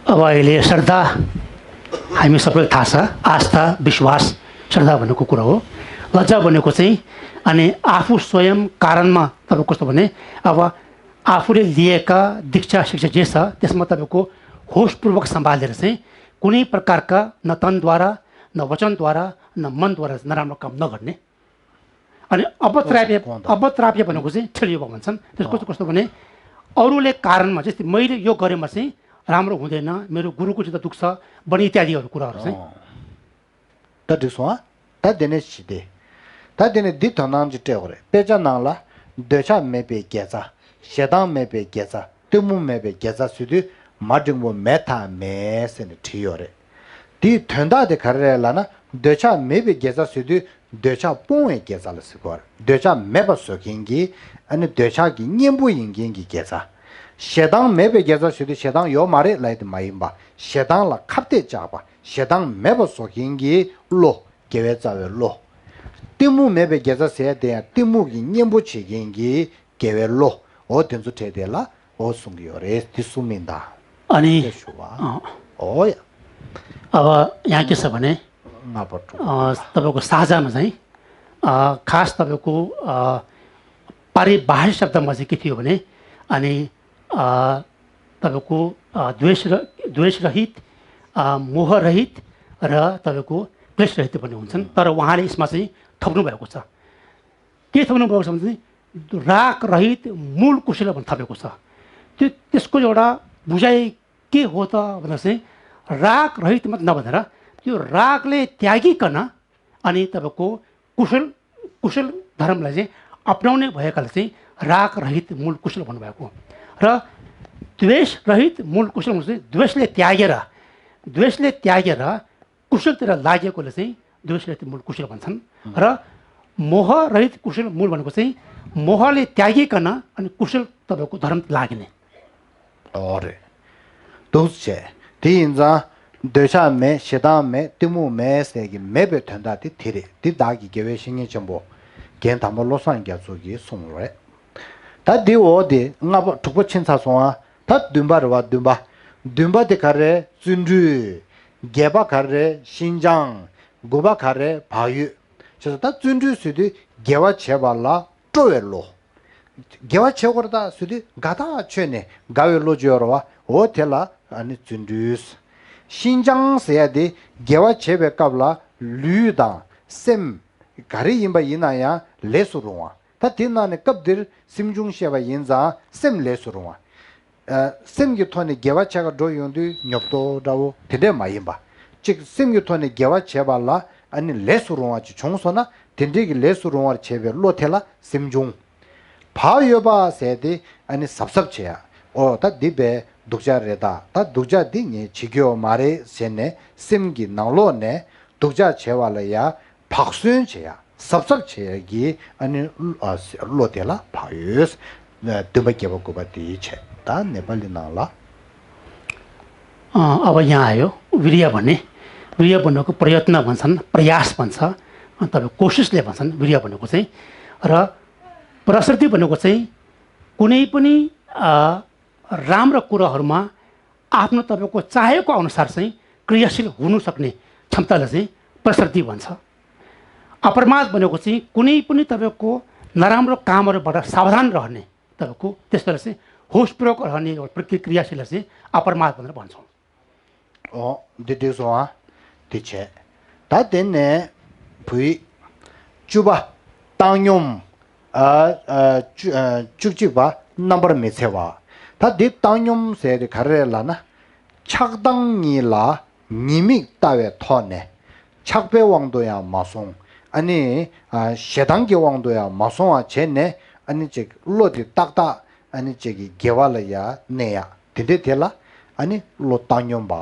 अब अहिले श्रद्धा, हामी सबैले थाहा छ, आस्था, विश्वास, श्रद्धा भनेको कुरा हो। लज्जा भनेको चाहिँ, अनि आफू स्वयं कारणमा, तपाईँको कस्तो भने, अब आफूले लिएका दीक्षा शिक्षा जे छ, त्यसमा तपाईँको होसपूर्वक सम्हालेर चाहिँ कुनै प्रकारका न तनद्वारा, न वचनद्वारा, न मनद्वारा नराम्रो काम नगर्ने। अनि अपत्राप्य, कौन था? अपत्राप्य भनेको चाहिँ ठेलियो भन्छन्। त्यसको चाहिँ कस्तो भने, अरूले कारणमा, जस्तै मैले यो गरेमा चाहिँ राम्रो हुँदैन, मेरो गुरुको चित्त दुख्छ भन्ने इत्यादिहरू कुराहरू चाहिँ। अँ। ད་འགྲིག་སོང་ཨ། ད་དེ་ནས་ཞི་བདེ། ད་དེ་ནས་འདི་དོན་སྣང་ཅིག་སྤྲད་དགོས་རེད། དཔེ་ཆ་ནང་ལ། འདོད་ཆགས་མེད་པའི་དགེ་རྩ། ཞེ་སྡང་མེད་པའི་དགེ་རྩ། གཏི་མུག་མེད་པའི་དགེ་རྩ་ཟེར་དུས་མ་འགྲེང་བུ་མེད་ཐབས་མེད་ཟེར་ནས་བྲིས་ཡོད་རེད། དེའི་དོན་དག་དེ་ག་རེ་རེད་ལབ་ན། འདོད་ཆགས་མེད་པའི་དགེ་རྩ་ཟེར་དུས་འདོད་ཆགས་སྤོང་བའི་དགེ་རྩ་ལ་ཟེར་གོ་རེད། འདོད་ཆགས་མེད་པ་བཟོ་མཁན་གྱི། ཨ་ནི་འདོད་ཆགས་ཀྱི་གཉེན་པོ་ཡིན་མཁན་གྱི་དགེ་རྩ། ཞེ་སྡང་མེད་པའི་དགེ་རྩ་ཟེར་དུས་ཞེ་སྡང་ཡོད་མ་རེད་ལབ་ཡ་དེ་མ་ཡིན་པ། ཞེ་སྡང་ལ་ཁ་གཏད་བཅག་པ། ཞེ་སྡང་མེད་པ་བཟོ་མཁན་གྱི་བློ། དགེ་བའི་རྩ་བའི་བློ། གཏི་མུག་མེད་པའི་དགེ་རྩ་ཟེར་ཡ་དེ་ཡང་གཏི་མུག་གི་གཉེན་པོ་བྱེད་མཁན་གྱི་དགེ་བའི་བློ། འོ་དེ་ཚོ་འཕྲད་དེ་ལ་འོ་གསུང་གི་ཡོད་རེད། དེ་གསུང་མིན་ད། ཨ་ནི། དེ་ཞུ་བ། ཨ། འོ་ཡ། अब यहाँ के छ भने, ང་པ་དྲུག་ཨ། तपाईँको साझामा चाहिँ, अ, खास तपाईँको, अ, पारिभाषिक शब्दमा चाहिँ के थियो भने, अनि, अ, तपाईँको, अ, द्वेष र, द्वेष रहित, अ, मोह रहित र तपाईँको क्लेश रहित भन्ने हुन्छन्। तर उहाँले यसमा चाहिँ थप्नु भएको छ। के थप्नु भएको छ भने चाहिँ राग रहित मूल कुशल भनेर थपेको छ। त्यो, त्यसको एउटा बुझाइ के हो त भन्दा चाहिँ राग रहित मात्र नभनेर त्यो रागले त्यागिकन अनि तपाईँको कुशल, कुशल धर्मलाई चाहिँ अपनाउने भएकाले चाहिँ राग रहित मूल कुशल भन्नुभएको हो। र द्वेष रहित मूल कुशल भनेको चाहिँ द्वेषले त्यागेर, द्वेषले त्यागेर कुशलतिर लागेकोले चाहिँ द्वेष रहित मूल कुशल भन्छन्। र मोह रहित कुशल मूल भनेको चाहिँ मोहले त्यागिकन अनि कुशल तपाईँको धर्म लाग्ने। अरे। འདུག་བྱས། དེ་ཡིན་ཙང་། འདོད་ཆགས་མེད། ཞེ་སྡང་མེད། གཏི་མུག་མེད་ཟེར་གྱི་མེད་པའི་དོན་དག་དེ་དེ་རེད། འདི་བདག་གི་དགེ་བའི་བཤེས་གཉེན་ཆེན་པོ། རྒན་དར་མ་བློ་བཟང་རྒྱ་མཚོ་གིས་གསུངས་རེད། ད་འདི་འོ་དེ་ལྔ་པ་དྲུག་པ་ཕྱིན་ཚར་སོང་ཨ། ད་བདུན་པ་རེད་བ། བདུན་པ། བདུན་པ་དེ་ག་རེ། བརྩོན་འགྲུས། བརྒྱད་པ་ག་རེ། ཤིན་སྦྱངས། དགུ་པ་ག་རེ། བག་ཡོད། བྱས་ཙང་ད་བརྩོན་འགྲུས་ཟེར་དུས་དགེ་བ་བྱེད་པ་ལ་སྤྲོ་བའི་བློ། དགེ་བ་བྱེད་དགོས་རེད་ད་ཟེར་དུས་དགའ་ཐག་ཆོད་ནས་དགའ་བའི་བློ་ཅིག་ཡོད་རེད་བ། འོ་དེ་ལ་ཨ་ནི་བརྩོན་འགྲུས། ཤིན་སྦྱངས་ཟེར་ཡ་དེ་དགེ་བ་བྱེད་པའི་སྐབས་ལ་ལུས་དང་སེམས་ག་རེ་ཡིན་པ་ཡིན་ན་ཡང་ལས་སུ་རུང་བ། ད་དེ་ནང་ནས་སྐབས་འདིར་སེམས་བྱུང་བཤད་པ་ཡིན་ཙང་སེམས་ལས་སུ་རུང་བ། ཨ། སེམས་ཀྱི་ཐོག་ནས་དགེ་བ་བྱེད་ག་འགྲོ་ཡོང་དུས་ཉོབ་ཏོ་འདྲ་བོ་དེ་འདྲས་མ་ཡིན་པ། གཅིག་སེམས་ཀྱི་ཐོག་ནས་དགེ་བ་བྱེད་པ་ལ་ཨ་ནི་ལས་སུ་རུང་བ་ཅིག་བྱུང་སོང་ན་དེ་འདྲས་ཀྱི་ལས་སུ་རུང་བར་བྱེད་པའི་བློ་དེ་ལ་སེམས་བྱུང་། བག་ཡོད་པ་ཟེར་དེ་ཨ་ནི་གཟབ་གཟབ་བྱེད་ཡ། ཨོ་ད་འདི་བས་སྡུག་ཅག་རེད་ད། ད་སྡུག་ཅག་འདི་ངས་བྱེད་རྒྱུ་ཡོད་མ་རེད་ཟེར་ནས་སེམས་ཀྱི་ནང་ལོགས་ནས་སྡུག་ཅག་བྱེད་པ་ལ་ཡ། བག་ཟོན་བྱེད་ཡ། གཟབ་གཟབ་བྱེད་ཡ་གི་ཨ་ནི་ཨ་བློ་དེ་ལ་བག་ཡོད། བདུན་པ་བརྒྱད་པ་དགུ་པ་དེའི་ཆེད་ད་ནེ་པ་ལི་ནང་ལ། अ, अब यहाँ आयो। वीर्य भने, वीर्य भनेको प्रयत्न भन्छन्, प्रयास भन्छ, अनि तपाईँ कोसिसले भन्छन् वीर्य भनेको चाहिँ। र प्रसृति भनेको चाहिँ कुनै पनि, अ, राम्रा कुराहरूमा आफ्नो तपाईँको चाहेको अनुसार चाहिँ क्रियाशील हुन सक्ने क्षमतालाई चाहिँ प्रसृति भन्छ। अप्रमाद भनेको चाहिँ कुनै पनि तपाईँको नराम्रो कामहरूबाट सावधान रहने, तपाईँको त्यस्तोलाई चाहिँ होसपूर्वक रहने एउटा प्रति-, क्रियाशीललाई चाहिँ अप्रमाद भनेर भन्छौँ। ཨོ། འདི་འགྲིག་སོང་ཨ། འདི་བྱས། ད་དེ་ནས་བུ་ཡིག་བཅུ་པ། བཏང་སྙོམས། ཨ། ཨ། བཅུ། ཨ། བཅུ་གཅིག་པ། རྣམ་པར་མི་འཚེ་བ། ད་འདི་བཏང་སྙོམས་ཟེར་དེ་ག་རེ་རེད་ལབ་ན། ཆགས་སྡང་གཉིས་ལ་ཉེས་དམིགས་ལྟ་བའི་ཐོག་ནས། ཆགས་པའི་དབང་དུ་ཡང་མ་སོང་། ཨ་ནི། ཨ། ཞེ་སྡང་གི་དབང་དུ་ཡང་མ་སོང་བ་བྱས་ནས། ཨ་ནི་ཅིག་བློ་དེ་ཏག་ཏག་ཨ་ནི་ཅིག་གི་དགེ་བ་ལ་ཡ་གནས་ཡ། དེ་འདྲའི་དེ་ལ་ཨ་ནི་བློ་བཏང་སྙོམས་པ་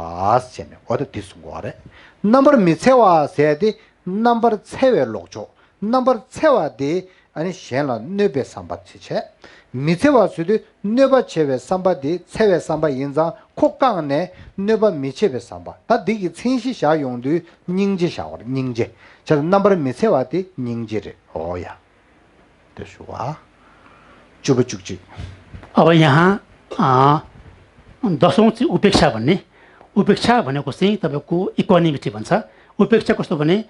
ཟེར་ནས་འོ་ད་དེ་གསུང་གི་ཡོད་རེད། རྣམ་པར་མི་འཚེ་བ་ཟེར་དེ་རྣམ་པར་འཚེ་བའི་ལོག་ཕྱོགས། རྣམ་པར་འཚེ་བ་དེ་ཨ་ནི་གཞན་ལ་གནོད་པའི་བསམ་པ་དེ་བྱས། མི་འཚེ་བ་ཟེར་དུས་གནོད་པ་བྱེད་པའི་བསམ་པ་དེ་འཚེ་བའི་བསམ་པ་ཡིན་ཙང་ཁོ་བཀག་ནས་གནོད་པ་མི་བྱེད་པའི་བསམ་པ། ད་འདི་གི་མཚན་གཞི་བཞག་ཡོང་དུས་སྙིང་རྗེ་བཞག་པ་རེད། སྙིང་རྗེ། བྱས་ཙང་རྣམ་པར་མི་འཚེ་བ་དེ་སྙིང་རྗེ་རེད། འོ་ཡ། དེ་ཞུ་བ། བཅུ་པ་བཅུ་གཅིག अब यहाँ अ, दसौँ चाहिँ उपेक्षा भन्ने। उपेक्षा भनेको चाहिँ तपाईँको इक्वानिमिटी भन्छ। उपेक्षा कस्तो भने,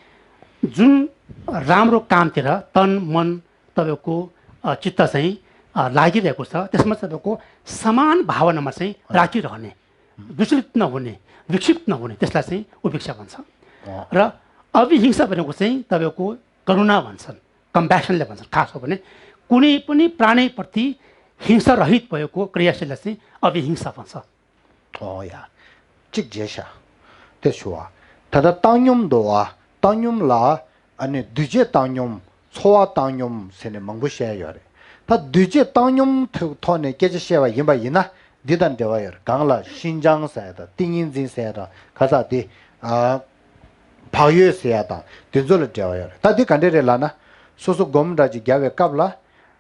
जुन राम्रो कामतिर तन मन तपाईँको अ, चित्त चाहिँ अ, लागिरहेको छ, त्यसमा तपाईँको समान भावनामा चाहिँ राखिरहने, विचलित नहुने, विक्षिप्त नहुने, त्यसलाई चाहिँ उपेक्षा भन्छ। र अभिहिंसा भनेको चाहिँ तपाईँको करुणा भन्छन्, कम्प्यासनले भन्छन्। खास हो भने कुनै पनि प्राणीप्रति हिंसा रहित भएको क्रियाशीललाई चाहिँ अभिहिंसा भन्छ। ཨོ་ཡ། གཅིག་བརྗེད་ཤག་དེ་ཞུ་བ། ད་ལྟ་བཏང་སྙོམས་འདུག་བ། བཏང་སྙོམས་ལ་ཨ་ནི་འདུས་བྱས་བཏང་སྙོམས། ཚོར་བ་བཏང་སྙོམས་ཟེར་ནས་མང་པོ་བཤད་ཡོད་རེད། ད་འདུས་བྱས་བཏང་སྙོམས་ཐོག་ཐོག་ནས་སྐད་ཆ་བཤད་པ་ཡིན་པ་ཡིན་ན། འདི་དང་འབྲེལ་བ་ཡོད་རེད། གང་ལ་ཤིན་སྦྱངས་ཟེར་ཡ་དང་། ཏིང་ངེ་འཛིན་ཟེར་ཡ་དང་། ག་ས་དེ་ཨ་བག་ཡོད་ཟེར་ཡ་དང་། དེ་ཚོ་ལ་འབྲེལ་བ་ཡོད་རེད། ད་འདི་ག་འདྲས་རེད་ལབ་ན། སོ་སོ་སྒོམ་འདྲ་ཅིག་རྒྱག་པའི་སྐབས་ལ།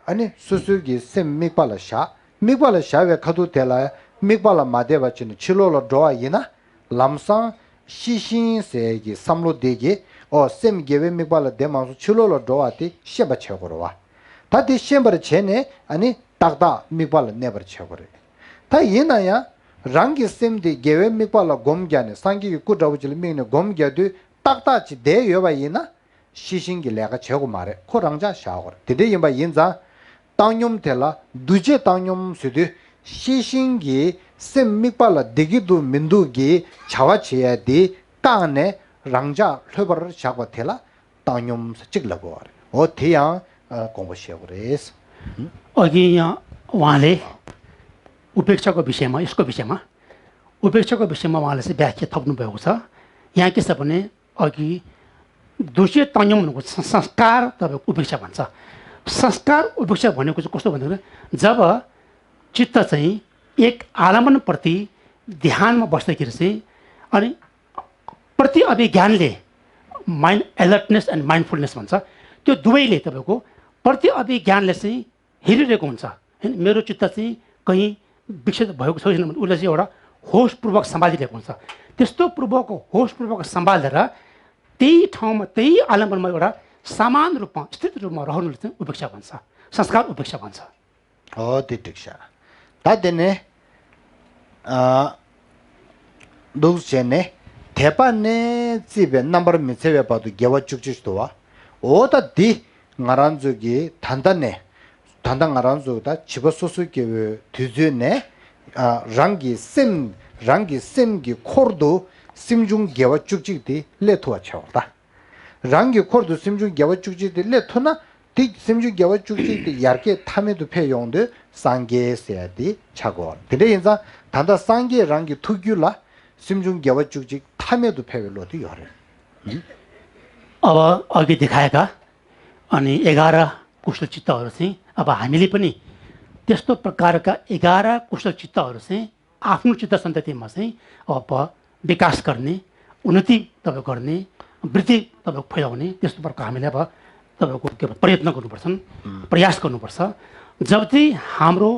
ཨ་ནི་སོ་སོའི་གི་སེམས་དམིགས་པ་ལ་བཞག་དམིགས་པ་ལ་བཞག་པའི་ཁ་ཐུག་དེ་ལ་དམིགས་པ་ལ་མ་བསྡད་པ་བྱས་ནས་ཕྱི་ལོགས་ལ་འགྲོ་བ་ཡིན་ན། ལམ་སང་ཤེས་བཞིན་ཟེར་གྱི་བསམ་བློ་དེ་གིས། ཨོ་སེམས་དགེ་བའི་དམིགས་པ་ལ་བསྡད་མ་སོང་། ཕྱི་ལོགས་ལ་འགྲོ་བ་དེ་ཤེས་པ་བྱེད་དགོས་རེད་བ། ད་དེ་ཤེས་པར་བྱས་ནས་ཨ་ནི་ཏག་ཏག་དམིགས་པ་ལ་གནས་པར་བྱེད་དགོས་རེད། ད་ཡིན་ན་ཡང་རང་གི་སེམས་དེ་དགེ་བའི་དམིགས་པ་ལ་སྒོམ་རྒྱག་ནས། སངས་རྒྱས་ཀྱི་སྐུ་འདྲ་བོ་ཅིག་ལ་དམིགས་ནས་སྒོམ་རྒྱག་དུས་ཏག་ཏག་ཅིག་བསྡད་ཡོད་པ་ཡིན་ན། ཤེས་བཞིན་གྱི་ལས་ཀ་བྱེད་དགོས་མ་རེད། ཁོ་རང་འཇགས་བཞག་དགོས་རེད། དེ་འདྲ་ཡིན་པ་ཡིན་ཙང་། བཏང་སྙོམས་དེ་ལ་འདུས་བྱས་བཏང་སྙོམས་ཟེར་དུས། ཤེས་བཞིན་གྱི་སེམས་དམིགས་པ་ལ་བསྡད་ཀྱི་འདུག་མི་འདུག་གི་བྱ་བ་བྱེད་ཡ་དེ་བཀག་ནས་རང་འཇགས་ལྷོད་པར་བཞག་པ་དེ་ལ་བཏང་སྙོམས་ཟེར་གཅིག་ལབ་དགོས་པ་རེད། འོ་དེ་ཡང་ཨ་དགོངས་པ་བཞེས་དགོས་རེད། अघि यहाँ उहाँले उपेक्षाको विषयमा, यसको विषयमा, उपेक्षाको विषयमा उहाँले चाहिँ व्याख्या थप्नुभएको छ। यहाँ के छ भने, अघि दुषे तन्यम भनेको सं- संस्कार तपाईँको उपेक्षा भन्छ। संस्कार उपेक्षा भनेको चाहिँ कस्तो भन्दाखेरि, जब चित्त चाहिँ एक आलम्बनप्रति ध्यानमा बस्दाखेरि चाहिँ, अनि प्रति अभिज्ञानले, माइन्ड एलर्टनेस एन्ड माइन्डफुलनेस भन्छ, त्यो दुवैले तपाईँको प्रति अभिज्ञानले चाहिँ हेरिरहेको हुन्छ, होइन? मेरो चित्त चाहिँ कहीँ विक्षेप भएको छ कि छैन भने उसले चाहिँ एउटा होसपूर्वक सम्हालिरहेको हुन्छ। त्यस्तो पूर्वक, होसपूर्वक सम्हालेर त्यही ठाउँमा, त्यही आलम्बनमा एउटा समान रूपमा, स्थिर रूपमा रहनुलाई चाहिँ उपेक्षा भन्छ, संस्कार उपेक्षा भन्छ। ཨོ་དེ་འགྲིག་ཤག་ད་དེ་ནས་ཨ། འདུག་བྱས་ནས། དད་པ་ནས་བརྩིས་པའི་རྣམ་པར་མི་འཚེ་བའི་བར་དུ་དགེ་བ་བཅུ་གཅིག་འདུག་བ། འོ་ད་འདི་ང་རང་ཚོ་གིས་ད་ལྟ་ནས། ད་ལྟ་ང་རང་ཚོ་ད་བྱིས་པ་སོ་སོ་སྐྱེ་བོའི་དུས་ཚོད་ནས། ཨ། རང་གི་སེམས། རང་གི་སེམས་ཀྱི་འཁོར་དུ་སེམས་བྱུང་དགེ་བ་བཅུ་གཅིག་དེ་སླེབས་ཐུབ་པ་བྱེད་དགོས་རེད་ད། རང་གི་འཁོར་དུ་སེམས་བྱུང་དགེ་བ་བཅུ་གཅིག་དེ་སླེབས་ཐུབ་ན། དེ་སེམས་བྱུང་དགེ་བ་བཅུ་གཅིག་དེ་ཡར་རྒྱས་མཐའ་མེད་དུ་འཕེལ་ཡོང་དུས་སངས་རྒྱས་ཟེར་ཡ་དེ་ཆགས་དགོས། དེ་འདྲ་ཡིན་ཙང་ད་ལྟ་སངས་རྒྱས་རང་གི་ཐུགས་རྒྱུད་ལ་སེམས་བྱུང་དགེ་བ་བཅུ་གཅིག་མཐའ་མེད་དུ་འཕེལ་བའི་བློ་དེ་ཡོད་རེད། अब अघि देखाएका अनि एघार कुशल चित्तहरू चाहिँ अब हामीले पनि त्यस्तो प्रकारका एघार कुशल चित्तहरू चाहिँ आफ्नो चित्त सन्ततिमा चाहिँ अब विकास गर्ने, उन्नति तपाईँ गर्ने, वृद्धि तपाईँ फैलाउने, त्यस्तो प्रकारको हामीले अब तपाईँको के भन्छ, प्रयत्न गर्नुपर्छ, प्रयास गर्नुपर्छ। जब चाहिँ हाम्रो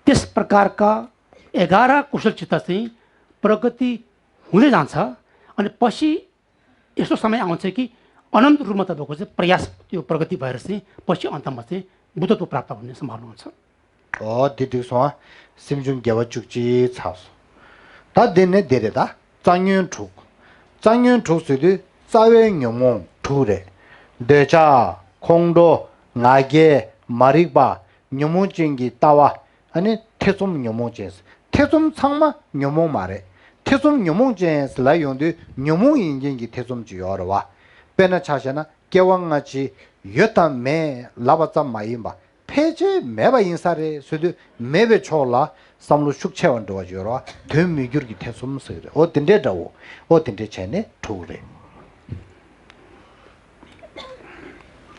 त्यस प्रकारका एघार कुशल चित्त चाहिँ प्रगति हुँदै जान्छ, अनि पछि यस्तो समय आउँछ कि अनन्त रूपमा तपाईँको चाहिँ प्रयास, त्यो प्रगति भएर चाहिँ पछि अन्तमा चाहिँ बुद्धत्व प्राप्त हुने सम्भावना हुन्छ। ཨོ་དེ་འགྲིག་སོང་ཨ། སེམས་བྱུང་དགེ་བ་བཅུ་གཅིག་ཚར་སོང་། ད་དེ་ནས་དེ་རེད་ད། རྩ་ཉོན་དྲུག་རྩ་ཉོན་དྲུག་ཟེར་དུས་རྩ་བའི་ཉོན་མོངས་དྲུག་རེད། འདོད་ཆགས། ཁོང་ཁྲོ། ང་རྒྱལ། མ་རིག་པ། ཉོན་མོངས་ཅན་གྱི་ལྟ་བ། ཨ་ནི་ཐེ་ཚོམ་ཉོན་མོངས་ཅན། ཐེ་ཚོམ་ཚང་མ་ཉོན་མོངས་མ་རེད། ཐེ་ཚོམ་ཉོན་མོངས་ཅན་ལབ་ཡོང་དུས་ཉོན་མོངས་ཡིན་མཁན་གྱི་ཐེ་ཚོམ་ཅིག་ཡོད་རེད་བ། དཔེར་ན་ཆ་བཞག་ན་སྐྱེ་བ་སྔ་ཕྱི་ཡོད་དམ་མེད་ལབ་པ་ཙམ་མ་ཡིན་པ། ཕལ་ཆེར་མེད་པ་ཡིན་ས་རེད་ཟེར་དུས་མེད་པའི་ཕྱོགས་ལ་བསམ་བློ་ཤུགས་ཆེ་བ་འགྲོ་བ་ཅིག་ཡོད་རེད་བ། དོན་མི་འགྱུར་གྱི་ཐེ་ཚོམ་ཟེར་གྱི་རེད། ཨོ་དེ་འདྲའི་འདྲ་བོ། ཨོ་དེ་འདྲའི་བྱས་ནས་དྲུག་རེད།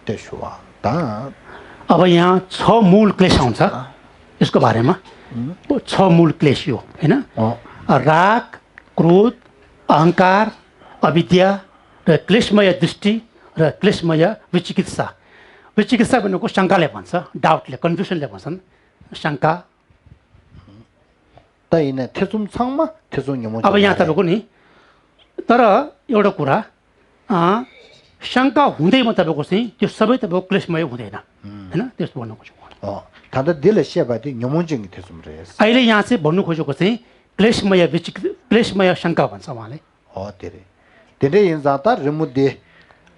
དེ་ཞུ་བ་དང་། अब यहाँ छ मूल क्लेश हुन्छ, यसको बारेमा। छ मूल क्लेश यो, होइन? अँ। राग, क्रोध, अहंकार, अविद्या र क्लेशमय दृष्टि र क्लेशमय विचिकित्सा। विचिकित्सा भनेको शङ्काले भन्छ, डाउटले, कन्फ्युजनले भन्छन्। शङ्का। ད་ཡིན་ན་ཐེ་ཚོམ་ཚང་མ་ཐེ་ཚོམ་ཉོན་མོངས། अब यहाँ तपाईँको नि, तर एउटा कुरा, अँ, शङ्का हुँदैमा तपाईँको चाहिँ त्यो सबै तपाईँको क्लेशमय हुँदैन, होइन? त्यस्तो भन्नु खोजेको हो। ཨོ། ད་ལྟ་འདི་ལ་བཤད་པ་དེ་ཉོན་མོངས་ཅན་གྱི་ཐེ་ཚོམ་རེད། ཨ་ཡི་ལེ་ཡང་སེ་བོ་ནུ་ཁོ་ཤོ་ཁོ་སེ་ཀླེཤ་མ་ཡ་བི་ཅི་ཀླེཤ་མ་ཡ་ཤང་ཀ་བན་ས་མ་ལེ། ཨོ་དེ་རེད། དེ་འདྲ་ཡིན་ཙང་ད་རི་མོ་འདི་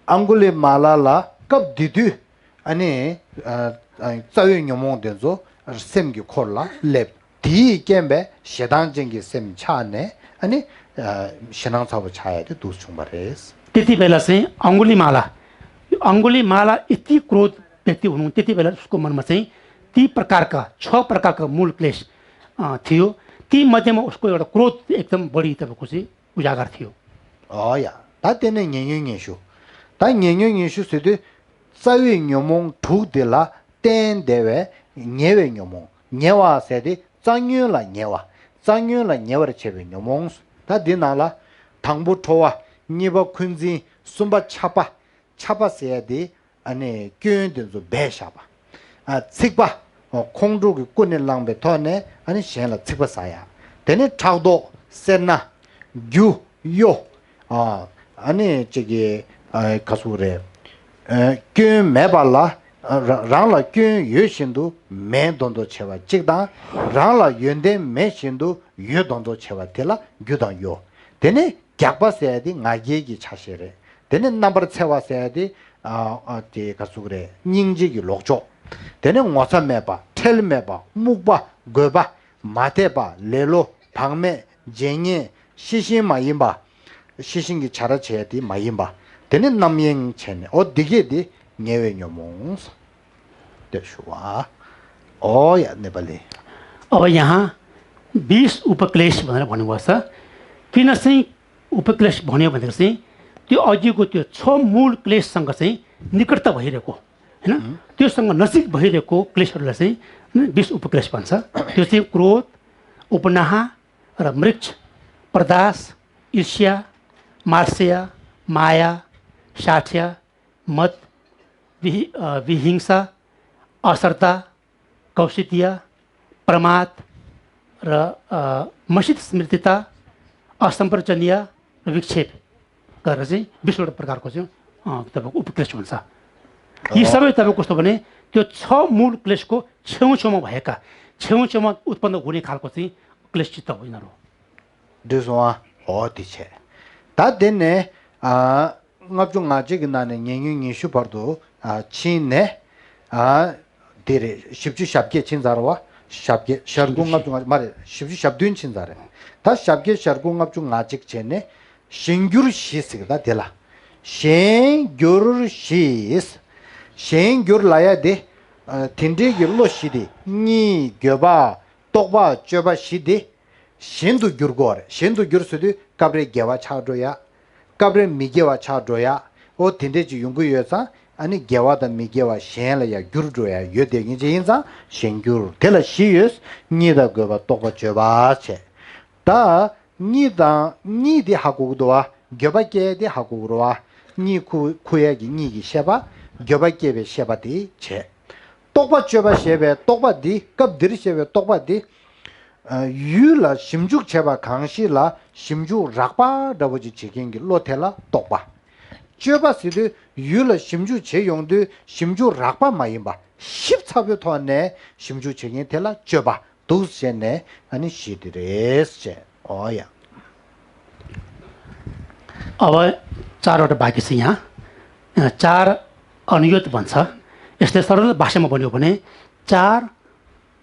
ཨང་གུ་ལི་མ་ལ་ལ་སྐབས་དེ་དུས་ཨ་ནི་ཨ་ཨ་རྩ་བའི་ཉོན་མོངས་དེ་ཚོ་སེམས་ཀྱི་འཁོར་ལ་སླེབས། དེའི་རྐྱེན་པས་ཞེ་སྡང་ཅན་གྱི་སེམས་ཆགས་ནས་ཨ་ནི་ཨ་ཞེད་སྣང་ཚ་པོ་ཆགས་ཡ་དེ་འདུག་བྱུང་བ་རེད། तेती बेला चाहिँ अङ्गुलीमाला, अङ्गुलीमाला यति हुनु, त्यति बेला उसको मनमा चाहिँ ती प्रकारका छ प्रकारका मूल क्लेश अ, थियो। ती मध्येमा उसको एउटा क्रोध एकदम बढी तपाईँको चाहिँ उजागर थियो। ཨོ་ཡ། ད་དེ་ནས་ཉེ་ཉོན་ཉེ་ཤུ། ད་ཉེ་ཉོན་ཉེ་ཤུ་ཟེར་དུས་རྩ་བའི་ཉོན་མོངས་དྲུག་དེ་ལ་བརྟེན་བསྡད་པའི་ཉེ་བའི་ཉོན་མོངས། ཉེ་བ་ཟེར་དེ་རྩ་ཉོན་ལ་ཉེ་བ། རྩ་ཉོན་ལ་ཉེ་བར་བྱེད་པའི་ཉོན་མོངས། ད་འདི་ནང་ལ་དང་པོ་ཁྲོ་བ། གཉིས་པ་འཁོན་འཛིན། གསུམ་པ་ཆགས་པ། ཆགས་པ་ཟེར་ཡ་དེ་ཨ་ནི་སྐྱོན་དེ་ཚོ་སྦས་བཞག་པ། ཨ་ཚིག་པ། ཨ་ཁོང་ཁྲོ་གི་ཀུན་ནས་བསླངས་པའི་ཐོག་ནས་ཨ་ནི་གཞན་ལ་ཚིག་པ་ཟ་ཡ། དེ་ནས་ཕྲག་དོག་སེར་སྣ། རྒྱུ། གཡོ། ཨ་ཨ་ནི་ཅིག་གི་ཨ་ག་ཟེར་རེད། ཨ་སྐྱོན་མེད་པ་ལ་ཨ་ར་རང་ལ་སྐྱོན་ཡོད་བཞིན་དུ་མེད་མདོག་མདོག་བྱེད་པ་གཅིག་དང་། རང་ལ་ཡོན་ཏན་མེད་བཞིན་དུ་ཡོད་མདོག་མདོག་བྱེད་པ་དེ་ལ་རྒྱུ་དང་གཡོ། དེ་ནས་རྒྱགས་པ་ཟེར་ཡ་དེ་ང་རྒྱལ་གྱི་ཆ་ཤས་རེད། དེ་ནས་རྣམ་པར་འཚེ་བ་ཟེར་ཡ་དེ་ཨ་ཨ་དེ་ག་ཟེར་རེད། སྙིང་རྗེ་གི་ལོག་ཕྱོགས། དེ་ནས་ངོ་ཚ་མེད་པ། ཁྲེལ་མེད་པ། རྨུགས་པ། རྒོད་པ། མ་དད་པ། ལེ་ལོ། བག་མེད། བརྗེད་ངས། ཤེས་བཞིན་མ་ཡིན་པ། ཤེས་བཞིན་གྱི་བྱ་ར་བྱས་ཏེ་མ་ཡིན་པ། དེ་ནི་རྣམ་གཡེང་བྱས་ནས། འོ་འདི་གས་དེ་ཉེ་བའི་ཉོན་མོངས། དེ་ཞུ་བ། ཨོ་ཡ་ནེ་པ་ལི། अब यहाँ बिस उपक्लेश भनेर भन्नुभएको छ। किन चाहिँ उपक्लेश भन्यो भनेदेखि चाहिँ त्यो अघिको त्यो छ मूल क्लेशसँग चाहिँ निकटता भइरहेको, होइन? त्योसँग नजिक भइरहेको क्लेशहरूलाई चाहिँ बिस उपक्लेश भन्छ। त्यो चाहिँ क्रोध, उपनाह र मृक्ष, प्रदास, ईर्ष्या, मार्ष्य, माया, शाठ्य, मद, विहि अ, विहिंसा, अश्रद्धा, कौशित्य, प्रमाद र अ, मसित स्मृतिता, असम्पर्जनीय र विक्षेप गरेर चाहिँ बिसवटा प्रकारको चाहिँ अ, तपाईँको उपक्लेश हुन्छ। यी सबै तपाईँको कस्तो भने त्यो छ मूल क्लेशको छेउछेउमा भएका, छेउछेउमा उत्पन्न हुने खालको चाहिँ क्लेश चित्त हो यिनीहरू। འདི་སོང་ཨ། འོ་དེ་བྱས། ད་དེ་ནས་ཨ། ལྔ་བཅུ་ང་གཅིག་གི་ནང་ནས་ཉེ་ཉོན་ཉི་ཤུ་བར་དུ་ཨ་ཕྱིན་ནས། ཨ་དེ་རེད། བཞི་བཅུ་ཞེ་བརྒྱད་ཕྱིན་ཚར་བ། ཞེ་བརྒྱད། ཞེ་དགུ། ལྔ་བཅུ་ང་གཅིག་མ་རེད། བཞི་བཅུ་ཞེ་བདུན་ཕྱིན་ཚར་རེད། ད་ཞེ་བརྒྱད། ཞེ་དགུ། ལྔ་བཅུ་ང་གཅིག་བྱས་ནས་གཞན་འགྱུར་བཞི་ཟེར་གི། ད་དེ་ལ་གཞན་འགྱུར་བཞི། གཞན་འགྱུར་ལབ་ཡ་དེ་ཨ་དེ་འདྲའི་གི་བློ་བཞི་དེ། གཉིད། འགྱོད་པ། རྟོག་པ། སྤྱོད་པ་བཞི་དེ། གཞན་དུ་འགྱུར་དགོས་པ་རེད། གཞན་དུ་འགྱུར་ཟེར་དུས་སྐབས་རེ་དགེ་བ་ཆགས་འགྲོ་ཡ། སྐབས་རེ་མི་དགེ་བ་ཆགས་འགྲོ་ཡ། འོ་དེ་འདྲས་ཅིག་ཡོང་གི་ཡོད་ཙང་། ཨ་ནི་དགེ་བ་དང་མི་དགེ་བ་གཞན་ལ་ཡང་འགྱུར་འགྲོ་ཡ་ཡོད་དེ། ངེས་ཅན་ཡིན་ཙང་གཞན་འགྱུར། དེ་ལ་བཞི་ཡོད། གཉིད་དང་རྒོད་པ། རྟོག་པ། སྤྱོད་པ་བྱས། ད་གཉིད་དང་། གཉིད་དེ་ཧ་གོ་གི་འདུག་བ། འགྱོད་པ་སྐྱེ་དེ་ཧ་གོ་གི་རེད་བ། གཉིད་ཁུག་ཁུག་ཡ་གི་གཉིད་ཀྱི་ཤེས་པ། འགྱོད་པ་སྐྱེ་བའི་ཤེས་པ་དེ་བྱས། རྟོག་པ་སྤྱོད་པ་ཞེས་པའི་རྟོག་པ་འདི། སྐབས་འདིར་བཤད་པའི་རྟོག་པ་འདི། ཡུལ་ལ་ཞིབ་འཇུག་བྱས་པ་གང་ཞིག་ལ་ཞིབ་འཇུག་རགས་པ་འདྲ་བོ་ཅིག་བྱེད་མཁན་གྱི་བློ་དེ་ལ་རྟོག་པ། སྤྱོད་པ་ཟེར་དུས་ཡུལ་ལ་ཞིབ་འཇུག་བྱེད་ཡོང་དུས་ཞིབ་འཇུག་རགས་པ་མ་ཡིན་པ། ཞིབ་ཚགས་པོའི་ཐོག་ནས་ཞིབ་འཇུག་བྱེད་མཁན་དེ་ལ་སྤྱོད་པ། འདུག་བྱས་ནས་ཨ་ནི་བཞི་དེ་རེད་ཅེས། ཨོ་ཡ། अब चारवटा बाँकी छ यहाँ। अ, चार अनुयत भन्छ। यसलाई सरल भाषामा भन्यो भने चार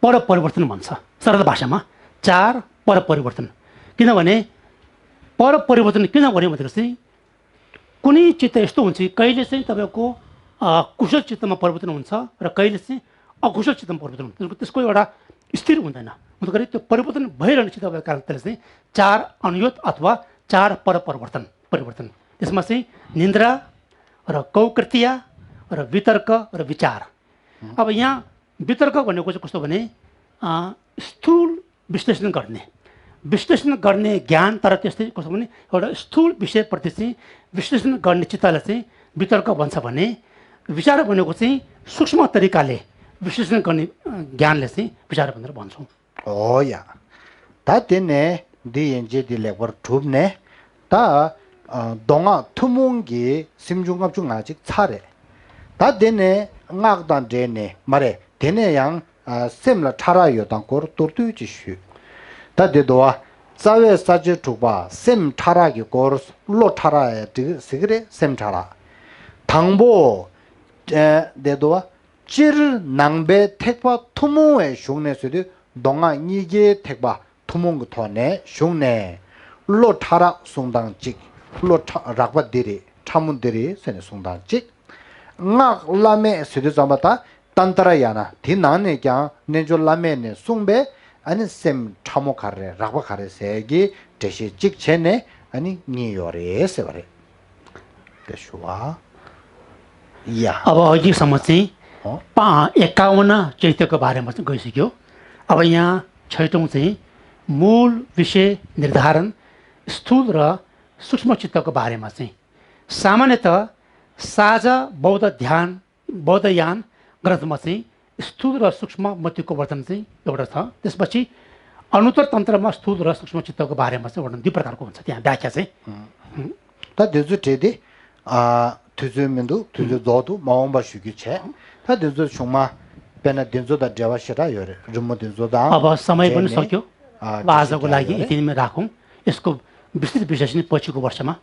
पर परिवर्तन भन्छ। सरल भाषामा चार पर परिवर्तन। किनभने पर परिवर्तन किन भन्यो भनेको चाहिँ कुनै चित्त यस्तो हुन्छ कि कहिले चाहिँ तपाईँको अ, कुशल चित्तमा परिवर्तन हुन्छ र कहिले चाहिँ अकुशल चित्तमा परिवर्तन हुन्छ। त्यसको त्यसको एउटा स्थिर हुँदैन। मतलब त्यो परिवर्तन भइरहने चित्त भएको कारणले चाहिँ चार अनुयत अथवा चार पर परिवर्तन परिवर्तन। त्यसमा चाहिँ निन्द्रा र कौकृत्य र वितर्क र विचार। अब यहाँ वितर्क भनेको चाहिँ कस्तो भने अ, स्थूल विश्लेषण गर्ने विश्लेषण गर्ने ज्ञान। तर त्यस्तै कस्तो भने एउटा स्थूल विषयप्रति चाहिँ विश्लेषण गर्ने चित्तलाई चाहिँ वितर्क भन्छ भने विचार भनेको चाहिँ सूक्ष्म तरिकाले विश्लेषण गर्ने अ, ज्ञानले चाहिँ विचार भनेर भन्छौँ। हो या। ད་དེ་ནས་འདི་ཡན་ཆད་འདི་ལེགས་པར་གྲུབ་ནས། ད་ཨ་མདོ་སྔགས་ཐུན་མོང་གི་སེམས་བྱུང་ལྔ་བཅུ་ང་གཅིག་ཚར་རེད། ད་དེ་ནས་སྔགས་དང་འབྲེལ་ནས་མ་རེད། དེ་ནས་ཡང་ཨ་སེམས་ལ་ཕྲ་རགས་ཡོད་དང་སྐོར་མདོར་བསྡུས་ཅིག་ཞུས། ད་དེ་འདུག་བ། རྩ་བའི་ས་བཅད་དྲུག་པ་སེམས་ཕྲ་རགས་ཀྱི་སྐོར། བློ་ཕྲ་རགས་ཡང་འགྲིག་ཟེར་གྱི་རེད། སེམས་ཕྲ་རགས། དང་པོ། ཨ་དེ་འདུག་བ། སྤྱིར་ནང་པའི་ཐེག་པ་ཐུན་མོང་བའི་གཞུང་ནས་ཟེར་དུས་མདོ་སྔགས་གཉིས་ཀའི་ཐེག་པ་ཐུན་མོང་གི་ཐོག་ནས་གཞུང་ནས་བློ་ཕྲ་རགས་གསུང་སྟངས་གཅིག། བློ་ཕྲ་རགས་པ་འདི་རེད། ཕྲ་མོ་འདི་རེད་ཟེར་ནས་གསུང་སྟངས་གཅིག། སྔགས་བླ་མེད་ཟེར་དུས་ཙམ་པ་ད་ཏན་ཏྲ་ཡ་ན་དེ་ནང་ནས་ཀྱང་རྣལ་འབྱོར་བླ་མེད་ནས་གསུངས་པའི་ཨ་ནི་སེམས་ཕྲ་མོ་ག་རེ་རགས་པ་ག་རེ་ཟེར་གྱི་འགྲེལ་བཤད་གཅིག་བྱས་ནས་ཨ་ནི་གཉིས་ཡོད་རེད་ཟེར་བ་རེད། དེ་ཞུ་བ། ཡ། अब अघि सम्म चाहिँ हाँ। पा एकाउन्न चैत्यको बारेमा चाहिँ गइसक्यो। अब यहाँ छैटौँ चाहिँ मूल विषय निर्धारण, स्थूल र सूक्ष्म चित्तको बारेमा चाहिँ। सामान्यतः साझा बौद्ध ध्यान, बौद्धयान ग्रन्थमा चाहिँ स्थूल र सूक्ष्म मतिको वर्णन चाहिँ एउटा छ। त्यसपछि अनुत्तर तन्त्रमा स्थूल र सूक्ष्म चित्तको बारेमा चाहिँ वर्णन दुई प्रकारको हुन्छ त्यहाँ व्याख्या चाहिँ। ད་དེ་ཚོ་བྲིས་ཏེ། ཨ། དུས་ཚོད་མི་འདུག་དུས་ཚོད་རྫོགས་འདུག་མ་འོངས་པ་ཞུ་རྒྱུ་བྱས། ད་དེ་ཚོ་བྱུང་མ། དཔེར་ན་དེ་ཚོ་དང་འབྲེལ་བ་ཞེ་དྲག་ཡོད་རེད། རི་མོ་དེ་ཚོ་དང་། अब समय पनि सकियो। ཨ། अब आजको लागि यतिमै राखौँ। यसको विस्तृत विश्लेषण पछिको वर्षमा।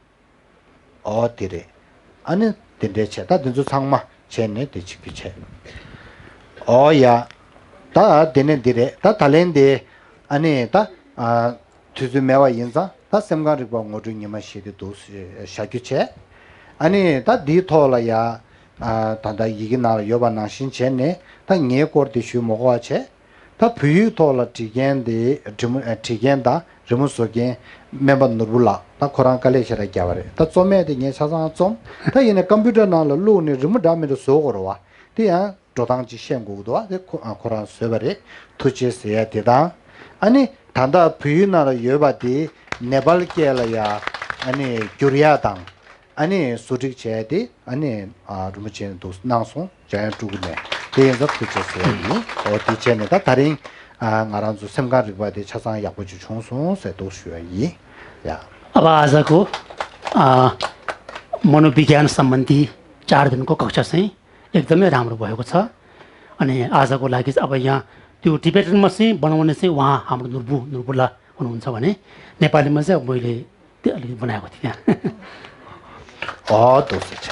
ཨོ་དེ་རེད། ཨ་ནི་དེ་འདྲའི་བྱས། ད་དེ་ཚོ་ཚང་མ་བྱས་ནས་དེ་བྱེད་རྒྱུ་བྱས། ཨོ་ཡ། ད་དེ་ནས་འདི་རེད། ད་ད་ལན་དེ་ཨ་ནི་ད་ཨ། དུས་ཚོད་མེད་པ་ཡིན་ཙང་ད་སེམས་ཁམས་རིག་པ་ངོ་སྤྲོད་ཉི་མ་ཞིག་དེ་འདུག་བཞག་རྒྱུ་བྱས། ཨ་ནི་ད་འདིའི་ཐོག་ལ་ཡ། ཨ། ད་ལྟ་ཡི་གེ་ནང་ལ་ཡོད་པ་ནང་བཞིན་བྱས་ནས་ད་ངའི་སྐོར་དེ་ཞུ་མ་དགོས་པ་བྱས། ད་བོད་ཡིག་ཐོག་ལ་བྲིས་མཁན་དེ་རི་མོ་ཨ། བྲིས་མཁན་དང་རི་མོ་བཟོ་མཁན་སྨན་པ་ནོར་བུ་ལགས། ད་ཁོ་རང་དཀའ་ལས་ཞེ་དྲག་བརྒྱབ་པ་རེད། ད་རྩོམ་ཡས་དེ་ངས་ཆ་ཚང་རྩོམ། ད་ཡིན་ནའི་ཀམ་པུ་ཊར་ནང་ལ་བླུགས་ནས་རི་མོ་འདྲ་མི་འདྲ་བཟོ་དགོས་རེད་བ། དེ་ཡང་འགྲོ་སྟངས་ཅིག་ཤེས་དགོས་ཀྱི་འདུག་བ། དེ་ཁོ་ཨ། ཁོ་རང་བཟོས་པ་རེད། ཐུགས་རྗེ་ཟེར་ཡ་དེ་དང་། ཨ་ནི་ད་ལྟ་བོད་ཡིག་ནང་ལ་ཡོད་པ་དེ་ནེ་པཱལ་སྐད་ལ་ཡ་ཨ་ནི་བསྒྱུར་ཡ་དང་། ཨ་ནི་བཟོ་སྒྲིག་བྱས་ཏེ་ཨ་ནི་ཨ། རིན་པོ་ཆེ་འདུག་གནང་སོང་། འཇམ་དབྱངས་སྤྲུལ་སྐུ་ནས། དེ་ཡིན་ཙང་ཐུགས་རྗེ་ཆེ་ཟེར་ཡ་ཡིན། འོ་དེ་བྱས་ནས་ད་ད་རིང་ཨ། ང་རང་ཚོ་སེམས་ཁམས་རིག་པ་དེ་ཆ་ཚང་ཡག་པོ་ཅིག་བྱུང་སོང་ཟེར་འདུག་ཞུ་ཡ་ཡིན། ཡ། अब आजको अ, मनोविज्ञान सम्बन्धी चार दिनको कक्षा चाहिँ एकदमै राम्रो भएको छ। अनि आजको लागि चाहिँ अब यहाँ त्यो टिबेटनमा चाहिँ बनाउने चाहिँ उहाँ हाम्रो नुर्बु नुर्बुला हुनुहुन्छ भने नेपालीमा चाहिँ अब मैले त्यो अलिकति बनाएको थिएँ त्यहाँ। अँ, दोष छ।